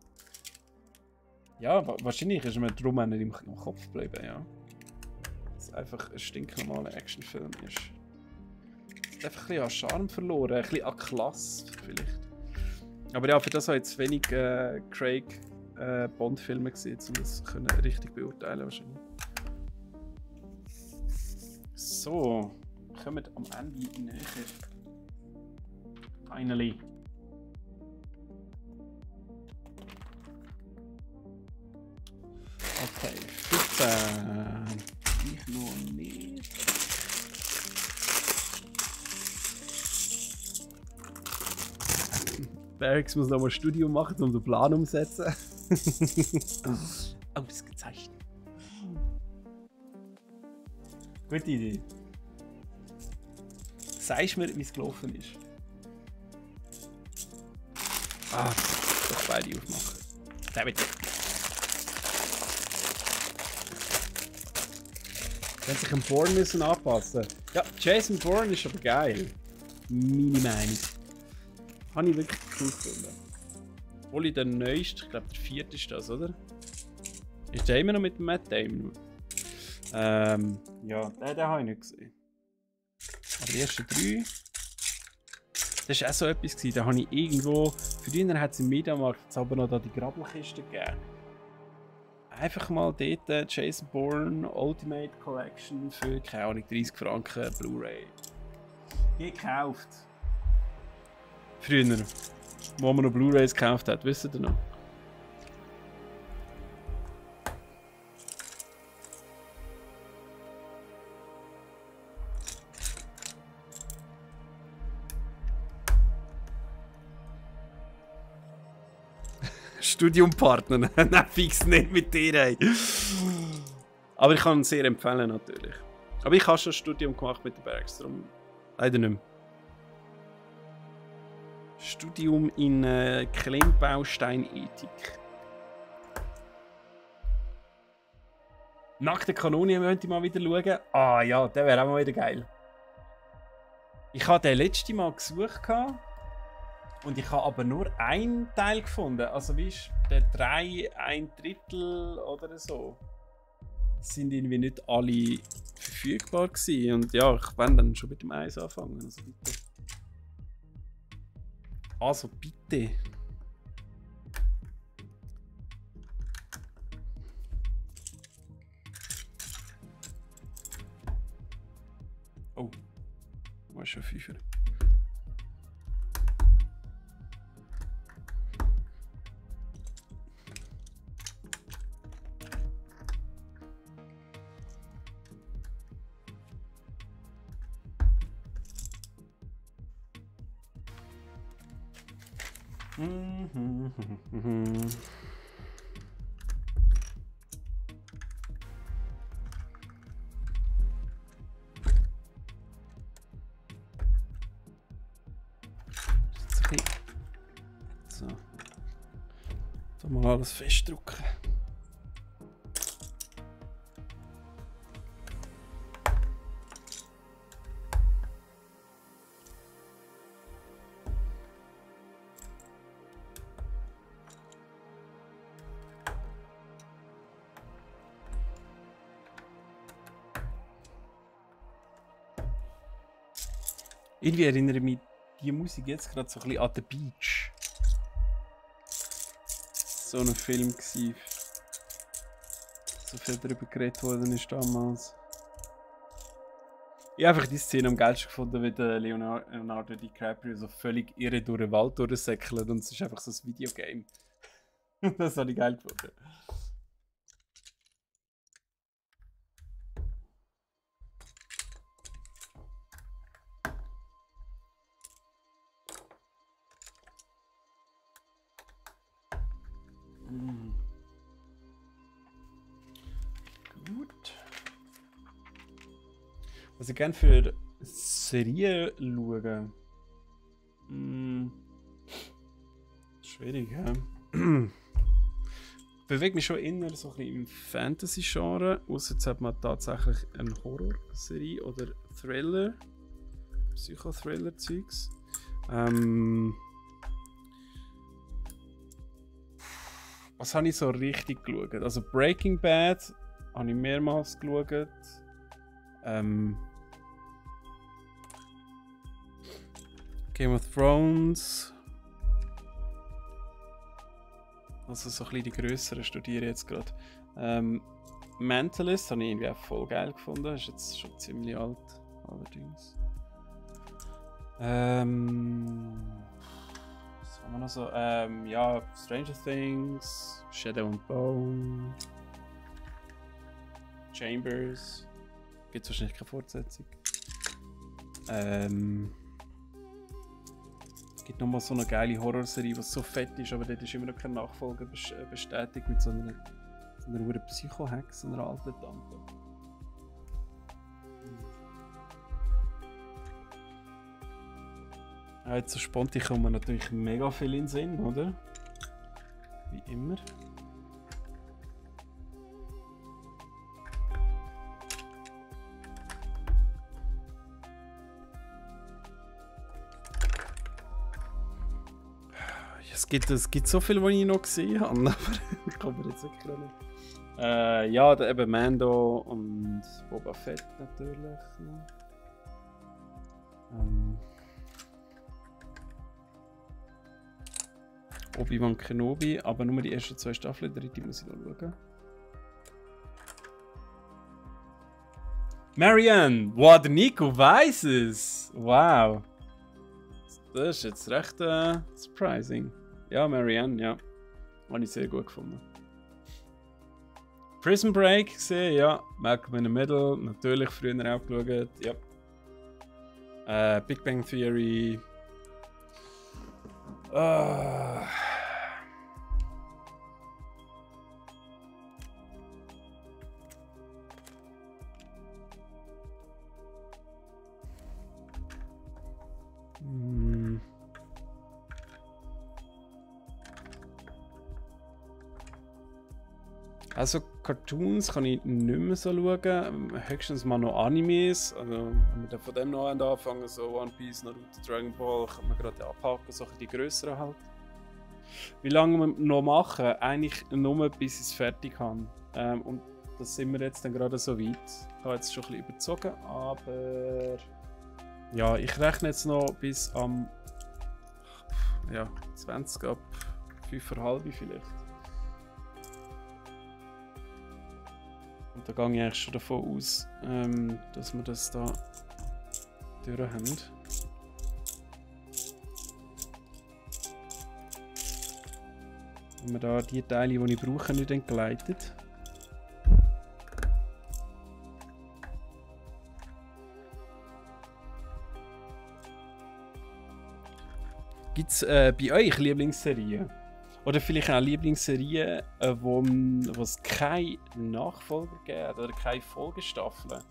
Ja, wahrscheinlich ist mir darum nicht im Kopf geblieben, ja. Dass es einfach ein stinknormaler Actionfilm ist. Es hat einfach ein bisschen an Charme verloren, ein bisschen an Klasse vielleicht. Aber ja, für das habe ich jetzt wenig Craig Bond-Filme gesehen, um das richtig beurteilen wahrscheinlich. So, wir kommen am Ende näher. Finally. Okay, 15. Ich noch nicht. Bergs muss noch mal ein Studium machen, um den Plan umzusetzen. Ausgezeichnet. Gute Idee. Sagst mir, wie es gelaufen ist. Doch beide aufmachen. Damit. Wenn sich ein Bourne müssen anpassen. Ja, Jason Bourne ist aber geil. Meine Meinung. Habe ich wirklich cool gefunden. Obwohl ich der neueste, ich glaube der 4. ist das, oder? Ist der immer noch mit Matt Damon? Ja, den habe ich nicht gesehen. Aber die ersten 3. Das war auch so etwas, da habe ich irgendwo. Früher hat es im Mediamarkt aber noch da die Grabbelkiste gegeben. Einfach mal dort Jason Bourne Ultimate Collection für, keine Ahnung, 30 Franken Blu-ray. Gekauft. Früher, wo man noch Blu-rays gekauft hat, wisst ihr noch? Studiumpartner, nein, fix nicht mit dir, ey. Aber ich kann ihn sehr empfehlen, natürlich. Aber ich habe schon ein Studium gemacht mit den Bergs, darum leider nicht mehr. Studium in Kleinbausteinethik. Nackte Kanone möchte ich mal wieder schauen. Ah ja, der wäre auch mal wieder geil. Ich habe den letzte Mal gesucht und ich habe aber nur einen Teil gefunden. Also wie ist der 3, 1/3 oder so? Sind irgendwie nicht alle verfügbar gewesen. Und ja, ich will dann schon mit dem 1 anfangen. Also bitte. Also bitte. Oh, wo ist schon 5? So. Da mal alles festdrücken. Irgendwie erinnere ich mich die Musik jetzt gerade so ein bisschen an The Beach. So ein Film war. So viel darüber geredet worden ist damals. Ich habe einfach die Szene am geilsten gefunden, wie der Leonardo DiCaprio so völlig irre durch den Wald durchsäckelt und es ist einfach so ein Videogame. Das habe ich geil gefunden. Gut. Was ich gerne für Serien schaue. Schwierig, hä? Ich bewege mich schon eher so ein bisschen im Fantasy-Genre. Außer jetzt hat man tatsächlich eine Horror-Serie oder Thriller. Psychothriller-Zeugs. Was habe ich so richtig geschaut? Also Breaking Bad habe ich mehrmals geschaut. Game of Thrones. Also so ein bisschen die grösseren studiere ich jetzt gerade. Mentalist habe ich irgendwie auch voll geil gefunden. Ist jetzt schon ziemlich alt, allerdings. Was haben wir noch so? Ja, Stranger Things, Shadow and Bone, Chambers. Gibt es wahrscheinlich keine Fortsetzung. Es gibt nochmal so eine geile Horrorserie, die so fett ist, aber dort ist immer noch kein Nachfolger bestätigt mit so einer Psycho-Hex, so einer alten Tante. Jetzt so spontan kommen natürlich mega viel in den Sinn, oder? Wie immer. Es gibt so viel, was ich noch gesehen habe, aber ich komme jetzt wirklich nicht. Ja, eben Mando und Boba Fett natürlich. Obi-Wan Kenobi, aber nur die ersten 2 Staffeln, die dritte muss ich noch schauen. Marianne! Wow, der Nico weiss es! Wow. Das ist jetzt recht surprising. Ja, Marianne, ja. Habe ich sehr gut gefunden. Prison Break gesehen, ja. Malcolm in the Middle, natürlich früher auch geschaut, ja. Big Bang Theory. Also Cartoons kann ich nicht mehr so schauen, höchstens mal noch Animes. Also wenn wir dann von dem noch anfangen, so One Piece, Naruto, Dragon Ball, kann man gerade abhaken, so die grösseren halt. Wie lange wir noch machen? Eigentlich nur bis ich es fertig habe. Und das sind wir jetzt dann gerade so weit. Ich habe jetzt schon ein bisschen überzogen, aber ja, ich rechne jetzt noch bis am 20 ab 5:30 vielleicht. Und da gehe ich eigentlich schon davon aus, dass wir das da durch haben. Wenn wir da die Teile, die ich brauche, nicht entgleitet. Gibt es bei euch Lieblingsserien? Oder vielleicht auch Lieblingsserien, wo es keine Nachfolger gibt oder keine Folgestaffeln?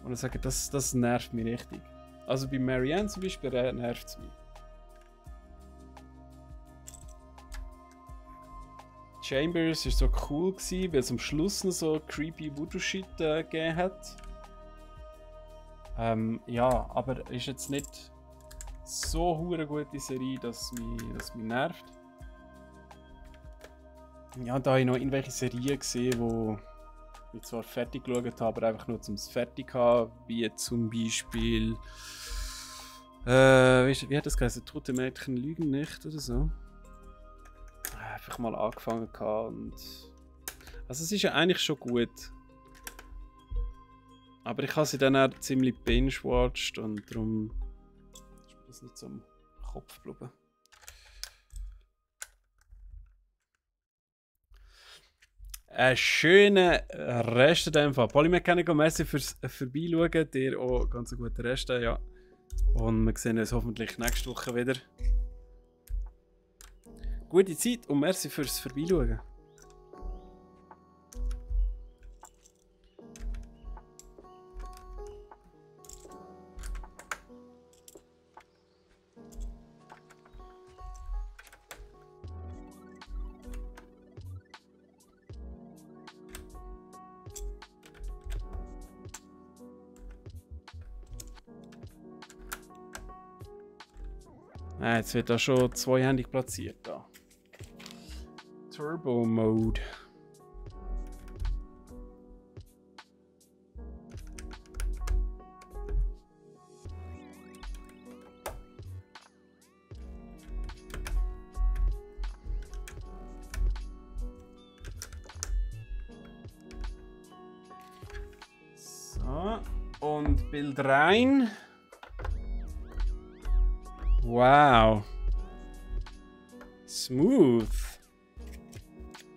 Und ich sage, das nervt mich richtig. Also bei Marianne zum Beispiel nervt es mich. Chambers war so cool, weil es am Schluss noch so creepy Voodoo-Shit gegeben hat. Ja, aber ist jetzt nicht so hure gute Serie, dass mich nervt. Ja, da habe ich noch irgendwelche Serien gesehen, wo ich zwar fertig geschaut habe, aber einfach nur zum fertig zu haben, wie zum Beispiel wie hat das geheißen? Tote Mädchen lügen nicht oder so. Einfach mal angefangen und also es ist ja eigentlich schon gut. Aber ich habe sie dann auch ziemlich binge-watched und darum ist mir das nicht so im Kopf geblieben. Einen schönen Rest in dem Fall. Polymechanical, merci fürs Vorbeischauen. Dir auch ganz einen guten Rest. Ja. Und wir sehen uns hoffentlich nächste Woche wieder. Gute Zeit und merci fürs Vorbeischauen. Jetzt wird da schon zweihändig platziert. Da. Turbo Mode. So, und Bild rein. Wow. Smooth.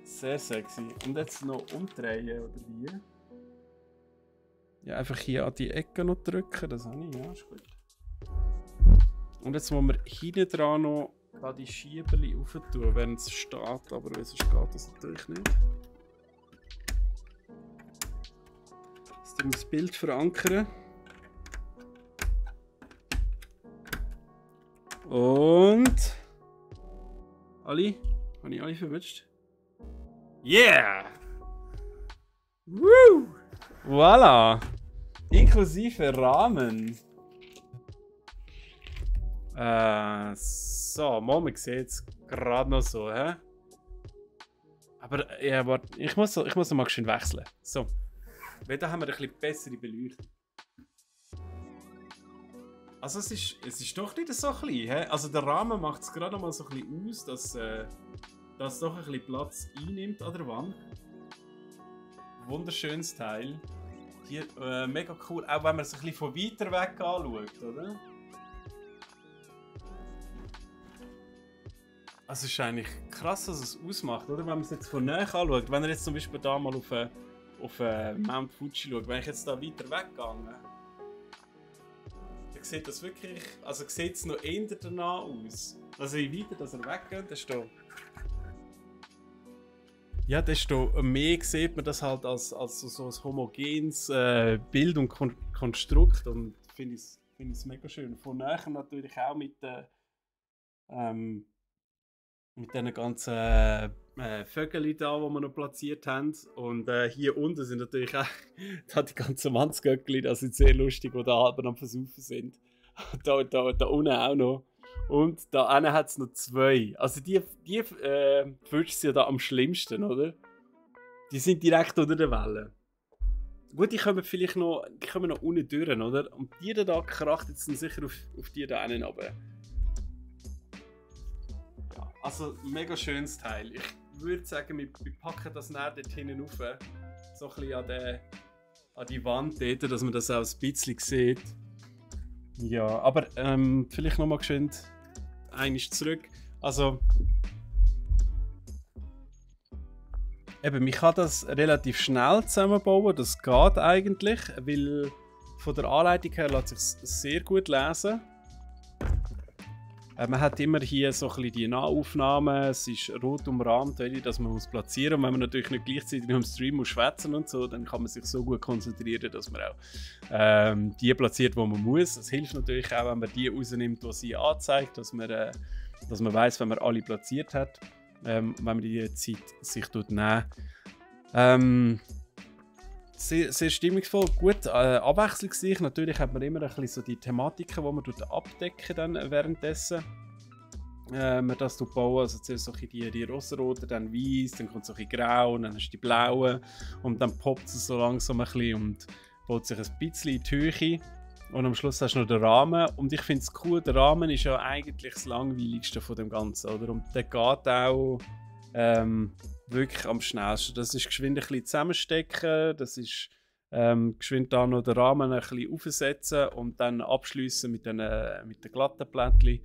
Sehr sexy. Und jetzt noch umdrehen, oder wie? Ja, einfach hier an die Ecke noch drücken, das habe ich, ja, ist gut. Und jetzt muss man hinten dran noch da die Schieberli rauf tun, während es steht, aber sonst geht das natürlich nicht. Jetzt das Bild verankern. Und alle? Habe ich alle verwünscht? Yeah! Woo! Voilà! Inklusive Rahmen. So, man sieht es gerade noch so, hä? Aber ja, warte, ich muss noch mal schön wechseln. So. Weil da haben wir ein bisschen bessere Beleuchtung. Also es ist doch nicht so klein, hä? Also der Rahmen macht es gerade mal so ein bisschen aus, dass das doch ein bisschen Platz einnimmt an der Wand. Wunderschönes Teil. Hier, mega cool, auch wenn man es ein bisschen von weiter weg anschaut, oder? Also es ist eigentlich krass, was es ausmacht, oder? Wenn man es jetzt von näher anschaut, wenn er jetzt zum Beispiel da mal auf Mount Fuji schaut, wenn ich jetzt da weiter weggegangen, dann sieht das wirklich, also sieht es noch eher danach aus. Also je weiter dass er weggeht, desto... Ja, desto mehr sieht man das halt als so ein homogenes Bild und Konstrukt und finde ich es mega schön. Von näher natürlich auch mit diesen ganzen Vögel da, die wir noch platziert haben. Und hier unten sind natürlich auch da die ganzen Mannsgöckli, das sind sehr lustig, die da halb am Versaufen sind. Da unten auch noch. Und da hinten hat es noch 2. Also die Fische sind ja da am schlimmsten, oder? Die sind direkt unter der Welle. Gut, die kommen vielleicht noch, unten durch, oder? Und die da kracht jetzt sicher auf die da hinten runter. Ja, also mega schönes Teil. Ich würde sagen, wir packen das näher dort hinten rauf. So ein bisschen an die Wand dort, dass man das auch ein bisschen sieht. Ja, aber vielleicht nochmal geschwind einmal zurück. Also, eben, man kann das relativ schnell zusammenbauen, das geht eigentlich, weil von der Anleitung her lässt sich sehr gut lesen. Man hat immer hier so ein bisschen die Nahaufnahmen, es ist rot umrahmt, dass man muss platzieren muss. Und wenn man natürlich nicht gleichzeitig im Stream muss schwätzen und so, dann kann man sich so gut konzentrieren, dass man auch die platziert, wo man muss. Es hilft natürlich auch, wenn man die rausnimmt, die sie anzeigt, dass man weiss, wenn man alle platziert hat, wenn man die Zeit sich nehmen. Sehr, sehr stimmungsvoll, gut, abwechslungsreich. Natürlich hat man immer ein bisschen so die Thematiken, die man abdecken dann währenddessen. Man das bauen, also zuerst so die rosaroten, dann weiß, dann kommt so ein bisschen grau, und dann hast du die blauen und dann poppt es so langsam ein bisschen und baut sich ein bisschen in die Höhe. Und am Schluss hast du noch den Rahmen. Und ich finde es cool, der Rahmen ist ja eigentlich das langweiligste von dem Ganzen, oder? Und der geht auch wirklich am schnellsten. Das ist geschwind ein bisschen zusammenstecken, das ist geschwind da noch den Rahmen ein bisschen aufsetzen und dann abschliessen mit den glatten Plättchen.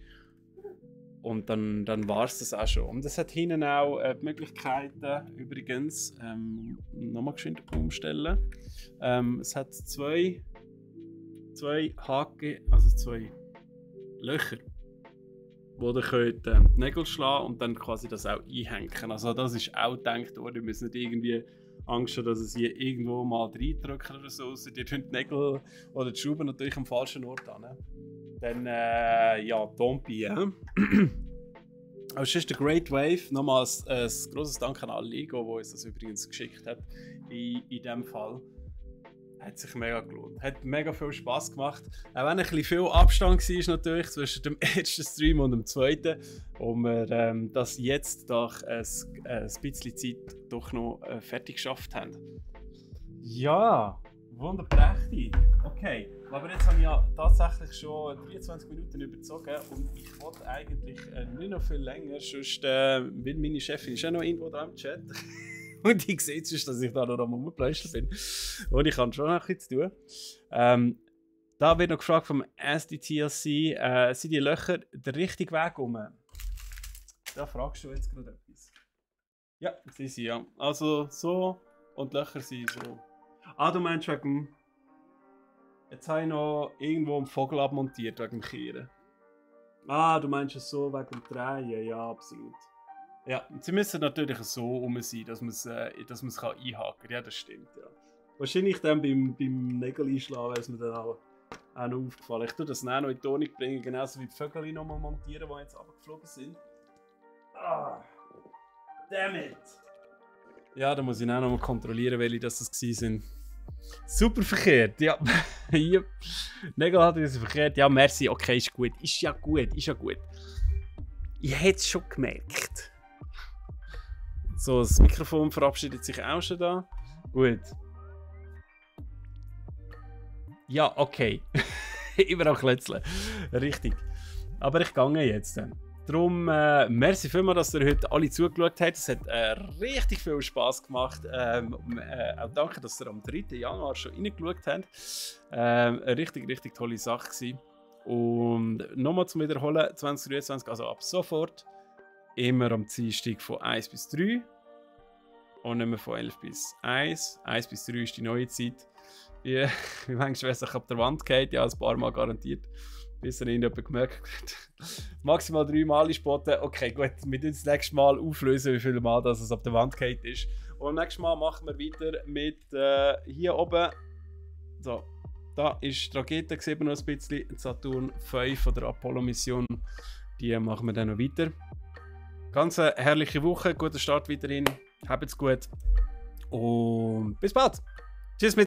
Und dann war es das auch schon. Und es hat hinten auch die Möglichkeiten, übrigens, nochmal geschwind umstellen. Es hat zwei Haken, also 2 Löcher, wo ihr könnt, die Nägel schlagen und dann quasi das auch einhängen. Also das ist auch gedacht worden, ihr müsst nicht irgendwie Angst haben, dass es hier irgendwo mal reindrücken oder so. Also ihr könnt die Nägel oder die Schrauben natürlich am falschen Ort an. Dann, ja, don't be, Aber es ist der Great Wave. Nochmals ein grosses Dank an alle Lego, die uns das übrigens geschickt hat. In diesem Fall. Hat sich mega gelohnt. Hat mega viel Spass gemacht. Auch wenn ein bisschen viel Abstand war natürlich zwischen dem ersten Stream und dem zweiten. Und wir das jetzt doch ein bisschen Zeit doch noch fertig geschafft haben. Ja, wunderprächtig. Okay, aber jetzt habe ich ja tatsächlich schon 23 Minuten überzogen und ich wollte eigentlich nicht noch viel länger, sonst will meine Chefin ist ja noch irgendwo da im Chat. Und ich sehe jetzt, dass ich da noch am Rumpläuschen bin. Und ich habe schon noch etwas zu tun. Da wird noch gefragt vom SDTLC, sind die Löcher der richtige Weg um? Da fragst du jetzt gerade etwas. Ja, sie sind ja. Also so und die Löcher sind so. Ah, du meinst wegen... Jetzt habe ich noch irgendwo einen Vogel abmontiert wegen dem Kehren. Ah, du meinst es so wegen dem Drehen? Ja, absolut. Ja, sie müssen natürlich so rum sein, dass man es einhaken kann. Ja, das stimmt, ja. Wahrscheinlich dann beim Nägel einschlagen wäre es mir dann auch noch aufgefallen. Ich tue das dann noch in die Tonung bringen, genauso wie die Vögel nochmal montieren, die jetzt runtergeflogen sind. Ah, damn it! Ja, da muss ich auch nochmal kontrollieren, welche das waren. Super verkehrt, ja. Hier. Nägel hat es verkehrt. Ja, merci, okay, ist gut. Ist ja gut. Ich hätte es schon gemerkt. So, das Mikrofon verabschiedet sich auch schon da. Gut. Ja, okay. Immer auch kletzeln. Richtig. Aber ich gehe jetzt. Der Darum, merci vielmals, dass ihr heute alle zugeschaut habt. Es hat richtig viel Spass gemacht. Auch danke, dass ihr am 3. Januar schon reingeschaut habt. Eine richtig, richtig tolle Sache gewesen. Und nochmal zum Wiederholen, 2023, also ab sofort, immer am Dienstag von 1 bis 3 und nicht mehr von 11 bis 1. 1 bis 3 ist die neue Zeit. Wie manchmal, wer sich ab der Wand geht, ja, ein paar Mal garantiert, bis er irgendjemand gemerkt hat. Maximal 3 Mal geboten. Okay, gut, wir müssen das nächste Mal auflösen, wie viele Mal dass es ab der Wand geht ist. Und nächstes Mal machen wir weiter mit hier oben. So. Da ist die Rakete, sieht man noch ein bisschen, Saturn 5 von der Apollo-Mission. Die machen wir dann noch weiter. Ganz eine herrliche Woche, guter Start weiterhin. Habt's gut und bis bald. Tschüss mit